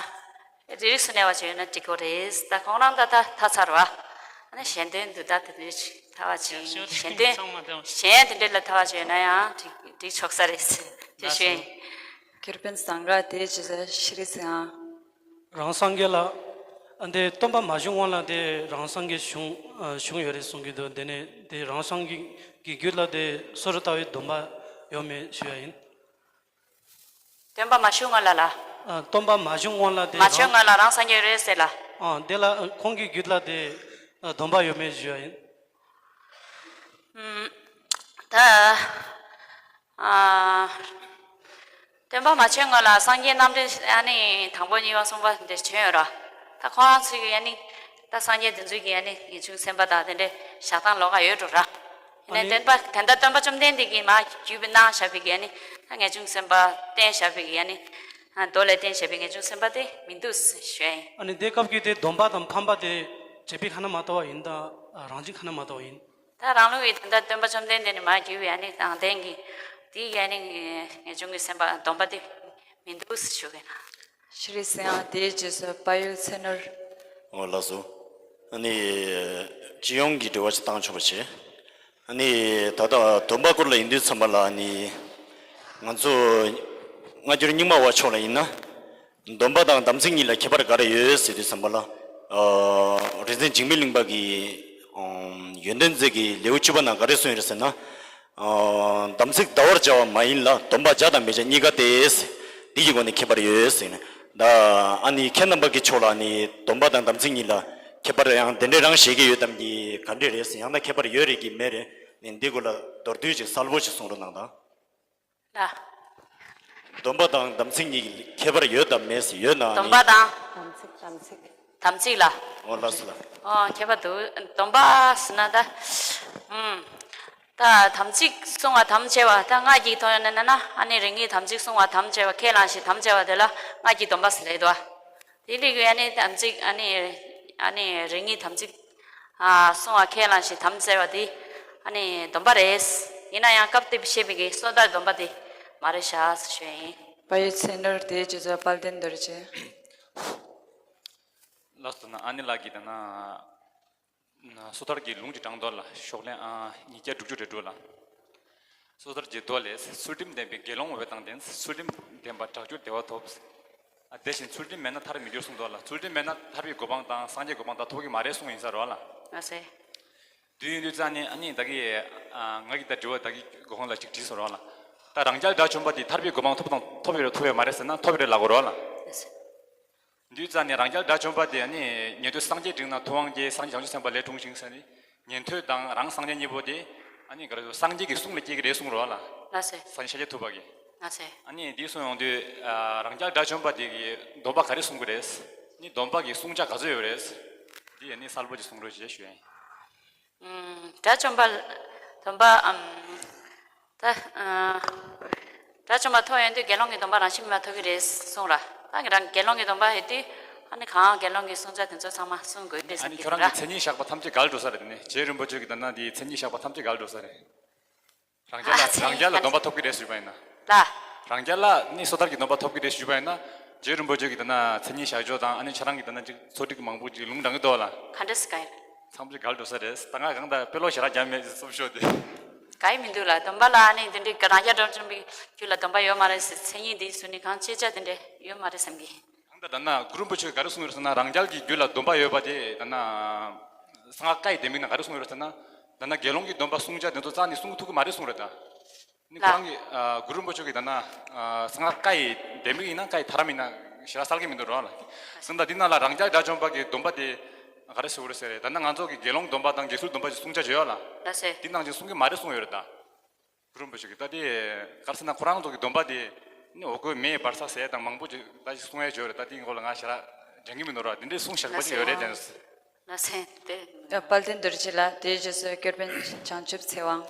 ཟེར་ད། རིགས་སུ་གནས་པ་ཅིག་ཡོད་ན་འགྲིག་གི་རེད་ཟེར་ད་ཁོང་རང་ད་ད་ཐར་ཚར་བ། ཨ་ནི་གཞན་དོན་འདི་ད་དེ་འདྲའི་ཅིག་ཐར་བ་ཅིག་ཡང་ཤོད་གཞན་དོན་ཚང་མ་དང་། གཞན་དེ་འདྲའི་ལ་ཐར་བ་ཅིག་ཡོད་ན་ཡང་འགྲིག་འགྲིག་ཆོག་ས་རེད་ཟེར་དེ་ལགས་ཞུ་ཡིན། སོ། དགེ་རྒན་ཟངས་དཀར་དེའི་རྗེས་སུ་ཤེས་རིག་ཚེ་དབང་། རང་སངས་རྒྱས་ལ། ཨ་འདི་སྟོན་པ་མ་བྱུང་སྔོན་ལ་དེ་རང་སངས་རྒྱས་བྱུང་ཨ་བྱུང་ཡོད་རེད་གསུང་གི་འདུག་དེ་ནས་དེ་རང་སངས་རྒྱས་ཀྱི་རྒྱུད་ལ་དེ་སོ་རུ་ལྟ་བའི་སྡོམ་པ་ཡོད་མེད་ཞུ་ཡ་ཡིན། སྟོན་པ་མ་བྱུང་སྔོན་ལ་ལ། ཨ་སྟོན་པ་མ་བྱུང་སྔོན་ལ་དེ་མ་བྱུང་རང་སྔོན་ལ་རང་སངས་རྒྱས་རེད་ཟེར་ལ། ཨ་དེ་ལ་ཨ་ཁོང་གི་རྒྱུད་ལ་དེ་ཨ་སྡོམ་པ་ཡོད་མེད་ཞུ་ཡ་ཡིན། ཨུམ། ད། ཨ། སྟོན་པ་མ་བྱོན་སྔོན་ལ་སངས་རྒྱས་རྣམ་འདྲེན་ཨ་ནི་དང་པོ་གཉིས་པ་གསུམ་པ་འདི་བྱོན་ཡོད་ར། ད་ཁོང་རང་ཚོ་གི་ཨ་ནི་ད་སངས་རྒྱས་འདི་ཚོ་གི་ཨ་ནི་ངེས་འབྱུང་སེམས་དཔའ་དང་དེ་འདྲའི་ཞག་དང་ལོ་ཁ་ཡོད་འགྲོ་ར། ཡིན་ནའི་ཨ་ནི་སྟོན་པ་ད་ལྟ་སྟོན་པ་བཅོམ་ལྡན་འདས་ཀྱིས་མ་བརྒྱུད་པའི་གནང་བཞག་པའི་གི་ཨ་ནི་ད་ངེས་འབྱུང་སེམས་དཔའ་བསྟན་བཞག་པའི་གི་ཨ་ནི་ ཨ། མདོ་ལས་བརྟེན་བྱས་པའི་ངེས་འབྱུང་སེམས་པ་དེ་མི་འདུག་ཟེར་ཞུ་ཡ་ཡིན། ཨ་ནི་དེ་སྐབས་ཀྱི་དེ་སྡོམ་པ་དང་ཕམ་པ་དེ་བྱེད་པའི་ཁ་ན་མ་ཐོ་བ་ཡིན་ད། རང་བཞིན་ཁ་ན་མ་ཐོ་བ་ཡིན། ད་རང་ལུགས་ཡིན་ད་སྟོན་པ་བཅོམ་ལྡན་འདས་ནས་མར་བརྒྱུད་པའི་ཨ་ནི་དང་ལྡན་གྱི་དེའི་ཨ་ནི་ངེས་འབྱུང་གི་སེམས་པ་སྡོམ་པ་དེ་མི་འདུག་ཟེར་ཞུ་གི་ཡིན། ཤྲི་སེང་དེའི་རྗེས་སུ་བལ་ཡུལ་ཚེ་ནོར། ཨོ་ལགས་སོ། ཨ་ནི་སྤྱི་ཡོངས་ཀྱི་འབྲེལ་བ་ཞིག་བཏང་ཆོག་པ་བྱེད། ཨ་ནི་ད་ལྟ་སྡོམ་པ་སྐོར་ལ་ཡིན་དུས་ཙམ་པ་ལ་ཨ་ནི་ང་ཚོ་སྔ་འགྱུར་རྙིང་མ་བ་ཕྱོགས་ལ་ཡིན་ན། སྡོམ་པ་དང་དམ་ཚིག་གཉིས་ལ་ཁྱད་པར་ག་རེ་ཡོད་ཟེར་དུས་ཙམ་པ་ལ། ཨ། རིག་འཛིན་འཇིགས་མེད་གླིང་པ་གི་ཨམ། ཡོན་ཏན་རྩལ་གྱི་ལེའུ་བཅུ་པ་ནང་ག་རེ་གསུངས་ཡོད་རེད་ཟེར་ན། ཨ། དམ་ཚིག་བཟླ་བར་བྱ་བ་མ་ཡིན་ལ། སྡོམ་པ་བྱ་དང་མི་བྱ་གཉིས་ཀ་སྟེ། འདི་ཡི་སྒོ་ནས་ཁྱད་པར་ཡོད་ཟེར་ནས། ད་ཨ་ནི་ཁྱེད་རྣམ་པ་གི་ཕྱོགས་ལ་ཨ་ནི་སྡོམ་པ་དང་དམ་ཚིག་གཉིས་ལ་ཁྱད་པར་ཡང་དེ་འདྲས་རང་བཞེད་ཀྱི་ཡོད་དམ་གྱི་ག་འདྲས་རེད་ཟེར། ཡང་ན་ཁྱད་པར་ཡོད་རེད་ཀྱི་མེད་རེད། ནས་འདི་སྐོར་ལ་མདོར་བསྡུས་ཅིག་གསལ་པོ་ཞིག་གསུང་རོགས་གནང་དང་། ལ། སྡོམ་པ་དང་དམ་ཚིག་གཉིས་ཀྱི་ཁྱད་པར་ཡོད་དམ་མེད་ཟེར། ཡོད་ན་ནི། སྡོམ་པ་དང་། དམ་ཚིག་དམ་ཚིག་དམ་ཚིག་ལ། ཨོ་ལགས་སོ་ལགས། ཨོ་ཁྱད་པར་འདུག་སྡོམ་པ་ཟེར་ན་ད། ཨུམ། ད་དམ་ཚིག་བསྲུང་བ་དམ་བཅས་པ། ད་སྔགས་ཀྱི་ཐོག་ནས་ན་ན་ཨ་ནི་རིགས་ངེས་དམ་ཚིག་བསྲུང་བ་དམ་བཅས་པ། ཁས་བླངས་ཤིང་དམ་བཅས་པ་དེ་ལ་སྔགས་ཀྱི་སྡོམ་པ་ཟེར་ལེ་འདུག་དེ་ལས་ཀྱི་ཨ་ནི་དམ་ཚིག་ཨ་ནི་ཨ་ནི་རིགས་ངེས་དམ་ཚིག་ཨ། བསྲུང་བ་ཁས་བླངས་ཤིང་དམ་བཅས་པ་དེ་ཨ་ནི་སྡོམ་པ་རེད། ཡིན་ན་ཡང་སྐབས་དེ་བཤད་པའི་གི་སོ་ཐར་སྡོམ་པ་དེ་མ་རེད་ཤག་ཟེར་ཞུ་ཡ་ཡིན། བལ་ཡུལ་ཚེ་ནོར་དེའི་རྗེས་སུ་དཔལ་ལྡན་རྡོ་རྗེ། ལགས་སོ། ན་ཨ་ནི་ལགས་ཀྱིས་ད་ན་སོ་ཐར་གྱི་ལུང་གཅིག་དྲངས་འདུག་ལ། ཤོག་ལན་ཨ་ཉིས་བརྒྱ་དྲུག་ཅུ་རེ་དྲུག་ལ། སོ་ཐར་གྱི་མདོ་ལས། ཚུལ་ཁྲིམས་ལྡན་པའི་དགེ་སློང་འོས་དང་ལྡན། ཚུལ་ཁྲིམས་ལྡན་པ་དྲག་གྱུར་བདེ་བ་ཐོབ། ཨ། དེ་བཞིན་ཚུལ་ཁྲིམས་མེད་ན་ཐར་མི་འགྱུར་གསུངས་འདུག་ལ། ཚུལ་ཁྲིམས་མེད་ན་ཐར་པའི་གོ་འཕང་དང་སངས་རྒྱས་གོ་འཕང་དག་ཐོབ་ཀྱི་མ་རེད་གསུངས་ཡིན་ས་རོགས་ལ། ལགས་སེ། དུས་ཡིན་དུས་ཙང་ནི་ཨ་ནི་ད་གི་ཨ་ང་གི་ད་དྲི་བ་ད་གི་གོ་འཕང་ལ་ཅིག་དྲིས་སོ་རོགས་ལ། ད་རང་རྒྱལ་དགྲ་བཅོམ་པ་དེ་ཐར་པའི་གོ་འཕང་ཐོབ་དང་ཐོབ་ཡོད་རེད་ཐོབ་ཡོད་མ་རེད་ཟེར་ན་ཐོབ་ཡོད་རེད་ལབ་དགོས་རོགས་ལ། ལགས་སེ། དུས་ཙང་ནས་རང་རྒྱལ་དགྲ་བཅོམ་པ་དེ་ཨ་ནི་ཉན་ཐོས་སངས་རྒྱས་འབྲིང་ན་ཐུབ་དབང་རྒྱལ་སངས་རྒྱས་བྱང་ཆུབ་སེམས་དཔའ་ལས་འཁྲུངས་ཤིང་ཟེར་ནི། ཉན་ཐོས་དང་རང་སངས་རྒྱས་གཉིས་པོ་དེ་ཨ་ནི་ག་རེ་ཟེར། སངས་རྒྱས་ཀྱི་གསུང་ལ་སྐྱེ་གི་རེད་གསུང་རོགས་ལ། ལགས་སེ། སངས་རྒྱས་ཤཱཀྱ་ཐུབ་པ་གིས། ལགས་སེ། ཨ་ནི་འདི་གསུང་ཡོང་དུས་ཨ་རང་རྒྱལ་དགྲ་བཅོམ་པ་དེ་གིས་སྡོམ་པ་ག་རེ་གསུང་གི་རེད། ནི་སྡོམ་པ་གི་བསྲུང་བྱ་ག་ཚོད་ཡོད་རེད། འདི་ཨ་ནི་གསལ་པོ་ཅིག་གསུང་རོགས་ཞེས་ཞུ་ཡ་ཡིན། ཨམ། དགྲ་བཅོམ་པ། སྡོམ་པ་ཨམ། ད། ཨ། དགྲ་བཅོམ་པ་ཐོབ་ཡོང་དུས་དགེ་སློང་གི་སྡོམ་པ་རང་བཞིན་མེད་པ་ཐོབ་ཀྱི་རེད་གསུངས་ར། ད་རང་དགེ་སློང་གི་སྡོམ་པ་ཡོད་དུས་ཨ་ནི་གང་དགེ་སློང་གི་བསྲུང་བྱ་དེ་ཚོ་ཚང་མ་བསྲུང་དགོས་རེད་ཨ་བསམ་ནི་གྱི་ཁྱོད་རང་ར། གི་མཚན་ཉིད་བཞག་པ་ཐམས་ཅད་འགལ་འགྲོ་ས་རེད་དེ་ནི། རྗེ་རིན་པོ་ཆེ་གི་ད་ན་དེའི་མཚན་ཉིད་བཞག་པ་ཐམས་ཅད་འགལ་འགྲོ་ས་རེད། རང་རྒྱལ་ལ་ཨ་རང་རྒྱལ་ལ་སྡོམ་པ་ཐོབ་ཀྱི་རེད་ཞུས་པ་ཡིན་ན། ལ། རང་རྒྱལ་ལ་ནི་སོ་ཐར་གྱི་སྡོམ་པ་ཐོབ་ཀྱི་རེད་ཞུས་པ་ཡིན་ན། རྗེ་རིན་པོ་ཆེ་གི་ད་ན་མཚན་ཉིད་བཞག་ཕྱོགས་དང་ཨ་ནི་ཁྱེད་རང་གི་ད་ན་ཅིག་ཚོ་སྒྲིག་མང་པོ་ཅིག་ལུང་དྲངས་ཀྱི་འདུག་ལ། ག་འདྲས་སི་ག་ཡིན། ཚང་མ་ཅིག་འགལ་འགྲོ་ས་རེད། ད་ང་གང་ལྟར་དཔེ་ལོ་ཞེ་དྲག་རྒྱབ་མེད་ཅིག་རྩོམ་ཤོག་དེ། ག་ཡི་མི་འདུག་ལ། སྡོམ་པ་ལ་ཨ་ནི་འདི་འདྲའི་རང་རྒྱལ་དགྲ་བཅོམ་པའི་རྒྱུད་ལ་སྡོམ་པ་ཡོད་མ་རེད་ཟེར། མཚན་ཉིད་འདི་ཟུར་ནས་གང་ཅི་བྱ་དེ་འདྲས་ཡོད་མ་རེད་བསམ་གི། གང་ལྟར་ད་ན་གུ་རུ་རིན་པོ་ཆེས་ག་རེ་གསུངས་ཡོད་ཟེར་ན། རང་རྒྱལ་གྱི་རྒྱུད་ལ་སྡོམ་པ་ཡོད་པ་དེ་ད་ན་གསང་སྔགས་བཀའ་ཡི་ལྡེ་མིག་ནང་ག་རེ་གསུངས་ཡོད་ཟེར་ན། ད་ན་དགེ་སློང་གི་སྡོམ་པ་བསྲུང་བྱ་དེ་ཚོ་རྩ་ནས་བསྲུང་ཐུབ་ཀྱི་མ་རེད་གསུངས་རེད་ད། ནི་ལ། ཁོ་རང་གི་ཨ་གུ་རུ་རིན་པོ་ཆེ་གིས་ད་ན་ཨ་གསང་སྔགས་བཀའ་ཡི་ལྡེ་མིག་ཡིན་ན་བཀའ་ཡི་ཐ་རམ་ཡིན་ན་ཞེ་དྲག་གསལ་གྱི་མི་འདུག་རོགས་ལ། ཟིན་ད་འདི་ནང་ལ་རང་རྒྱལ་དགྲ་བཅོམ་པ་གི་སྡོམ་པ་དེ་ག་རེ་ཟེར་དགོས་རེད་ཟེར་རེད། ད་ན་ང་ཚོ་གི་དགེ་སློང་སྡོམ་པ་དང་དགེ་ཚུལ་སྡོམ་པ་ཞིག་བསྲུང་བྱ་བརྗོད་ཡོད་ལ། ལགས་སེ། འདི་ནང་བཞིན་བསྲུང་གི་མ་རེད་གསུངས་ཡོད་རེད་ད། གུ་རུ་རིན་པོ་ཆེ་གིས་ད་དེ་ག་རེ་ཟེར་ན་ཁོ་རང་ཚོ་གི་སྡོམ་པ་དེ་ནི་འོ་སྐོལ་མེ་འབར་ས་ཟེར་དང་མང་པོ་ཅིག་ད་ཅིག་གསུང་ཡས་བརྗོད་རེད། ད་དེའི་སྐོར་ལ་ང་ཞེ་དྲག་དྲན་གྱི་མི་འདུག་ར། དེ་འདྲའི་གསུང་ཞག་པ་ཅིག་ཡོད་རེད་དྲན། ལགས་སེ། དེ། དཔལ་ལྡན་རྡོ་རྗེ་ལགས། དེའི་རྗེས་སུ་སྐྱོར་དཔོན་བྱང་ཆུབ་ཚེ་དབང་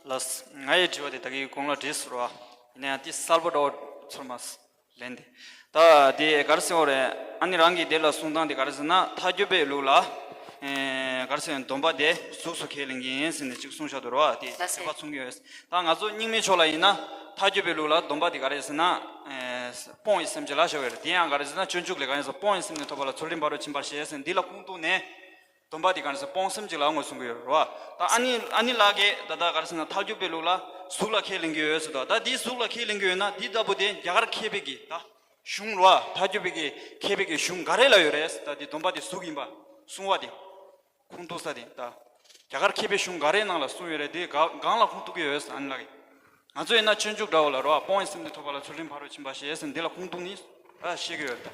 ལགས། ང་ཡི་དྲི་བ་དེ་ད་གིན་གོང་ལ་དྲིས་སོང་ར། ཡིན་ན་ཡང་དེ་གསལ་པོ་འདྲ་བོ་ཚོར་མ་སོང་། ལན་དེ། ད་དེ་ག་རེ་ཟེར་བ་རེད། ཨ་ནི་རང་གི་དེ་ལ་གསུང་སྟངས་དེ་ག་རེ་ཟེར་ན། མཐའ་འཁྱོལ་པའི་ལུགས་ལ། ཨེ། ག་རེ་ཟེར་ན། སྡོམ་པ་དེ་གཟུགས་སུ་ཁས་ལེན་གྱི་ཡིན་ཟེར་ནས་ཅིག་གསུངས་བཞག་འདུག་ར། དེ་ལགས་སེ། དད་པ་མཚོན་གྱི་ཡོད། ད་ང་ཚོ་རྙིང་མའི་ཕྱོགས་ལ་ཡིན་ན། མཐའ་འཁྱོལ་པའི་ལུགས་ལ་སྡོམ་པ་དེ་ག་རེ་ཟེར་ན། ཨེ། སྤོང་བའི་སེམས་ཅན་ལ་བཞག་ཡོད་རེད། དེ་ཡང་ག་རེ་ཟེར་ན། སྤྱོད་འཇུག་ལས་ག་རེ་ཟེར། སྤོང་བའི་སེམས་ནི་ཐོབ་པ་ལ། ཚུལ་ཁྲིམས་ཕ་རོལ་ཕྱིན་པར་བྱེད་ཟེར། འདི་ལ་ཁུངས་གཏུགས་ནས། སྡོམ་པ་དེ་ག་རེ་ཟེར། སྤོང་སེམས་ཅིག་ལ་ངོས་བཟུང་གི་ཡོད་རེད་བ། ད་ཨ་ནི་ཨ་ནི་ལགས་ཀྱིས་ད་ལྟ་ག་རེ་ཟེར་ན། མཐའ་འཁྱོལ་པའི་ལུགས་ལ་གཟུགས་ལ་ཁས་ལེན་གྱི་ཡོད་ཟེར་དོ། ད་འདི་གཟུགས་ལ་ཁས་ལེན་གྱི་ཡོད་ན། འདི་ལྟ་བུ་དེ་རྒྱ་གར་མཁས་པའི་གི་ད་གཞུང་རེད་བ། མཐའ་འཁྱོལ་པའི་གི་མཁས་པའི་གི་གཞུང་ག་རེ་ལ་ཡོད་རེད། ད་འདི་སྡོམ་པ་དེ་གཟུགས་ཡིན་པ། གསུང་བ་དེ། ཁུངས་གཏུགས་ས་དེ་ད། རྒྱ་གར་མཁས་པའི་གཞུང་ག་རེའི་ནང་ལ་གསུངས་ཡོད་རེད། དེ་ག་གང་ལ་ཁུངས་གཏུགས་ཀྱི་ཡོད་ཟེར། ཨ་ནི་ལགས་ཀྱིས། ང་ཚོ་ཡིན་ན་སྤྱོད་འཇུག་འདྲ་བོ་ལ་རེད་བ། སྤོང་བའི་སེམས་ནི་ཐོབ་པ་ལ། ཚུལ་ཁྲིམས་ཕ་རོལ་ཕྱིན་པར་བྱེད་ཟེར། འདི་ལ་ཁུངས་གཏུགས་ནས་ཨ་བཤད་ཀྱི་ཡོད་རེད་ད།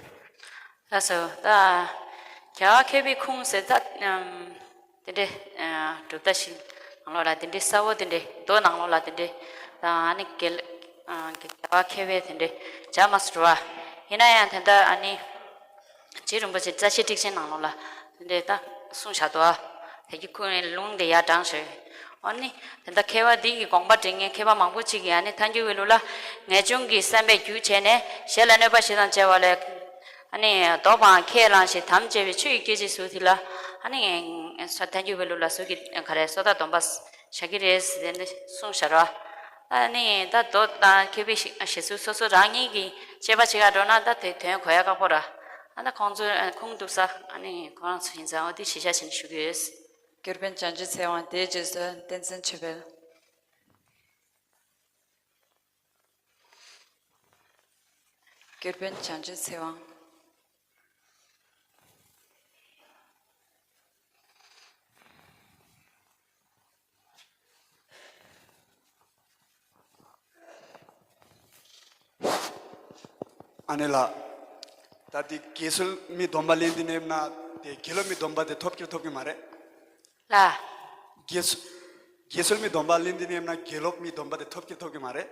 ལགས་སོ། ད་རྒྱ་གར་མཁས་པའི་ཁུངས་ཟེར་ད། ཨམ། དེ་འདྲའི་ཨ་གྲུབ་མཐའ་ཞིག་ནང་ལོགས་ལ་དེ་འདྲའི་གསལ་བོ་དེ་འདྲའི། མདོ་ནང་ལོགས་ལ་དེ་འདྲའི། ཨ་ནི་རྒྱལ་ཨ་རྒྱ་གར་མཁས་པའི་དེ་འདྲའི་སྦྱར་མ་སོང་ར། ཡིན་ན་ཡང་དེ་འདྲ་ཨ་ནི་རྗེ་རིན་པོ་ཆེ་རྩ་ཤེ་ཊཱིཀ་ཆེན་ནང་ལོགས་ལ་དེ་འདྲའི་ད་གསུངས་བཞག་འདུག་ཨ། དེ་གི་ཁུངས་ནས་ལུང་དེ་ཡར་དྲངས་ཞེས། ཨ་ནི་དེ་འདྲ་མཁས་པ་འདི་གི་དགོངས་པ་འདྲེན་མཁན་མཁས་པ་མང་པོ་ཅིག་གིས་ཨ་ནི་ཐལ་འགྱུར་བའི་ལུགས་ལ་ངེས་འབྱུང་གི་སེམས་པས་རྒྱུ་བྱས་ནས་གཞན་ལ་གནོད་པ་ཞིག་དང་བཅས་པ་ལས། ཨ་ནི་ལྡོག་པའང་ཁས་བླངས་ཤིང་དམ་བཅས་པའི་ཆོས་ཀྱི་སྐད་ཅིག་གཟུགས་དེ་ལ་ཨ་ནི་ཐལ་འགྱུར་བའི་ལུགས་ལ་གཟུགས་ཀྱི་ག་རེ་སོ་ཐར་སྡོམ་པ་བཞག་གི་རེད་ཟེར་ནས་གསུངས་བཞག་ར། ཨ་ནི་ད་མདོ་དང་མཁས་པའི་བཤད་ཚུལ་སོ་སོ་རང་ཉིད་ཀྱིས་དཔྱད་པ་བྱེད་ག་འགྲོ་ན་ད་དེ་དོན་གོ་ཡ་ཁག་པོ་ར། ཨ་ད་ཁོང་ཚོ་ཁུངས་གཏུགས་ས་ཨ་ནི་ཁོ་རང་ཚོ་ཡིན་ཙང་འོ་དེ་གཞི་བཞག་བྱས་ནས་ཞུ་གི་ཡོད། དགེ་འཕེལ་བྱང་ཆུབ་ཚེ་དབང་དེའི་རྗེས་སུ་བསྟན་འཛིན་ཆོས་འཕེལ། དགེ་འཕེལ་བྱང་ཆུབ་ཚེ་དབང་། ཨ་ནེ་ལགས། ད་དེ་དགེ་ཚུལ་མའི་སྡོམ་པ་ལེན་དུས་ནས་ན་དེ་དགེ་སློབ་མའི་སྡོམ་པ་དེ་ཐོབ་ཀྱི་ཐོབ་ཀྱི་མ་རེད། ལ། དགེ་ཚུལ། དགེ་ཚུལ་མའི་སྡོམ་པ་ལེན་དུས་ནས་ན་དགེ་སློབ་མའི་སྡོམ་པ་དེ་ཐོབ་ཀྱི་ཐོབ་ཀྱི་མ་རེད།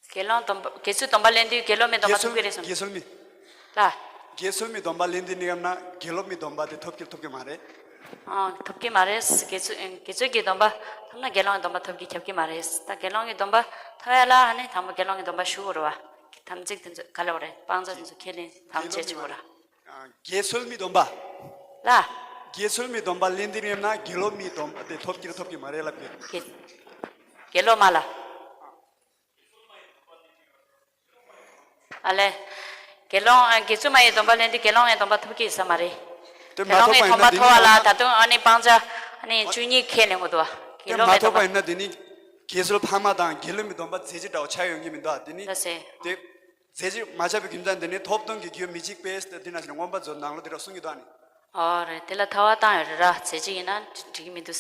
དགེ་སློང་སྡོམ་པ་དགེ་ཚུལ་སྡོམ་པ་ལེན་དུས་དགེ་སློབ་མའི་སྡོམ་པ་ཐོབ་ཀྱི་རེད་གསུངས། དགེ་ཚུལ་མའི། ལ། དགེ་ཚུལ་མའི་སྡོམ་པ་ལེན་དུས་ནས་ན་དགེ་སློབ་མའི་སྡོམ་པ་དེ་ཐོབ་ཀྱི་ཐོབ་ཀྱི་མ་རེད། ཨ་ཐོབ་ཀྱི་མ་རེད། དགེ་ཚུལ་དགེ་ཚུལ་གྱི་སྡོམ་པ་ཐོབ་ན་དགེ་སློང་གི་སྡོམ་པ་ཐོབ་ཀྱི་ཁྱབ་ཀྱི་མ་རེད། ད་དགེ་སློང་གི་སྡོམ་པ་ཐོབ་ཡ་ལ་ཨ་ནི་དང་པོ་དགེ་སློང་གི་སྡོམ་པ་ཞུ་དགོས་རེད་བ། དམ་ཚིག་དེ་ཚོ་ག་ལ་བ་རེད། སྤང་བྱ་དེ་ཚོ་ཁས་ལེན་དམ་བཅས་བྱེད་དགོས་ར། དགེ་སློབ་མའི་སྡོམ་པ། ལ། དགེ་ཚུལ་མའི་སྡོམ་པ་ལེན་དུས་ནས་ན་དགེ་སློབ་མའི་སྡོམ་པ་དེ་ཐོབ་ཀྱི་ཐོབ་ཀྱི་མ་རེད་ལབ་ཀྱི། དགེ་དགེ་སློབ་མ་ལ། ཨ་ལས། དགེ་སློང་ཨ་དགེ་ཚུལ་མ་ཡི་སྡོམ་པ་ལེན་དུས་དགེ་སློང་ཡི་སྡོམ་པ་ཐོབ་ཀྱི་ཡོད་ས་མ་རེད། དེ་དགེ་མ་སློང་ཐོབ་པ་གི་ཡིན་སྡོམ་ན་པ་དེ་ཐོབ་པ་ནི་ལ་ད་དུང་ཨ་ནི་སྤང་བྱ་ཨ་ནི་བཅུ་གཉིས་ཁས་ལེན་དགོས་འདུག་བ། དགེ་དེ་སློང་མ་མའི་ཐོབ་སྡོམ་པ་པ། ཡིན་ན་དེ་ནི་དགེ་ཚུལ་ཕ་མ་དང་དགེ་སློབ་མའི་སྡོམ་པ་རྫས་གཅིག་འདྲ་བོ་ཆགས་ཡོང་གི་མི་འདུག་དེ་ནི་ལ་སེ། དེ་རྫས་གཅིག་མ་ཆགས་པའི་རྒྱུ་མཚན་དེ་ནི་ཐོབ་དོན་གྱི་རྒྱུ་མི་གཅིག་པས་དེ་ན་ཞིག་མངོན་པ་མཛོད་ནང་ལོགས་དེ་འདྲ་གསུང་གི་འདུག་ཨ་ནི། ཨོ་རེད། དེ་ལ་ཐལ་བ་བཏང་ཡོད་རེད་ར། རྫས་གཅིག་ཡིན་ན་འགྲིག་གི་མི་འདུག་ད་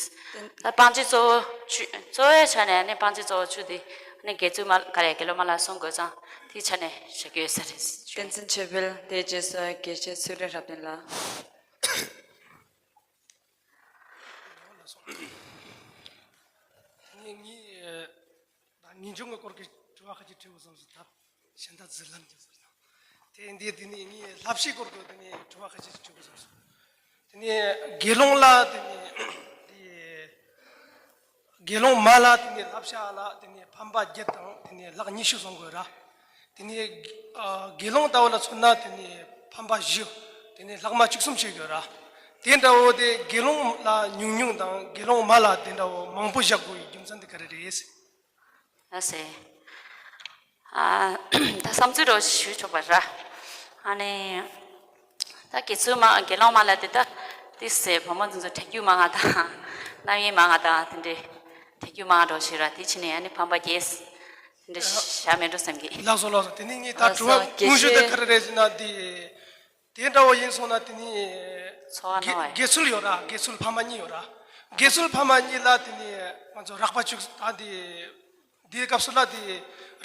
སྤང་བྱའི་གཙོ་བོ་བཅུ་གཙོ་བོའི་ཆ་ནས་ནི་སྤང་བྱའི་གཙོ་བོ་བཅུ་དེ་ནི་དགེ་ཚུལ་མ་ག་རེ་དགེ་སློབ་མ་ལ་སོང་དགོས་ཙང་དེའི་ཆ་ནས་བཞག་གི་ཡོད་ས་རེད། བསྟན་འཛིན་ཆོས་འཕེལ་དེའི་རྗེས་སུ་དགེ་བཤེས་ཚུལ་ཁྲིམས་རབ་བརྟན་ལགས། ངས་ངས་ད་ངེས་འབྱུང་གི་སྐོར་གྱི་དྲི་བ་ཁ་ཅིག་དྲི་དགོས་བསམ་སོང་། ད་གཞན་དག་རྫུན་ལམ་རྒྱག་སོང་། དེ་འདི་དེ་ནས་ངས་བསླབ་བྱའི་སྐོར་གྱི་དེ་ནས་དྲི་བ་ཁ་ཅིག་དྲི་དགོས་བསམ་སོང་། དེ་ནས་དགེ་སློང་ལ་དེ་ནས་དེ་དགེ་སློང་མ་ལ་དེ་ནས་བསླབ་བྱ་ལ་དེ་ནས་ཕན་པ་བརྒྱད་དང་དེ་ནས་ལྷག་ཉི་ཤུ་སོང་དགོས་ར། དེ་ནས་ཨ་དགེ་སློང་ལྟ་བུ་ལ་མཚོན་ན་དེ་ནས་ཕན་པ་བཞི། དེ་ནས་ལྷག་མ་བཅུ་གསུམ་བྱེད་དགོས་ར། དེ་འདྲ་བོ་དེ་དགེ་སློང་ལ་ཉུང་ཉུང་དང་དགེ་སློང་མ་ལ་དེ་འདྲ་བོ་མང་པོ་བཞག་དགོས་པའི་རྒྱུ་མཚན་དེ་ག་རེ་རེད། ཨ་སེ། ཨ་ད་བསམ་ཚུལ་རོ་ཞུ་ཆོག་པ་ར། ཨ་ནི། ད་དགེ་ཚུལ་མ་དགེ་སློང་མ་ལ་དེ་ད་དེ་སེ་བུ་མོ་འཛིན་ཚོ་ཁྲེགས་རྒྱུ་མང་ང་དང་། རྣམ་གཡེང་མང་ང་དང་དེ་འདྲའི་ཁྲེགས་རྒྱུ་མང་རོ་ཞུ་ར། དེ་ཕྱི་ནས་ཨ་ནི་ཕན་པ་རྒྱས། དེ་འདྲ་བྱ་མེད་འགྲོ་བསམ་གི། ལགས་སོ་ལགས་སོ། དེ་ནི་ངས་ད་ལགས་དྲི་བ་སོ། དངོས་གཞི་དེ་ག་རེ་རེད་ཟེར་ན་དེ། དེ་འདྲ་བོ་ཡིན་སོང་ན་དེ་ནི། འཚོ་བ་དགེ་སྣང་བ་ཡིན། དགེ་ཚུལ་ཡོད་ར། དགེ་ཚུལ་ཕ་མ་གཉིས་ཡོད་ར། དགེ་ཚུལ་ཕ་མ་གཉིས་ལ་དེ་ནི་ང་ཚོ་རགས་པ་བཅུ་ད་དེ། དེའི་སྐབས་སུ་ལ་དེ་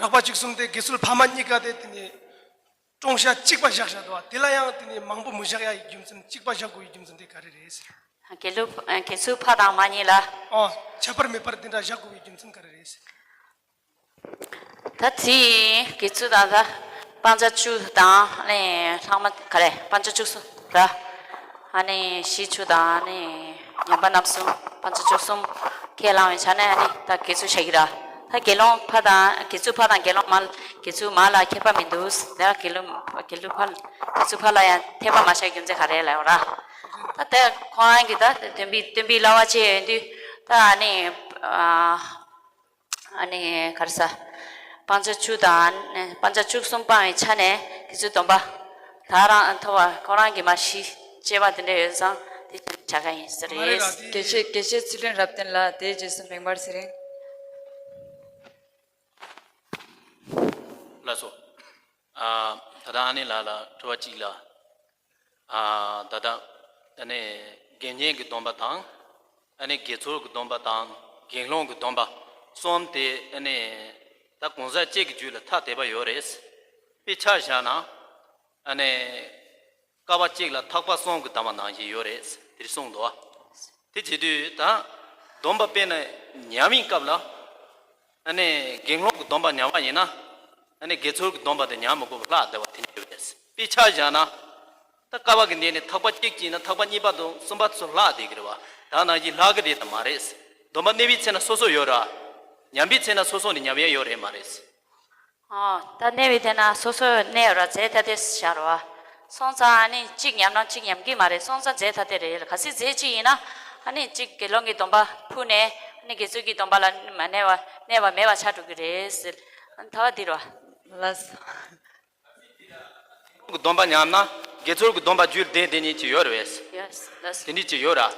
རགས་པ་བཅུ་གསུམ་དེ་དགེ་ཚུལ་ཕ་མ་གཉིས་ཀ་དེ་དེ་ནི་ཀྲུང་ཤ་གཅིག་པ་བཞག་བཞག་འདུག་བ། དེ་ལ་ཡང་དེ་ནི་མང་པོ་མི་བཞག་ཡ་ཡི་རྒྱུ་མཚན་གཅིག་པ་བཞག་དགོས་ཡི་རྒྱུ་མཚན་དེ་ག་རེ་རེད་ཟེར། དགེ་ལུགས་དགེ་ཚུལ་ཕ་དང་མ་གཉིས་ལ། ཨོ་ཁྱད་པར་མེད་པར་དེ་འདྲ་བཞག་དགོས་ཡི་རྒྱུ་མཚན་ག་རེ་རེད་ཟེར། ད་དེ་དགེ་ཚུལ་དང་ད་སྤང་བྱ་བཅུ་དང་ནི་ལྷག་མ་ག་རེ་སྤང་བྱ་བཅུ་གསུམ་ར། ཨ་ནི་ཤེས་བཅུ་དང་ནི་ཉན་པ་རྣམ་གསུམ་སྤང་བྱ་བཅུ་གསུམ་ཁས་བླངས་པའི་ཆ་ནས་ཨ་ནི་ད་དགེ་ཚུལ་བྱ་གི་ར། ད་དགེ་སློང་ཕ་དང་དགེ་ཚུལ་ཕ་དང་དགེ་སློང་མ་དགེ་ཚུལ་མ་ལ་ཁྱད་པར་མི་འདུག་ད་དགེ་སློང་དགེ་སློང་ཕ་དགེ་ཚུལ་ཕ་ལ་ཡང་ཐེ་བ་མ་བྱ་རྒྱུ་མཚན་ག་རེ་ལབ་ར། ད་དེ་ཁོ་རང་གི་ད་སྟོན་པའི་སྟོན་པའི་བསླབ་པ་བྱས་ཡོང་དུས་ད་ཨ་ནི། ཨ་ནི་ག་རེ་ཟ། སྤང་བྱ་བཅུ་དང་ནི་སྤང་བྱ་བཅུ་གསུམ་སྤངས་པའི་ཆ་ནས་དགེ་ཚུལ་སྡོམ་པ། ད་རང་ཐོབ་པ་ཁོ་རང་གིས་མ་ཤེས་སྐྱེ་བ་དེ་འདྲ་ཡོད་ཙང་དེ་བྱ་དགའ་ཡིན་ཟེར་རེད། དགེ་བཤེས་དགེ་བཤེས་ཚུལ་ཁྲིམས་རབ་བརྟན་ལགས། དེའི་རྗེས་སུ་མེག་མར་ཚེ་རིང་། ལགས་སོ། ཨ་ད་ལྟ་ཨ་ནེ་ལགས་ལ་དྲི་བ་གཅིག་ལ། ཨ་ད་ལྟ་ཨ་ནི་དགེ་བསྙེན་གྱི་སྡོམ་པ་དང་། ཨ་ནི་དགེ་ཚུལ་གྱི་སྡོམ་པ་དང་དགེ་སློང་གི་སྡོམ་པ་གསུམ་དེ་ཨ་ནི་ད་གང་ཟག་གཅིག་གི་རྒྱུད་ལ་ཐ་དད་པ་ཡོད་རེད། དཔེ་ཆ་བཞག་ན་ཨ་ནི་བསྐལ་པ་གཅིག་ལ་ཐེག་པ་གསུམ་གྱི་གདམས་པ་གནང་བཞིན་ཡོད་རེད་དེ་གསུངས་འདུག་བ། དེ་བྱེད་དུས་ད་སྡོམ་པ་སྤེལ་ན་ཉམས་པའི་སྐབས་ལ། ཨ་ནི་དགེ་སློང་གི་སྡོམ་པ་ཉམས་པ་ཡིན་ན། ཨ་ནི་དགེ་ཚུལ་གྱི་སྡོམ་པ་དེ་ཉམས་མི་དགོས་པར་ལྷག་བསྡད་པ་དེ་འདྲ་ཡོད་རེད། དཔེ་ཆ་བཞག་ན། ད་བསྐལ་པ་གི་འདི་ནས་ཐེག་པ་གཅིག་བྱས་ན་ཐེག་པ་གཉིས་པ་དང་གསུམ་པ་ཚོ་ལྷག་བསྡད་ཀྱི་རེད་བ། ད་ནང་བཞིན་ལྷག་གི་རེད་དམ་མ་རེད། སྡོམ་པ་གནས་པའི་ཚེ་ན་སོ་སོ་ཡོད་ར། ཉམས་པའི་ཚེ་ན་སོ་སོ་ནས་ཉམས་ཡ་ཡོད་རེད་མ་རེད། ཨོ། ད་གནས་པའི་ཚེ་ན་སོ་སོ་གནས་ཡོད་ར་རྫས་ཐ་དད་ཤར་བ། སོང་ཙང་ཨ་ནི་གཅིག་ཉམས་ན་གཅིག་ཉམས་ཀྱི་མ་རེད། སོང་ཙང་རྫས་ཐ་དད་རེད། གལ་སྲིད་རྫས་གཅིག་ཡིན་ན་ཨ་ནི་གཅིག་དགེ་སློང་གི་སྡོམ་པ་ཕུལ་ནས་ཨ་ནི་དགེ་ཚུལ་གྱི་སྡོམ་པ་ལ་མ་གནས་པ་གནས་པ་མེད་པ་ཆགས་འགྲོ་གི་རེད་ཟེར། ཨ་ནི་ཐ་བ་འདི་ར། ལགས་སོ། གི་སྡོམ་པ་ཉམས་ན་དགེ་ཚུལ་གྱི་སྡོམ་པ་རྒྱུད་ལྡན་དེ་ཉིད་ཀྱི་ཡོད་རེད། ཡོད་ལགས་སོ། དེ་ཉིད་ཀྱི་ཡོད་ར།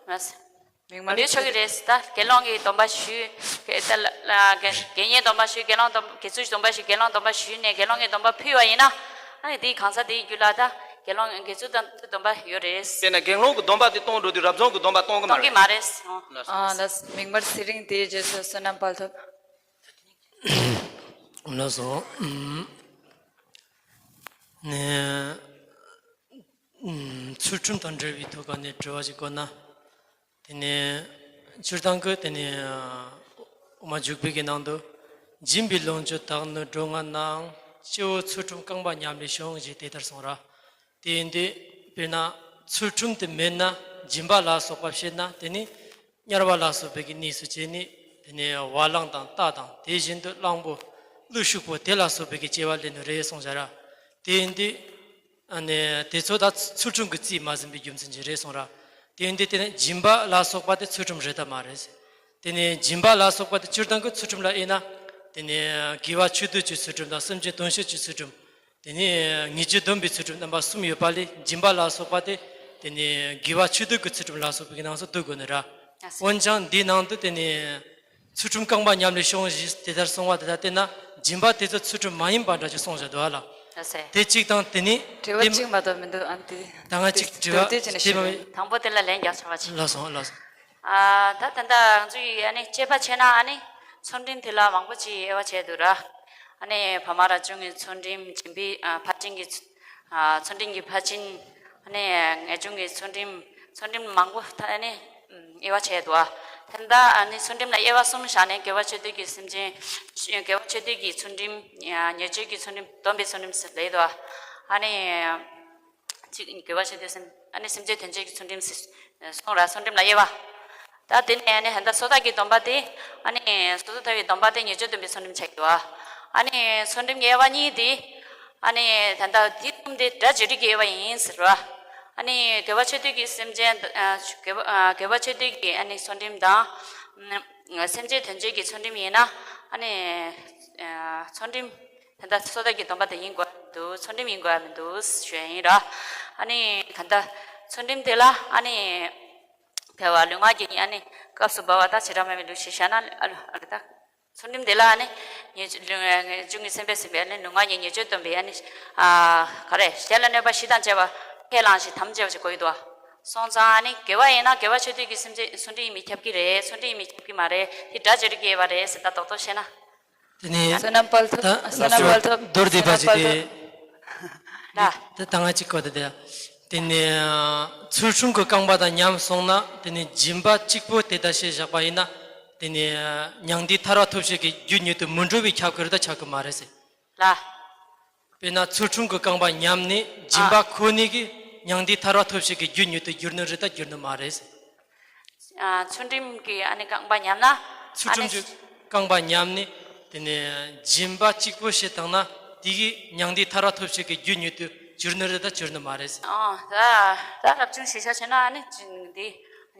ལགས་སོ། མིག་དམར། འདི་ཆོག་གི་རེད། ད་དགེ་སློང་གི་སྡོམ་པ་ཞུས། དགེ་ད་ལ་ལ་དགེ་དགེ་བསྙེན་སྡོམ་པ་ཞུས། དགེ་སློང་སྡོམ་དགེ་ཚུལ་སྡོམ་པ་ཞུས། དགེ་སློང་སྡོམ་པ་ཞུས་ནས་དགེ་སློང་གི་སྡོམ་པ་ཕུལ་བ་ཡིན་ན། ཨ་ནི་དེའི་གང་ཟག་དེའི་རྒྱུད་ལ་ད་དགེ་སློང་དགེ་ཚུལ་དང་སྡོམ་པ་ཡོད་རེད། དེས་ན་དགེ་སློང་གི་སྡོམ་པ་དེ་གཏོང་འགྲོ་དུས་རབ་བྱུང་གི་སྡོམ་པ་གཏོང་གི་མ་གཏོང་གི་རེད། མ་རེད། ཨོ། ལགས་སོ། ཨ་ལགས། མིག་དམར་ཚེ་རིང་། དེའི་རྗེས་སུ་བསོད་ནམས་དཔལ་ཐོབ། ལགས་སོ། ཨམ། ནས། ཨམ། ཚུལ་ཁྲིམས་དང་འབྲེལ་བའི་ཐོག་ནས་དྲི་བ་ཞིག་བཀོད་ན། དེ་ནས་སྤྱིར་བཏང་གི་དེ་ནས་དབུ་མ་འཇུག་པའི་གི་ནང་དུ། སྦྱིན་པའི་ལོངས་སྤྱོད་དག་ནི་འགྲོ་ལྔ་ནའང་། སྤྱི་བོ་ཚུལ་ཁྲིམས་རྐང་པ་ཉམས་ལས་བྱུང་ཞེས་དེ་ལྟར་གསུངས་ར། དེ་ཡིན་དུས་དཔེར་ན་ཚུལ་ཁྲིམས་དེ་མེད་ན་སྦྱིན་པ་ལ་སོགས་པ་བྱེད་ན་དེ་ནི་དམྱལ་བ་ལ་སོགས་པའི་གི་གནས་སུ་སྐྱེས་ནས། དེ་ནས་བ་ལང་དང་རྟ་དང་དེ་བཞིན་དུ་གླང་པོ་ཀླུ་ཕྱུག་པོ་དེ་ལ་སོགས་པའི་གི་སྐྱེ་བ་ལེན་ནི་རེད་གསུངས་བཞག་ར། དེ་ཡིན་དུས་ཨ་ནི་དེ་ཚོ་ད་ཚུལ་ཁྲིམས་ཀྱི་རྩིས་མ་ཟིན་པའི་རྒྱུ་མཚན་གྱིས་རེད་གསུངས་ར། དེ་ཡིན་དུས་དེ་ནི་སྦྱིན་པ་ལ་སོགས་པ་དེ་ཚུལ་ཁྲིམས་རེད་ད་མ་རེད། དེ་ནི་སྦྱིན་པ་ལ་སོགས་པ་དེ་སྤྱིར་བཏང་གི་ཚུལ་ཁྲིམས་ལ་དབྱེ་ན། དེ་ནི་དགེ་བ་ཆོས་སྡུད་ཀྱི་ཚུལ་ཁྲིམས་དང་སེམས་ཅན་དོན་བྱེད་ཀྱི་ཚུལ་ཁྲིམས། དེ་ནས་ཉེས་སྤྱོད་སྡོམ་པའི་ཚུལ་ཁྲིམས་རྣམ་པ་གསུམ་ཡོད་པ་ལས། སྦྱིན་པ་ལ་སོགས་པ་དེ་དེ་ནས་དགེ་བ་ཆོས་སྡུད་ཀྱི་ཚུལ་ཁྲིམས་ལ་སོགས་པའི་ནང་སོགས་འདུ་དགོས་ནི་ར། ཨ་ཙི། འོན་ཀྱང་འདིའི་ནང་དུ་དེ་ནས་ཚུལ་ཁྲིམས་རྐང་པ་ཉམས་ལས་བྱུང་ཞེས་དེ་ལྟར་གསུངས་པ་དེ་དག་བལྟས་ན། སྦྱིན་པ་དེ་ཚོ་ཚུལ་ཁྲིམས་མ་ཡིན་པ་འདྲ་ཅིག་གསུངས་བཞག་འདུག་ཨ་ལ། ཨ་ཙི། དེ་གཅིག་དང་། དེ་ནས་དྲི་བ་དེ་གཅིག་མ་གཏོགས་མི་འདུག་ཨ། དེ་ད་ང་གཅིག་དྲི་བ་དེ་དེ་ནས་དེ་ཞུ་མ་ཡིན། དང་པོ་དེ་ལ་ལན་རྒྱག་ཆོག་པ་ཅིག་ལགས་སོ། ལགས་སོ། ཨ། ད་ད་ལྟ་ང་ཚོ་ཡི་ཨ་ནི་དཔྱད་པ་བྱས་ན་ཨ་ནི་ཚུལ་ཁྲིམས་དེ་ལ་མང་པོ་ཅིག་དབྱེ་བ་བྱས་འདུག་ར། ཨ་ནི་བར་མ་རབ་བྱུང་གི་ཚུལ་ཁྲིམས། སྦྱིན་པའི་ཨ་ཕར་ཕྱིན་གྱི་ཚུ་ཨ་ཚུལ་ཁྲིམས་ཀྱི་ཕར་ཕྱིན། ཨ་ནི་ངེས་འབྱུང་གི་ཚུལ་ཁྲིམས། ཚུལ་ཁྲིམས་མང་པོ་ད་ཨ་ནི་དབྱེ་བ་བྱས་འདུག་ཨ། ད་ལྟ་ཨ་ནི་ཚུལ་ཁྲིམས་ལ་དབྱེ་བ་གསུམ་བཞག་ནས་དགེ་བ་ཆོས་སྡུད་ཀྱི་སེམས་ཅན། དགེ་བ་ཆོས་སྡུད་ཀྱི་ཚུལ་ཁྲིམས། ཉེས་སྤྱོད་ཀྱི་ཚུལ་ཁྲིམས། སྡོམ་པའི་ཚུལ་ཁྲིམས་ཟེར་ལབ་འདུག་ཨ། ཨ་ནི། གཅིག་དགེ་བ་ཆོས་སྡུད་སེམས། ཨ་ནི་སེམས་ཅན་དོན་བྱེད་ཀྱི་ཚུལ་ཁྲིམས་ཟེར་གསུངས་ར། ཚུལ་ཁྲིམས་ལ་དབྱེ་བ། ད་དེ་ནས་ཨ་ནི་ད་ལྟ་སོ་ཐར་གྱི་སྡོམ་པ་དེ། ཨ་ནི་སོ་ཐར་གྱི་སྡོམ་པ་དེ་ཉེས་སྤྱོད་སྡོམ་པའི་ཚུལ་ཁྲིམས་ཆགས་ཀྱི་འདུག་ཨ་ནི་ཚུལ་ཁྲིམས་ཀྱི་དབྱེ་བ་གཉིས་དེ། ཨ་ནི་ད་ལྟ་དེ་གསུམ་དེ་སྒྲ་བརྗོད་རིགས་ཀྱི་དབྱེ་བ་ཡིན་ཟེར་ར། ཨ་ནི་དགེ་བ་ཆོས་སྡུད་ཀྱི་སེམས་ཅན། ཨ་དགེ་བ་ཨ་དགེ་བ་ཆོས་སྡུད་ཀྱི་ཨ་ནི་ཚུལ་ཁྲིམས་དང་། སེམས་ཅན་དོན་བྱེད་ཀྱི་ཚུལ་ཁྲིམས་ཡིན་ན། ཨ་ནི་ཚུལ་ཁྲིམས། ད་ལྟ་སོ་ཐར་གྱི་སྡོམ་པ་དེ་ཡིན་དགོས་མི་འདུག་ཚུལ་ཁྲིམས་ཡིན་དགོས་མི་འདུག་ཞུ་ཡ་ཡིན་ར། ཨ་ནི་ད་ལྟ་ཚུལ་ཁྲིམས་དེ་ལ་ཨ་ནི་དེ་བ་ལུས་ངག་ཡིད་གཉིས། ཨ་ནི་སྐབས་སུ་བབ་པ་དང་བྱེ་བྲག་སྨྲ་བའི་ལུགས་ཀྱིས་བཤད་ན། ཨ་ལ་ཨ་ལ་ད་ཚུལ་ཁྲིམས་དེ་ལ་ཨ་ནི་ཉེས་ལུས་ངག་ཡིད་གཉིས་སེམས་པས་ཟིན་པའི་ཨ་ནི་ལུས་ངག་ཡིད་གཉིས་ཉེས་སྤྱོད་སྡོམ་པའི་ཨ་ནི་ཨ་ག་རེ་གཞན་ལ་གནོད་པ་བཞི་དང་བཅས་པ་ཁས་བླངས་ཤིང་དམ་བཅས་པ་ཞིག་དགོས་ཀྱི་འདུག་བ། སོང་ཙང་ཨ་ནི་དགེ་བ་ཡིན་ན་དགེ་བ་ཆོས་སྡུད་ཀྱི་སེམས་ཅན་ཚུལ་ཁྲིམས་ཡིན་མིན་ཁྱབ་ཀྱི་རེད། ཚུལ་ཁྲིམས་ཡིན་མིན་ཁྱབ་ཀྱི་མ་རེད། དེ་སྒྲ་བརྗོད་རིགས་ཀྱི་དབྱེ་བ་རེད་ཟེར། ད་རྡོག་རྡོག་བཤད་ན། བསོད་ནམས་དཔལ་ཐོབ། ད་བསོད་ནམས་དཔལ་ཐོབ། མདོར་བསྡུས་པ་ཞིག་སྟེ། ད་ད་ད་ང་གཅིག་གོ་ད་དེ། དེ་ནས་ཚུལ་ཁྲིམས་ཀྱི་རྐང་པ་དང་མཉམ་སོང་ན། དེ་ནས་སྦྱིན་པ་གཅིག་པོ་དེ་ལྟར་བྱས་བཞག་པ་ཡིན་ན། དེ་ནས་མྱང་འདས་ཐར་པ་ཐོབ་བྱེད་ཀྱི་རྒྱུ་ཉིད་དུ་མི་འགྲོ་བས་ཁྱབ་ཀྱི་རེད་ད་ཁྱབ་ཀྱི་མ་རེད་ཟེར། ལ། དཔེར་ན་ཚུལ་ཁྲིམས་ཀྱི་རྐང་པ་ཉམས་ནས་སྦྱིན་པ་ཨ་ཁོ་ནའི་གི་མྱང་འདས་ཐར་པ་ཐོབ་བྱེད་ཀྱི་རྒྱུ་ཉིད་དུ་འགྱུར་ནི་རེད་ད་འགྱུར་ནི་མ་རེད། ཨ། ཚུལ་ཁྲིམས་ཀྱི་ཨ་ནི་རྐང་པ་ཉམས་ན། ཚུལ་ཨ་ནི་ཁྲིམས་ཀྱི་རྐང་པ་ཉམས་ནས་དེ་ནས་སྦྱིན་པ་གཅིག་པོ་བྱེད་བཏང་ན་དེ་གི་མྱང་འདས་ཐར་པ་ཐོབ་བྱེད་ཀྱི་རྒྱུ་ཉིད་དུ་འགྱུར་ནི་རེད་ད་འགྱུར་ནི་མ་རེད། ཨ། ད་ད་རབ་བྱུང་ཞིག་བྱས་ན་ཨ་ནི་འདི་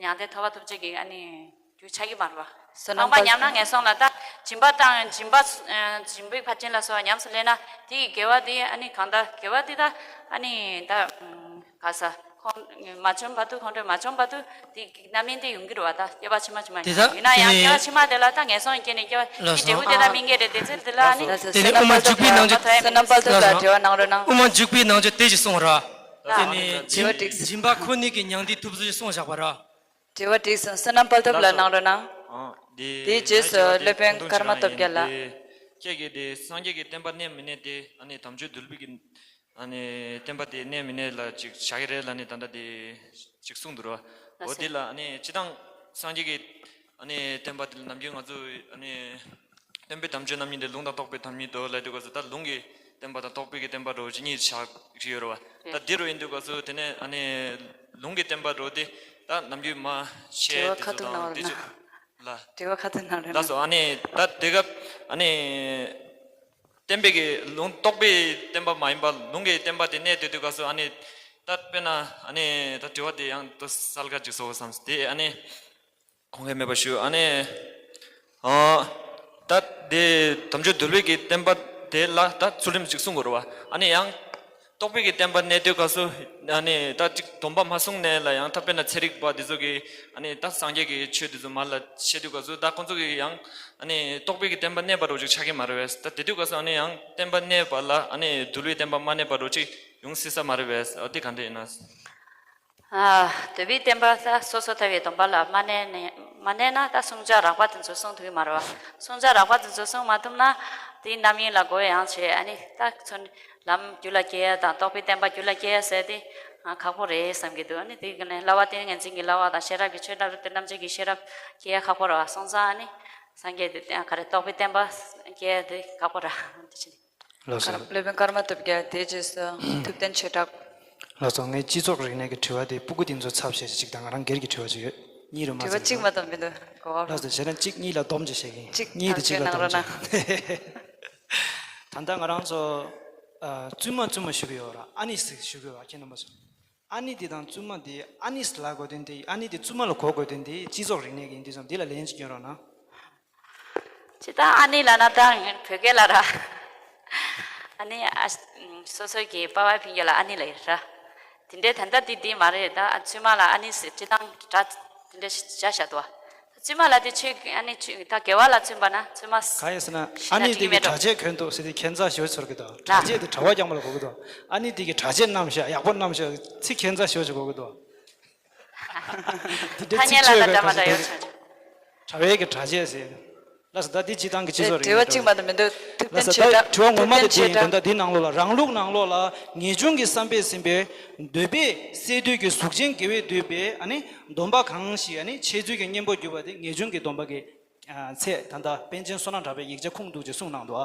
མྱང་འདས་ཐར་པ་ཐོབ་བྱེད་ཀྱི་ཨ་ནི། རྒྱུ་ཆགས་ཀྱི་མ་རེད་པ། བསོད་ནམས་རྐང་པ་ཉམས་ན་ངན་སོང་ལ་ད་སྦྱིན་པ་བཏང་སྦྱིན་པ་སྦྱིན་པའི་ཕར་ཕྱིན་ལ་སོགས་པ་ཉམས་སུ་ལེན་ན་དེ་ཡི་དགེ་བ་དེ་ཨ་ནི་གང་ལྟར་དགེ་བ་དེ་ད་ཨ་ནི་ད་ག་ས་ཁོང་མ་བྱུང་བར་དུ་ཁོང་ཁྲོས་མ་བྱུང་བར་དུ་དེ་རྣམ་སྨིན་དེ་ཡོང་གི་རེད་པ། ད་སྐྱེ་བ་ཕྱི་མ་ཕྱི་མ་དེ་ད་ཡིན་ན་ཡང་དེ་སྐྱེ་བ་ཕྱི་མ་དེ་ལ་ད་ངན་སོང་སྐྱེས་ནས་སྐྱེ་བ་དེ་འབྲས་བུ་དེ་ད་སྨིན་གྱི་རེད། དེ་ཚེ་དེ་ལ་ཨ་ནི་དེ་ནི་དབུ་མ་འཇུག་པའི་ནང་ཆོས་བསོད་ནམས་དཔལ་ཐོབ་ལ་དྲི་བ་གནང་རོགས་གནང་། དབུ་མ་འཇུག་པའི་ནང་ཆོས་དེ་ཞིག་གསུངས་ར། དེ་ནི་དྲི་བ་དྲིས། སྦྱིན་པ་ཁོ་ནའི་གི་མྱང་འདས་ཐོབ་ཚུལ་གསུངས་བཞག་པ་ར། དྲི་བ་དྲིས་སོང་། བསོད་ནམས་དཔལ་ཐོབ་ལ་གནང་རོགས་གནང་། ཨ། དེའི་རྗེས་སུ་སློབ་དཔོན་ཀརྨ་སྟོབས་རྒྱལ་ལགས། ཁྱེད་ཀྱིས་དེ་སངས་རྒྱས་ཀྱི་བསྟན་པ་གནས་མི་གནས་དེ་ཨ་ནི་དམ་ཆོས་འདུལ་བའི་གི་ཨ་ནི་བསྟན་པ་དེ་གནས་མི་གནས་ལ་ཅིག་བྱ་གི་རེད་ལ་ནི་ད་ལྟ་དེ་ཅིག་གསུངས་འདུག་ར། འོ་དེ་ལ་ཨ་ནི་སྤྱིར་བཏང་སངས་རྒྱས་ཀྱི་ཨ་ནི་བསྟན་པ་དེ་ལ་ནམ་རྒྱུན་ང་ཚོ་ཨ་ནི། སྟོན་པའི་དམ་ཆོས་རྣམ་གཉིས་ཏེ། ལུང་དང་རྟོགས་པའི་དམ་གཉིས་སོ་ལབ་དུས་སྐབས་སུ་ད་ལུང་གི་བསྟན་པ་དང་རྟོགས་པའི་གི་བསྟན་པ་འདྲ་བོ་ཅིག་གཉིས་ཆགས་ཀྱི་ཡོད་རེད་པ། ད་འདི་རུ་ཡིན་དུས་སྐབས་སུ་དེ་ནས་ཨ་ནི་ལུང་གི་བསྟན་པ་འདྲ་བོ་དེ་ད་ནམ་རྒྱུན་མ་བཤད་དེ་ཚོ་དང་དེ་ཚོ་ ལ། དྲི་བ་ཁ་ཚོན་ནང་རེད་ལགས་སོ། ཨ་ནི་ད་དེ་སྐབས་ཨ་ནི་བསྟན་པའི་གི་ལུང་རྟོགས་པའི་བསྟན་པ་མ་ཡིན་པ་ལུང་གི་བསྟན་པ་དེ་གནས་སྡོད་དུས་སྐབས་སུ་ཨ་ནི་ད་དཔེར་ན་ཨ་ནི་ད་དྲི་བ་དེ་ཡང་ད་གསལ་ཁ་ཅིག་བཟོ་དགོས་བསམ་སོང་། དེ་ཨ་ནི་གོང་ཁེ་མེད་པ་ཞུ། ཨ་ནི་ཨ་ད་དེ་དམ་ཆོས་འདུལ་བའི་གི་བསྟན་པ་དེ་ལ་ད་ཚུལ་ཁྲིམས་ཅིག་སྲུང་དགོས་རེད་བ། ཨ་ནི་ཡང་རྟོགས་པའི་གི་བསྟན་པ་གནས་སྡོད་སྐབས་སུ་ཨ་ནི་ད་ཅིག་སྡོམ་པ་མ་བསྲུངས་ནས་ལ་ཡང་ད་དཔེར་ན་ཚན་རིག་པ་དེ་ཚོ་གི་ཨ་ནི་ད་སངས་རྒྱས་ཀྱི་ཆོས་དེ་ཚོ་མར་ལ་བཤད་དུས་སྐབས་སུ་ད་ཁོང་ཚོ་གི་ཡང་ཨ་ནི་རྟོགས་པའི་གི་བསྟན་པ་གནས་པ་རོ་ཅིག་ཆགས་ཀྱི་མ་རེད་བས། ད་དེ་དུས་སྐབས་སུ་ཨ་ནི་ཡང་བསྟན་པ་གནས་པ་ལ་ཨ་ནི་འདུལ་བའི་བསྟན་པ་མ་གནས་པ་རོ་ཅིག་ཡོང་སྲིད་ས་མ་རེད་བས། ཨ་དེ་ག་འདྲ་ཡིན་ན། ཨ། འདུལ་བའི་བསྟན་པ་ད་སོ་སོ་ཐར་པའི་སྡོམ་པ་ལ་མ་གནས་ནས་མ་གནས་ན་ད་བསྲུང་བྱ་རགས་པ་དེ་ཚོ་བསྲུང་ཐུབ་ཀྱི་མ་རེད་བ། བསྲུང་བྱ་རགས་པ་དེ་ཚོ་བསྲུང་མ་ཐུབ་ན་དེའི་རྣམ་གཡེང་ལ་མགོ་ཡང་བྱས། ཨ་ནི་ད་ཚུར་ལམ་རྒྱུད་ལ་སྐྱེ་ཡ་དང་རྟོགས་པའི་བསྟན་པ་རྒྱུད་ལ་སྐྱེ་ཡ་ཟེར་དེ་ཨ་ཁག་པོ་རེད་བསམ་གྱི་འདུག་ཨ་ནི་དེ་ག་ནས་བསླབ་པ་ཏིང་ངེ་འཛིན་གྱི་བསླབ་པ་དང་ཤེས་རབ་ཀྱི་ཆོས་བསླབ་རུ་དེ་རྣམ་འབྱེད་ཀྱི་ཤེས་རབ་སྐྱེ་ཡ་ཁག་པོ་རེད་བ། སོང་ཙང་ཨ་ནི་སངས་རྒྱས་དེ་ག་རེ་རྟོགས་པའི་བསྟན་པ་སྐྱེ་ཡ་དེ་ཁག་པོ་རེད། དེ་བཞིན། ལགས་སོ། སློབ་དཔོན་ཀརྨ་ཐུབ་རྒྱལ་དེའི་རྗེས་སུ་ཐུབ་བསྟན་ཆོས་གྲགས། ལགས་སོ། ངས་སྤྱི་ཚོགས་རིག་གནས་ཀྱི་དྲི་བ་དེ་སྤུ་གུ་དེ་ཚོ་ཚབ་བྱས་ཅིག་དང་ང་རང་སྒེར་གྱི་དྲི་བ་ཅིག་ཡོད། གཉིས་རུ་མ་དྲི་བ་ཟིན་གཅིག་རོགས། མ་གཏོགས་མི་འདུག་གོ་བ། ལགས་སོ། བྱས་ན་གཅིག་གཉིས་ལ་སྡོམ་ཅིག་བྱེད་ཀྱིན། གཅིག་གཉིས་དེ་གཅིག་ལ་སྡོམ་ཅིག་གནང་རོགས་གནང་། ད་ལྟ་ང་རང་ཚོ་ཨ་བཙུན་མ་བཙུན་མ་ཞུ་གི་ཡོད་ར། ཨ་ནི་ཟེར་ཞུ་གི་ཡོད་ར། ཁྱེད་རྣམ་པ་ཚོ། ཨ་ནི་དེ་དང་བཙུན་མ་དེ་ཨ་ནི་ལབ་དགོས་དོན་དེ་ཨ་ནི་དེ་བཙུན་མ་ལ་གོ་དགོས་དོན་དེ་སྤྱི་ཚོགས་རིག་གནས་ཀྱི་ཡིན་དུས་ཙམ་དེ་ལ་ལན་ཅིག་སྐྱོན་རོགས་གནང་། ཇི་ལྟར་ཨ་ནི་ལབ་ན་ད་བོད་སྐད་ལ་ར། ཨ་ནི་ཨ་སོ་སོ་གི་པ་ཕ་ཕ་གི་ལ་ཨ་ནི་ལབ་ཡོད་ར། དེ་འདྲའི་ད་ལྟ་དེ་དེ་མ་རེད། ད་བཙུན་མ་ལ་ཨ་ནི་ཟེར་སྤྱི་བཏང་གི་སྒྲ་དེ་འདྲ་བྱ་བཞག་འདུག་བ། བཙུན་མ་ལ་དེ་ཆོས་ཨ་ནི་ཆོས་ད་དགེ་བ་ལ་བཙུན་པ་ན་བཙུན་མ་གང་ཡིན་ཟེར་ན་ཨ་ནི་དེ་གི་སྒྲ་བྱས་གོན་འདུག་ཟེར་དེ་ཁྱད་མཚར་ཞེ་པོ་ཚོར་གི་འདུག་སྒྲ་བྱས་དེ་གྲྭ་པ་རྐྱང་པ་ལ་གོ་གི་འདུག་ཨ་ནི་དེ་གི་སྒྲ་བྱས་རྣམས་ཤ་ཡག་པོ་རྣམས་ཤ་ཚིག་ཁྱད་མཚར་ཞེ་པོ་ཅིག་གོ་གི་འདུག་དེ་འདྲའི་ཐ་སྙད་ཚིག་ལ་བཅོས་ད་པའི་སྒྲ་མ་གྲྭ་ས་ཡོད་དེ་ཆོག་ཆོག་གྲྭ་པའི་གི་གྲྭ་ཆས་ཟེར། ལགས་སོ། ད་འདི་སྤྱི་བཏང་གི་སྤྱི་ཚོགས་རིག་དྲི་བ་གནས་གཅིག་མ་གཏོགས་མི་འདུག་ཐུབ་བསྟན་ལགས་སོ། ཆོས་ད་གྲགས། དྲི་བ་ངོ་མ་དེ་ཐུབ་བསྟན་ཆོས་འདི་ཡིན། གྲགས། དོན་དག་འདི་ནང་ལོགས་ལ་རང་ལུགས་ནང་ལོགས་ལ་ངེས་འབྱུང་གི་བསམ་པས་ཟིན་པའི་འདོད་པས་སད་དུས་ཀྱི་གཟུགས་ཅན་དགེ་བས་བསྡུས་པའི་ཨ་ནི་སྡོམ་པ་གང་ཞིག་ཨ་ནི་འཆད་རྩོད་ཀྱི་གཉེན་པོར་གྱུར་པ་དེ་ངེས་འབྱུང་གི་སྡོམ་པ་གི་ཚད། ད་ལྟ་པཎ་ཆེན་བསོད་ནམས་གྲགས་པའི་ཡིག་ཆ་ཁུངས་གཏུགས་ཀྱིས་གསུངས་གནང་འདུག་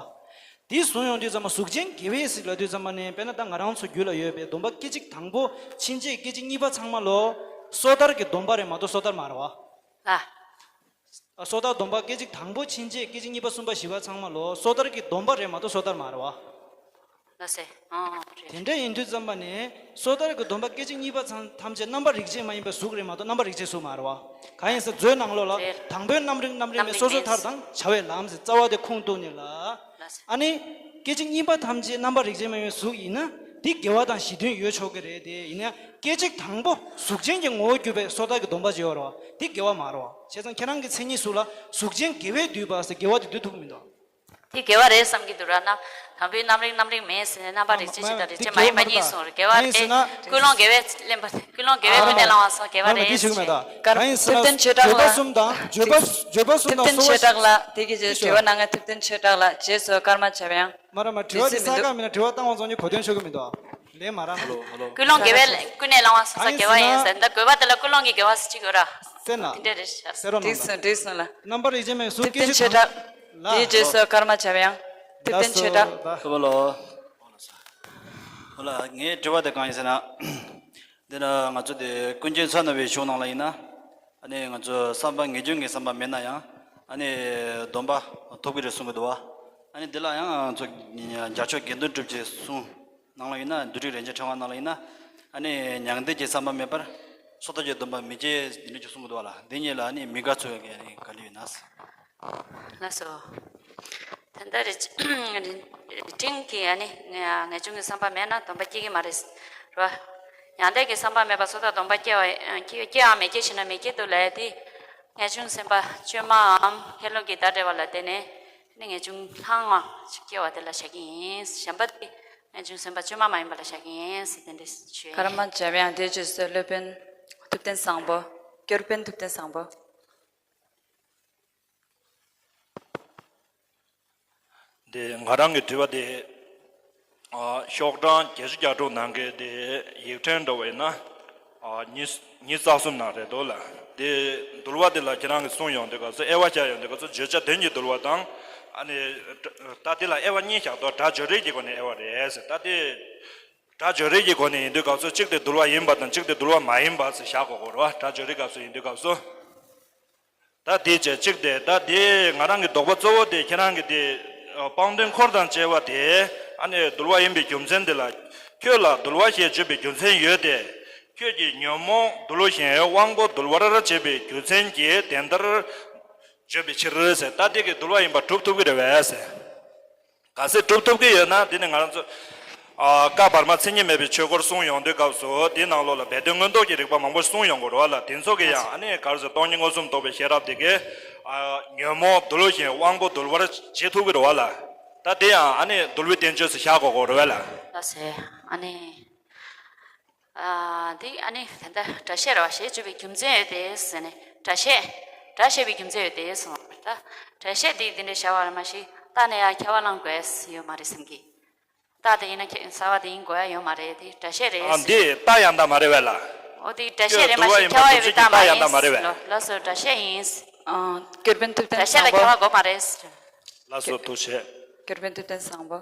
འདི་གསུངས་ཡོང་དུས་ཙམ་པ་གཟུགས་ཅན་དགེ་བས་ཟེར་ལབ་དུས་ཙམ་པ་ནས་དཔེར་ན་ད་ང་རང་ཚོ་རྒྱུད་ལ་ཡོད་པའི་སྡོམ་པ་སྐད་ཅིག་དང་པོ་ཕྱིན་ཆད་སྐད་ཅིག་གཉིས་པ་ཚང་མ་ལོ་སོ་ཐར་གྱི་སྡོམ་པ་རེད་མ་གཏོགས་སོ་ཐར་མ་རེད་བ། ལ། སོ་ཐར་སྡོམ་པ་སྐད་ཅིག་དང་པོ་ཕྱིན་ཆད་སྐད་ཅིག་གཉིས་པ་གསུམ་པ་བཞི་པ་ཚང་མ་ལོ་སོ་ཐར་གྱི་སྡོམ་པ་རེད་མ་གཏོགས་སོ་ཐར་མ་རེད་བ། ལགས་སེ། ཨང་། རེད། དེ་འདྲ་ཡིན་དུས་ཙམ་པ་ནས་སོ་ཐར་གྱི་སྡོམ་པ་སྐད་ཅིག་གཉིས་པ་ཚང་ཐམས་ཅད་རྣམ་པ་རིགས་ཅན་མ་ཡིན་པའི་གཟུགས་རེད་མ་གཏོགས་རྣམ་པ་རིགས་ཅན་གཟུགས་མ་རེད་བ། གང་ཡིན་ཟེར་མཛོད་ནང་ལོགས་ལ་རེད། དང་པོའི་རྣམ་རིག་རྣམ་རིག་མེད། རྣམ་རིག་སོ་སོ་མེད་ཐར་དང་བྱ་བའི་ལམ་ཟེར་རྩ་བ་དེ་ཁུངས་གཏུགས་ནས་ལ། ལགས་སེ། ཨ་ནི་སྐད་ཅིག་གཉིས་པ་ཐམས་ཅད་རྣམ་པ་རིགས་ཅན་མ་ཡིན་པའི་གཟུགས་ཡིན་ན་འདི་དགེ་བ་དང་གཞི་མཐུན་ཡོད་ཆོག་གི་རེད་དེ། ཡིན་ན་སྐད་ཅིག་དང་པོ་གཟུགས་ཅན་གྱི་ངོ་བོར་གྱུར་པའི་སོ་ཐར་གྱི་སྡོམ་པ་ཅིག་ཡོད་རེད་བ། འདི་དགེ་བ་མ་རེད་བ། བྱས་ཙང་ཁྱེད་རང་གི་མཚན་ཉིད་གཟུགས་ལ་གཟུགས་ཅན་དགེ་བས་བསྡུས་པ་ཟེར་དགེ་བ་དེ་བསྡུ་ཐུབ་ཀྱི་མི་འདུག་དེ་དགེ་བ་རེད་བསམ་གྱི་འདུག་ར། ན་དང་པོའི་རྣམ་རིག་རྣམ་རིག་མེད་ཟེར་ནས་རྣམ་པ་རིགས་ཅན་ཞིག་དང་རིགས་ཅན་མ་ཡིན་པ་གཉིས་གསུངས་རེད། དགེ་བ་རེད། ཀུན་སློང་དགེ་བས་ལེན་པ། ཀུན་སློང་དགེ་བས་ཀུན་ནས་བསླང་བ་སོགས་དགེ་བ་རེད། ཞུ་མེད་ད། གང་ཡིན་ཟེར་ན་ཐུབ་བསྟན་ཆོས་གྲགས་ལ། བརྗོད་པ་གསུམ་དང་བརྗོད་པ་བརྗོད་པ་གསུམ་དང་ཐུབ་བསྟན་ཆོས་གྲགས་ལ་དེ་གི་དྲི་བ་གནང་མཁན་ཐུབ་བསྟན་ཆོས་གྲགས་ལ་རྗེས་སུ་ཀརྨ་འཇམ་དབྱངས། མ་རེད་མ་རེད། དྲི་བ་དེ་ས་ཁ་མིན་ན་དྲི་བ་བཏང་བ་ཚོ་གཉིས་གོ་དོན་ཆོད་ཀྱི་མི་འདུག་ལན་མ་རག་ཧ་ལོ་ཧ་ལོ། ཀུན་སློང་དགེ་བས་ཀུན་ནས་བསླང་བ་སོགས་དགེ་བ་ཡིན་ཟེར། འདི་དགོས་པ་དེ་ལ་ཀུན་སློང་གི་དགེ་བ་ཟེར་གྱི་ཡོད་ར། ཟེར་ན། དེ་འདྲ་རེད་ཤག་ཟེར་རོགས་གནང་། འགྲིག་སོང་འགྲིག་སོང་ལ། རྣམ་པར་རིག་བྱེད་མའི་གཟུགས་ཐུབ་བསྟན་ཆོས་གྲགས། ལ། དེའི་རྗེས་སུ་ཀརྨ་འཇམ་དབྱངས། ཐུབ་བསྟན་ཆོས་གྲགས། ལགས་སོ། ཧ་ལོ། ཧ་ལོ། ངའི་དྲི་བ་དེ་གང་ཡིན་ཟེར་ན། འདི་ན་ང་ཚོ་དེ་ཀུན་མཁྱེན་བསོད་ནམས་པའི་གཞུང་ནང་ལ་ཡིན་ན། ཨ་ནི་ང་ཚོ་བསམ་པ་ངེས་འབྱུང་གི་བསམ་པ་མེད་ན་ཡང་། ཨ་ནི་སྡོམ་པ་ཐོབ་ཀྱི་རེད་གསུང་གི་འདུག་བ། ཨ་ནི་འདི་ལ་ཡང་ང་ཚོ་རྒྱལ་མཆོག་དགེ་འདུན་གྲུབ་ཀྱི་གསུང་ནང་ལ་ཡིན་ན། བསྡུ་སྒྲིག་རིན་ཆེན་ཕྲེང་བ་ནང་ལ་ཡིན་ན། ཨ་ནི་མྱང་འདས་ཀྱི་བསམ་པ་མེད་པར་སོ་ཐར་གྱི་སྡོམ་པ་མི་སྐྱེ་འདི་འདྲ་ཅིག་གསུང་གི་འདུག་བ་ལ། འདི་གཉིས་ལ་ཨ་ནི་མི་དགའ་ཚོད་ཀྱི་ཨ་ནི་ག་ལེ་ཡོད་ན། ལགས་སོ། ད་ལྟ་རེ་རེ་ཕྲེང་གི་ཨ་ནི་ངེས་འབྱུང་གི་བསམ་པ་མེད་ན་སྡོམ་པ་སྐྱེ་གི་མ་རེད། རེད་བ། མྱང་འདས་ཀྱི་བསམ་པ་མེད་པ་སོ་ཐར་སྡོམ་པ་སྐྱེ་བ་སྐྱེ་སྐྱེའམ་མི་སྐྱེ་ཞེ་ན་མི་སྐྱེ་འདུག་ལབ་ཡ་དེ། ངེས་འབྱུང་སེམས་དཔའ་བཅོས་མའམ་ཧེ་ལུགས་ཀྱི་བརྡ་འགྲེལ་བ་ལ་བརྟེན་ནས་ནི་ངེས་འབྱུང་ལྷང་བ་ཞིག་སྐྱེ་བ་དེ་ལ་བཞག་གི་ཡིན། གཞན་པ་དེ་ངེས་འབྱུང་སེམས་དཔའ་བཅོས་མ་མ་ཡིན་པ་ལ་བཞག་གི་ཡིན་ཟེར་དེ་འདྲ་ཞུ་ཡ་ཡིན། ཀརྨ་འཇམ་དབྱངས་དེའི་རྗེས་སུ་སློབ་དཔོན་ཐུབ་བསྟན་བཟང་པོ། སྐྱོར་དཔོན་ཐུབ་བསྟན་བཟང་པོ། དེ་ང་རང་གི་དྲི་བ་དེ། ཨ་ཤོག་གྲངས་བརྒྱད་ཅུ་གྱ་དྲུག་ནང་གི་དེ་ཡིག་ཕྲེང་འདྲ་བ་ཡིན་ན། ཨ་ཉི་ཉི་ཤུ་རྩ་གསུམ་ནང་རེད་འདུག་ལ། དེ་འདུལ་བ་དེ་ལ་ཁྱེད་རང་གིས་གསུངས་ཡོང་དུས་སྐབས་སུ་དབྱེ་བ་བྱས་ཡོང་དུས་སྐབས་སུ་བརྗོད་བྱ་དོན་གྱི་འདུལ་བ་དང་། ཨ་ནི་ད་དེ་ལ་དབྱེ་བ་གཉིས་བཞག་འདུག་སྒྲ་བརྗོད་རེས་ཀྱི་སྒོ་ནས་དབྱེ་བ་རེད་ཟེར། ད་དེ་སྒྲ་བརྗོད་རེས་ཀྱི་སྒོ་ནས་ཡིན་དུས་སྐབས་སུ་གཅིག་དེ་འདུལ་བ་ཡིན་པ་དང་གཅིག་དེ་འདུལ་བ་མ་ཡིན་པ་ཟེར་བཞག་དགོས་ཀྱི་རེད་བ། སྒྲ་བརྗོད་རེས་སྐབས་སུ་ཡིན་དུས་སྐབས་སུ། ད་ ད་དེ་བྱས་གཅིག་དེ་ད་དེ་ང་རང་གི་དོགས་པ་གཙོ་བོ་དེ་ཁྱེད་རང་གི་དེ་ཨ་སྤང་དོན་འཁོར་དང་བཅས་པ་དེ་ཨ་ནི་འདུལ་བ་ཡིན་པའི་རྒྱུ་མཚན་དེ་ལ་ཁྱོད་ལ་འདུལ་བ་ཞེས་བརྗོད་པའི་རྒྱུ་མཚན་ཡོད་དེ། ཁྱོད་ཀྱིས་ཉོན་མོངས་འདུལ་ཞིང་དབང་པོ་འདུལ་བར་བྱེད་པའི་རྒྱུ་མཚན་གྱིས་དེ་ལྟར་བརྗོད་པའི་ཕྱིར་ཟེར། ད་དེ་གི་འདུལ་བ་ཡིན་པ་གྲུབ་ཐུབ་ཀྱི་རེད་བས་ཟེར། གལ་སྲིད་གྲུབ་ཐུབ་ཀྱི་ཡོད་ན་དེ་ནི་ང་རང་ཚོ་ཨ་བཀའ་བར་མ་མཚན་ཉིད་མེད་པའི་ཆོས་འཁོར་གསུང་ཡོང་དུས་སྐབས་སུ་དེའི་ནང་ལོགས་ལ་སྦས་དོན་མངོན་རྟོགས་ཀྱི་རིགས་པ་མང་པོ་གསུང་ཡོང་དགོས་རེད་བ་ལ། དེ་ཚོ་གི་ཡང་ཨ་ནི་ག་རེ་ཟེར་སྟོང་ཉིད་མངོན་སུམ་རྟོགས་པའི་ཤེས་རབ་དེ་གས་ཨ་ཉོན་མོངས་འདུལ་ཞིང་དབང་པོ་འདུལ་བར་བྱེད་ཐུབ་ཀྱི་རེད་བ་ལ། ད་དེ་ཡང་ཨ་ནི་འདུལ་བའི་བསྟན་བཅོས་སུ་བཞག་དགོས་དགོས་རེད་བ་ལ། ལགས་སེ། ཨ་ནི། ཨ་འདི་ཨ་ནི་ད་ལྟ་སྒྲ་བཤད་རེད་བ། ཞེས་བརྗོད་པའི་རྒྱུ་མཚན་ཡོད་དེ་ཟེར་ནས་སྒྲ་བཤད། སྒྲ་བཤད་པའི་རྒྱུ་མཚན་ཡོད་དེ་གསུངས་པ་རེད། ད་སྒྲ་བཤད་འདི་འདི་འདྲ་བྱ་བ་རེད་མ་གཞི་རྟག་ནས་ཡང་ཁྱབ་པ་བླང་དགོས་ཡོད་མ་རེད་བསམ་གི། རྟག་དེ་ཡིན་ན་ཁྱད་གསར་བ་དེ་ཡིན་དགོས་ཡ་ཡོད་མ་རེད། དེ་སྒྲ་བཤད་རེད་ཨ་ཟེར། འདི་རྟག་ཡང་དག་མ་རེད་བས་ལ། འོ་དེ་སྒྲ་བཤད་རེད་མ་གཞི་ཁྱབ་པ་ཡོད་པའི་རྟགས་མ་རྟག་ཡང་དག་མ་རེད་བས། ལགས་སོ། སྒྲ་བཤད་ཡིན། ཨ་སྐྱོར་དཔོན་ཐུབ་བསྟན་བཟང་པོ། སྒྲ་བཤད་ལ་ཁྱབ་པ་དགོས་མ་རེད་ཟེར། ལགས་སོ། ཐུགས་རྗེ་ཆེ། སྐྱོར་དཔོན་ཐུབ་བསྟན་བཟང་པོ།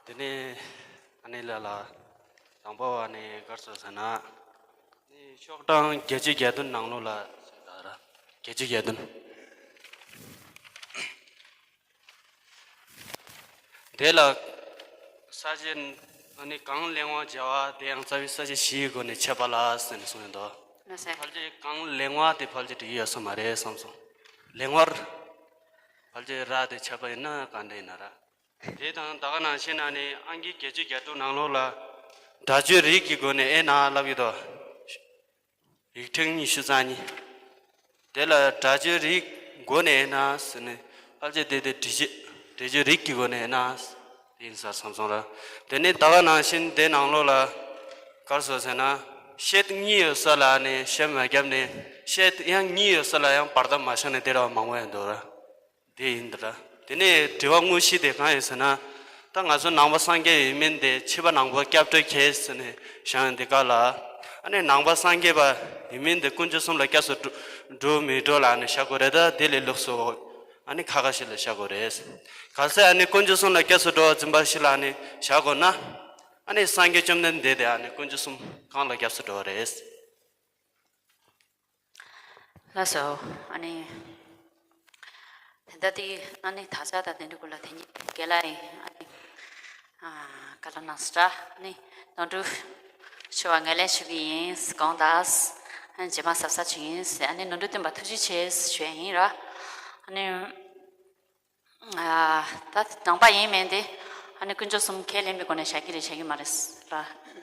དེ་ནས་ཨ་ནེ་ལ་ལ་དང་པོ་ཨ་ནེ་གར་སོ་ཟེར་ན་ནི་ཤོག་གྲངས་བརྒྱད་ཅུ་གྱ་བདུན་ནང་ལོགས་ལ་ཟེར་ད་ར་བརྒྱད་ཅུ་གྱ་བདུན། དེ་ལ་ས་བཅད་ཨ་ནི་གང་གླེང་བར་བྱ་བ་དེ་ཡང་རྩ་བའི་ས་བཅད་བཞིའི་སྒོ་ནས་འཆད་པ་ལ་ཟེར་ནས་གསུངས་ཡོད་དོ། ལགས་སེ། ཕལ་ཆེར་གང་གླེང་བ་དེ་ཕལ་ཆེར་འགྲིག་གི་ཡོད་ས་མ་རེད་བསམ་སོང་། གླེང་བར་ཕལ་ཆེར་ར་དེ་འཆད་པ་ཡིན་ན་གང་འདྲ་ཡིན་ན་ར། དེ་དང་ད་ག་ནང་བཞིན་ཨ་ནི་ཨང་ཀི་བརྒྱད་ཅུ་གྱ་དྲུག་ནང་ལོགས་ལ་སྒྲ་བརྗོད་རིགས་ཀྱི་སྒོ་ནས་ཨེ་ན་ལབ་ཡོད་དོ། ཡིག་ཕྲེང་ཉི་ཤུ་རྩ་གཉིས། དེ་ལ་སྒྲ་བརྗོད་རིགས་སྒོ་ནས་ན་ཟེར་ནས་ཕལ་ཆེར་དེ་དེ་འགྲེལ་བརྗོད་འགྲེལ་བརྗོད་རིགས་ཀྱི་སྒོ་ནས་ན་ཡིན་ས་བསམ་སོང་ར། དེ་ནས་ད་ག་ནང་བཞིན་དེ་ནང་ལོགས་ལ་གར་སོ་ཟེར་ན་ཤད་གཉིས་ཡོད་ས་ལ་ནས་ཤད་མ་བརྒྱབ་ནས་ཤད་ཡང་གཉིས་ཡོད་ས་ལ་ཡང་བར་ཐག་མ་བཞག་ནས་དེ་ར་མང་བོ་ཡང་འདུག་ར། དེ་ཡིན་འདི་འདྲ། དེ་ནས་དྲི་བ་དངོས་གཞི་དེ་གང་ཡིན་ཟེར་ན། ད་ང་ཚོ་ནང་པ་སངས་རྒྱས་ཡིན་མིན་དེ་ཕྱི་པ་ནང་པ་སྐྱབས་འགྲོ་གལ་ཟེར་ནས་བཞག་ཡོད་འདི་ག་ལ། ཨ་ནི་ནང་པ་སངས་རྒྱས་པ་ཡིན་མིན་དེ་དཀོན་མཆོག་གསུམ་ལ་སྐྱབས་སུ་འགྲོ་འགྲོ་མི་འགྲོ་ལ་ཨ་ནི་བཞག་དགོས་རེད། ད་དེ་ལས་ལུགས་སུ་ཨ་ནི་ཁ་ཁ་ཞིག་ལ་བཞག་དགོས་རེད། གལ་སྲིད་ཨ་ནི་དཀོན་མཆོག་གསུམ་ལ་སྐྱབས་སུ་འགྲོ་བ་འཛིན་པ་ཞིག་ལ་ཨ་ནི་བཞག་དགོས་ན། ཨ་ནི་སངས་རྒྱས་བཅོམ་ལྡན་འདས་དེ་ཨ་ནི་དཀོན་མཆོག་གསུམ་གང་ལ་སྐྱབས་སུ་འགྲོ་བ་རེད། ལགས་སོ། ཨ་ནི། དེ་ལྟ་དེ་ཨ་ནི་དག་ཆ་དང་དེ་འདྲ་ཀུན་ལ་དེ་ཉིད་རྒན་ལགས་ཡིན་ཨ་ནི། ཨ་བཀའ་སློབ་གནང་སོང་ཨ་ནི་ནོར་འཁྲུལ་ཆེ་བ་ངོས་ལེན་ཞུ་གི་ཡིན་དགོངས་དག་ཨ་ནི་རྗེས་མ་གཟབ་གཟབ་བྱེད་ཀྱི་ཡིན་ཨ་ནི་ནོར་འཁྲུལ་བསྟན་པ་ཐུགས་རྗེ་ཆེ་ཞུ་ཡ་ཡིན་ར། ཨ་ནི། ད་ནང་པ་ཡིན་མིན་དེ་ཨ་ནི་དཀོན་མཆོག་གསུམ་ཁས་ལེན་པའི་སྒོ་ནས་བཞག་གི་རེད་བཞག་གི་མ་རེད་ལ་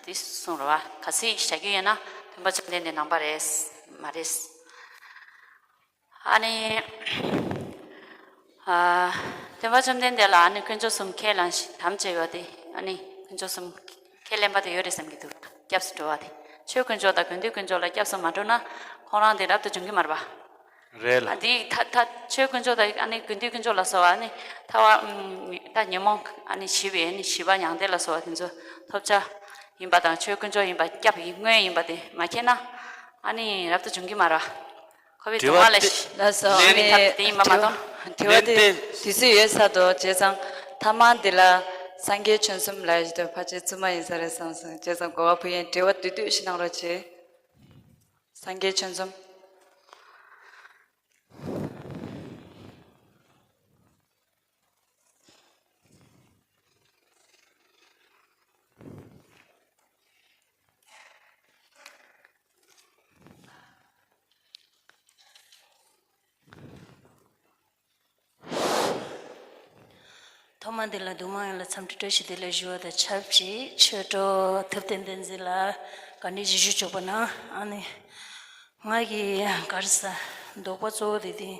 འདི་གསུངས་རེད་བ། གལ་སྲིད་བཞག་གི་ཡོད་ན་སྟོན་པ་བཅོམ་ལྡན་འདས་ནང་པ་རེད་མ་རེད། ཨ་ནི་ཨ་སྟོན་པ་བཅོམ་ལྡན་འདས་ལ་ཨ་ནི་དཀོན་མཆོག་གསུམ་ཁས་བླངས་ཤིང་དམ་བཅས་ཡོད་དེ་ཨ་ནི་དཀོན་མཆོག་གསུམ་ཁས་ལེན་པ་དེ་ཡོད་རེད་བསམ་གྱི་འདུག་སྐྱབས་སུ་འགྲོ་བ་དེ་ཆོས་དཀོན་མཆོག་དང་དགེ་འདུན་དཀོན་མཆོག་ལ་སྐྱབས་སུ་མ་འགྲོ་ན་ཁོང་རང་དེ་རབ་ཏུ་འབྱུང་གི་མ་རེད་བ། རེད་ལ། ཨ་འདི་ཐ་ཐ་ཆོས་དཀོན་མཆོག་དང་ཨ་ནི་དགེ་འདུན་དཀོན་མཆོག་ལ་སོགས་པ་ཨ་ནི་ཐ་བ་ཨམ་ད་ཉོན་མོངས་ཨ་ནི་ཞི་བའི་ཨ་ནི་ཞི་བ་མྱང་འདས་ལ་སོགས་པ་དེ་ཚོ་ཐོབ་བྱ་ཡིན་པ་དང་ཆོས་དཀོན་མཆོག་ཡིན་པ་སྐྱབས་ཡིན་དངོས་ཡིན་པ་དེ་མ་མཁྱེན་ན་ཨ་ནི་རབ་ཏུ་འབྱུང་གི་མ་རེད། ཁོ་བའི་དྲི་བ་དུ་མ་ལ་དེ་ཞི་ལགས་སོ། ཨ་ཞི་བའི་ནི་ཐབས་དེ་ཡིན་པ་མ་གཏོགས། དྲི་བ་དྲི་བ་དེ་དུས་ཚོད་ཡོལ་ཚར་འདུག་བྱས་ཙང་ཐ་མ་འདི་ལ་སངས་རྒྱས་ཆོས་གསུམ་ལ་ཞིག་ཏུ་ཕལ་ཆེར་བཙུན་མ་ཡིན་ས་རེད་བསམ་སོང་། བྱས་ཙང་གོ་བ་ཕུལ་ཡིན། དྲི་བ་བསྡུས་བསྡུས་ཤིག་གནང་རོགས་བྱེད། སངས་རྒྱས་ཆོས་འཛོམས། ཐོག་མ་འདི་ལ་འདུས་མང་ཡོངས་ལ་འཚམས་འདྲི་བཀྲ་ཤིས་བདེ་ལེགས་ཞུ་བ་དང་ཆབས་ཅིག་ཆོས་གྲོགས་ཐུབ་བསྟན་བསྟན་འཛིན་ལ་བཀའ་འདྲི་ཞིག་ཞུ་ཆོག་པ་ན། ཨ་ནི་ང་གི་ག་རེ་ཟ་དོགས་པ་གཙོ་བོ་དེ་དེ་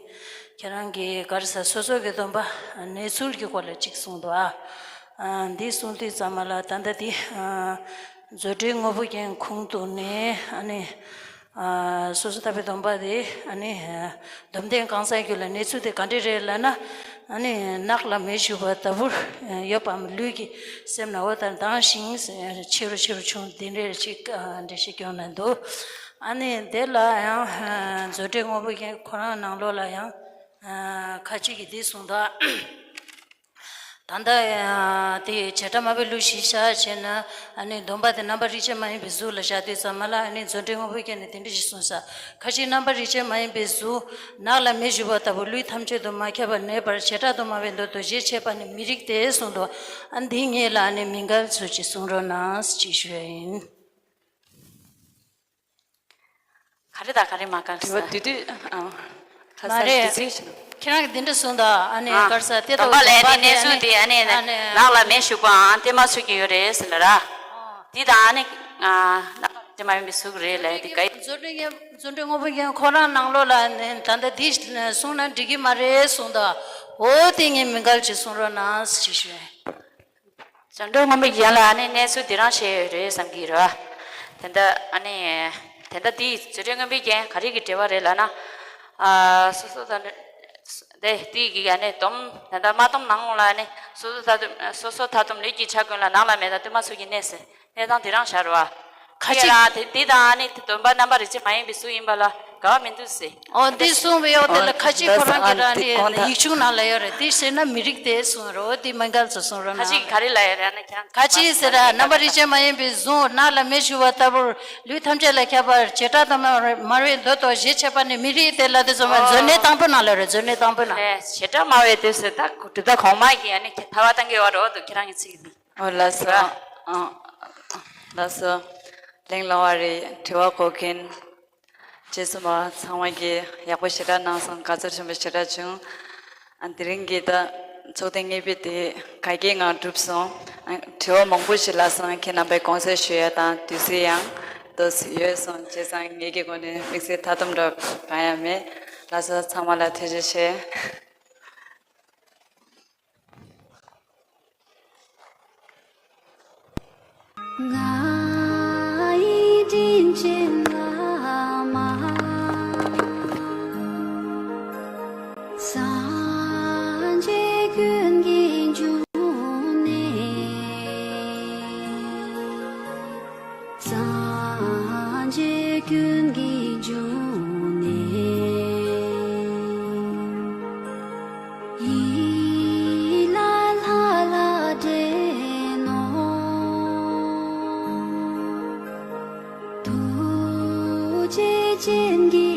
ཁྱེད་རང་གི་ག་རེ་ཟ་སོ་སོ་གི་སྡོམ་པ་གནས་ཚུལ་གྱི་སྐོར་ལ་གཅིག་གསུངས་འདུག་ཨ། ཨ་འདི་གསུངས་དུས་ཙམ་པ་ལ་ད་ལྟ་འདི་ཨ་རྫུ་འཕྲུལ་དངོས་པོ་རྒྱན་ཁུངས་གཏུགས་ནས་ཨ་ནི། ཨ་སོ་སོ་ཐར་པའི་སྡོམ་པ་དེ་ཨ་ནི་སྡོམ་ལྡན་གང་ཟག་རྒྱུད་ལ་གནས་ཚུལ་དེ་ག་འདྲ་རེད་ལབ་ན། ཨ་ནི་ནགས་ལ་མེ་ཞུགས་པ་ལྟ་བུར་ཡོད་པའམ་ལུས་ཀྱི་སེམས་ལ་འོད་ལྟར་ལྡང་ཞིང་ཆེ་རུ་ཆེ་རུ་བྱུང་འདི་འདྲ་ཞིག་འགྲེལ་བཤད་སྐྱོན་ན་འདུག་ཨ་ནི་དེ་ལ་ཡང་མཛོད་འགྲེལ་དངོས་པོ་རྒྱན་ཁོ་རང་ནང་ལོགས་ལ་ཡང་ཁ་ཅིག་གིས་འདི་གསུངས་དོ། ད་ལྟ་དེ་བྱེ་བྲག་སྨྲ་བའི་ལུགས་གཞིར་བཞག་བྱས་ན། ཨ་ནི་སྡོམ་པ་དེ་རྣམ་པར་རིག་བྱེད་མ་ཡིན་པའི་གཟུགས་ལ་བཞག་དུས་ཙམ་པ་ལ། ཨ་ནི་མཛོད་འགྲེལ་དངོས་པོ་རྒྱན་ནས་དེ་འདྲ་ཞིག་གསུངས་ས། ཁ་ཅིག་རྣམ་པར་རིག་བྱེད་མ་ཡིན་པའི་གཟུགས་ནགས་ལ་མེ་བཞུགས་པ་ལྟ་བུ་ལུས་ཐམས་ཅད་དུ་མ་ཁྱབ་པར་གནས་པར་བྱེ་བྲག་ཏུ་སྨྲ་བའི་མདོ་རྡོ་རྗེར་འཆད་པ་ནི་མི་རིགས་ཏེ་གསུངས་འདུག། ཨ་འདི་ངེད་ལ་ཨ་ནི་མི་འགལ་ཚུལ་གྱིས་གསུང་རོགས་གནང་ཞེས་ཞུ་ཡ་ཡིན། ག་རེ་དང་ག་རེ་མ་དཀར་ས། དྲི་བ་དེ་དུས་ཨ། ཁ་མ་སང་རེད། དེ་ཚིག་ཤིང་། ཁྱེད་རང་གིས་འདི་འདྲ་གསུངས་དང་། ཨ་ནི་ཨ། དཀར་ས་དེ་དང་སྡོམ་པ་ལས་སྡོམ་པ་ནི་གནས་ཚུལ་དེ་ཨ་ནི་ཨ་ནི་ནགས་ལ་མེ་ཞུགས་པའང་ཏེ་མ་ཚུགས་ཀྱི་ཡོད་རེད་ཟེར་ལ་ར། ཨ། འདི་དང་ཨ་ནི་ཨ་ནགས་ལ་མེ་མ་ཡིན་པའི་གཟུགས་རེད་ལ་འདི་ག་ཡི། མཛོད་འགྲེལ་མཛོད་འགྲེལ་དངོས་པོ་རྒྱན་ཁོ་རང་ནང་ལོགས་ལ་ནི་ད་ལྟ་འདི་གསུངས་ན་འགྲིག་གི་མ་རེད་གསུངས་དང་། འོ་དེ་ངས་མི་འགལ་ཅིག་གསུང་རོགས་གནང་ཞེས་ཞུ། བྱང་འགྲོ་ངོ་མ་གཞན་ལ་ཨ་ནི་གནས་ཚུལ་འདི་རང་བཤད་ཡོད་རེད་བསམ་གྱི་རེད་བ། དེ་འདྲ་ཨ་ནི་དེ་འདྲ་འདི་བྱེ་བྲག་མངོན་པའི་རྒྱན་ག་རེ་གི་འབྲེལ་བ་རེད་ལབ་ན། ཨ་སོ་སོ་དང་དེ་དེ་གི་ཨ་ནི་སྡོམ་དེ་འདྲ་མ་སྡོམ་ནང་ལ་ཨ་ནི་སོ་སོ་མཐའ་སྡོམ་སོ་སོ་མཐའ་སྡོམ་ལུས་ཀྱི་ཆ་ཀུན་ལ་ནགས་ལ་མེ་དང་ཏེ་མ་ཚུགས་ཀྱི་གནས་ཟེར། གནས་སྟངས་དེ་རང་ཤར་བ། ཁ་ཅིག་ཡ་དེ་དེ་དང་ཨ་ནི་སྡོམ་པ་རྣམ་པར་རིག་བྱེད་མ་ཡིན་པའི་གཟུགས་ཡིན་པ་ལ་དགའ་བ་མི་འདུག་ཟེར། འོ་འདི་གསུངས་པའི་འོག་དེ་ལ་ཁ་ཅིག་ཁོ་རང་གི་རང་ནི་ཡིག་ཆུང་ནང་ལ་ཡོད་རེད། དེ་ཟེར་ན་མི་རིགས་དེ་གསུངས་རོགས། དེ་མ་འགལ་ཚུལ་གསུང་རོགས་གནང་། ཁ་ཅིག་ག་རེ་ལ་ཡོད་རེད་ཨ་ནི་ཁྱང་། ཁ་ཅིག་ཟེར་ར་རྣམ་པར་རིག་བྱེད་མ་ཡིན་པའི་གཟུགས་ནགས་ལ་མེ་ཞུགས་པ་ལྟ་བུར་ལུས་ཐམས་ཅད་ལ་ཁྱབ་པར་བྱེ་བྲག་ཏུ་སྨྲ་བའི་མདོ་རྡོ་རྗེར་འཆད་པ་ནི་མི་རིགས་ཏེ་ལབ་དུས་ཙམ་པ་མཛོད་གནས་དང་པོ་ནང་ལ་རེད། མཛོད་གནས་དང་པོ་ནང་། ལས་བྱེ་བྲག་སྨྲ་བའི་དུས་སུ་ད་གྲུབ་མཐའ་གོང་མ་གི་ཨ་ནི་ཐལ་བ་བཏང་གི་ཡོད་རེད། འོ་དུ་ཁྱེད་རང་གི་ཚིག་འདི། ཨོ་ལགས་སོ། ཨ། ལགས་སོ། གླེང་སློང་བ་རེད། དྲི་བ་གོ་མཁན། རྗེས་སུ་མ་ཚང་མ་གིས་ཡག་པོ་ཞེ་དྲག་གནང་སོང་། དགའ་ཚོར་ཆེན་པོ་ཞེ་དྲག་བྱུང་། ཨ་དེ་རིང་གི་ད་ཚོགས་ཐེངས་གཉིས་པའི་དེ་ག་གེ་ངང་གྲུབ་སོང་། ཨ་དྲི་བ་མང་པོ་ཞིག་ལབ་སོང་། ཁྱེད་རྣམ་པས་དགོངས་སེལ་ཞུ་ཡ་དང་དུས་ཚོད་ཡང་ཏོག་ཙམ་ཡོལ་སོང་། བྱས་ཙང་ངེད་ཀྱི་སྒོ་ནས་དམིགས་བསལ་མཐའ་སྡོམ་འདྲ་གང་ཡང་མེད། ལགས་སོ། ཚང་མ་ལ་ཐུགས་རྗེ་ཆེ། ང་ཡི་དྲིན་ཅན་བླ་མ། སངས་རྒྱས་ཀུན་གྱི་འབྱུང་གནས། སངས་རྒྱས་ཀུན་གྱི་འབྱུང་གནས། ཡིད་ལ་ལྷ་ལ་འདྲེས་ནོ། ཐུགས་རྗེ་ཅན་གྱི་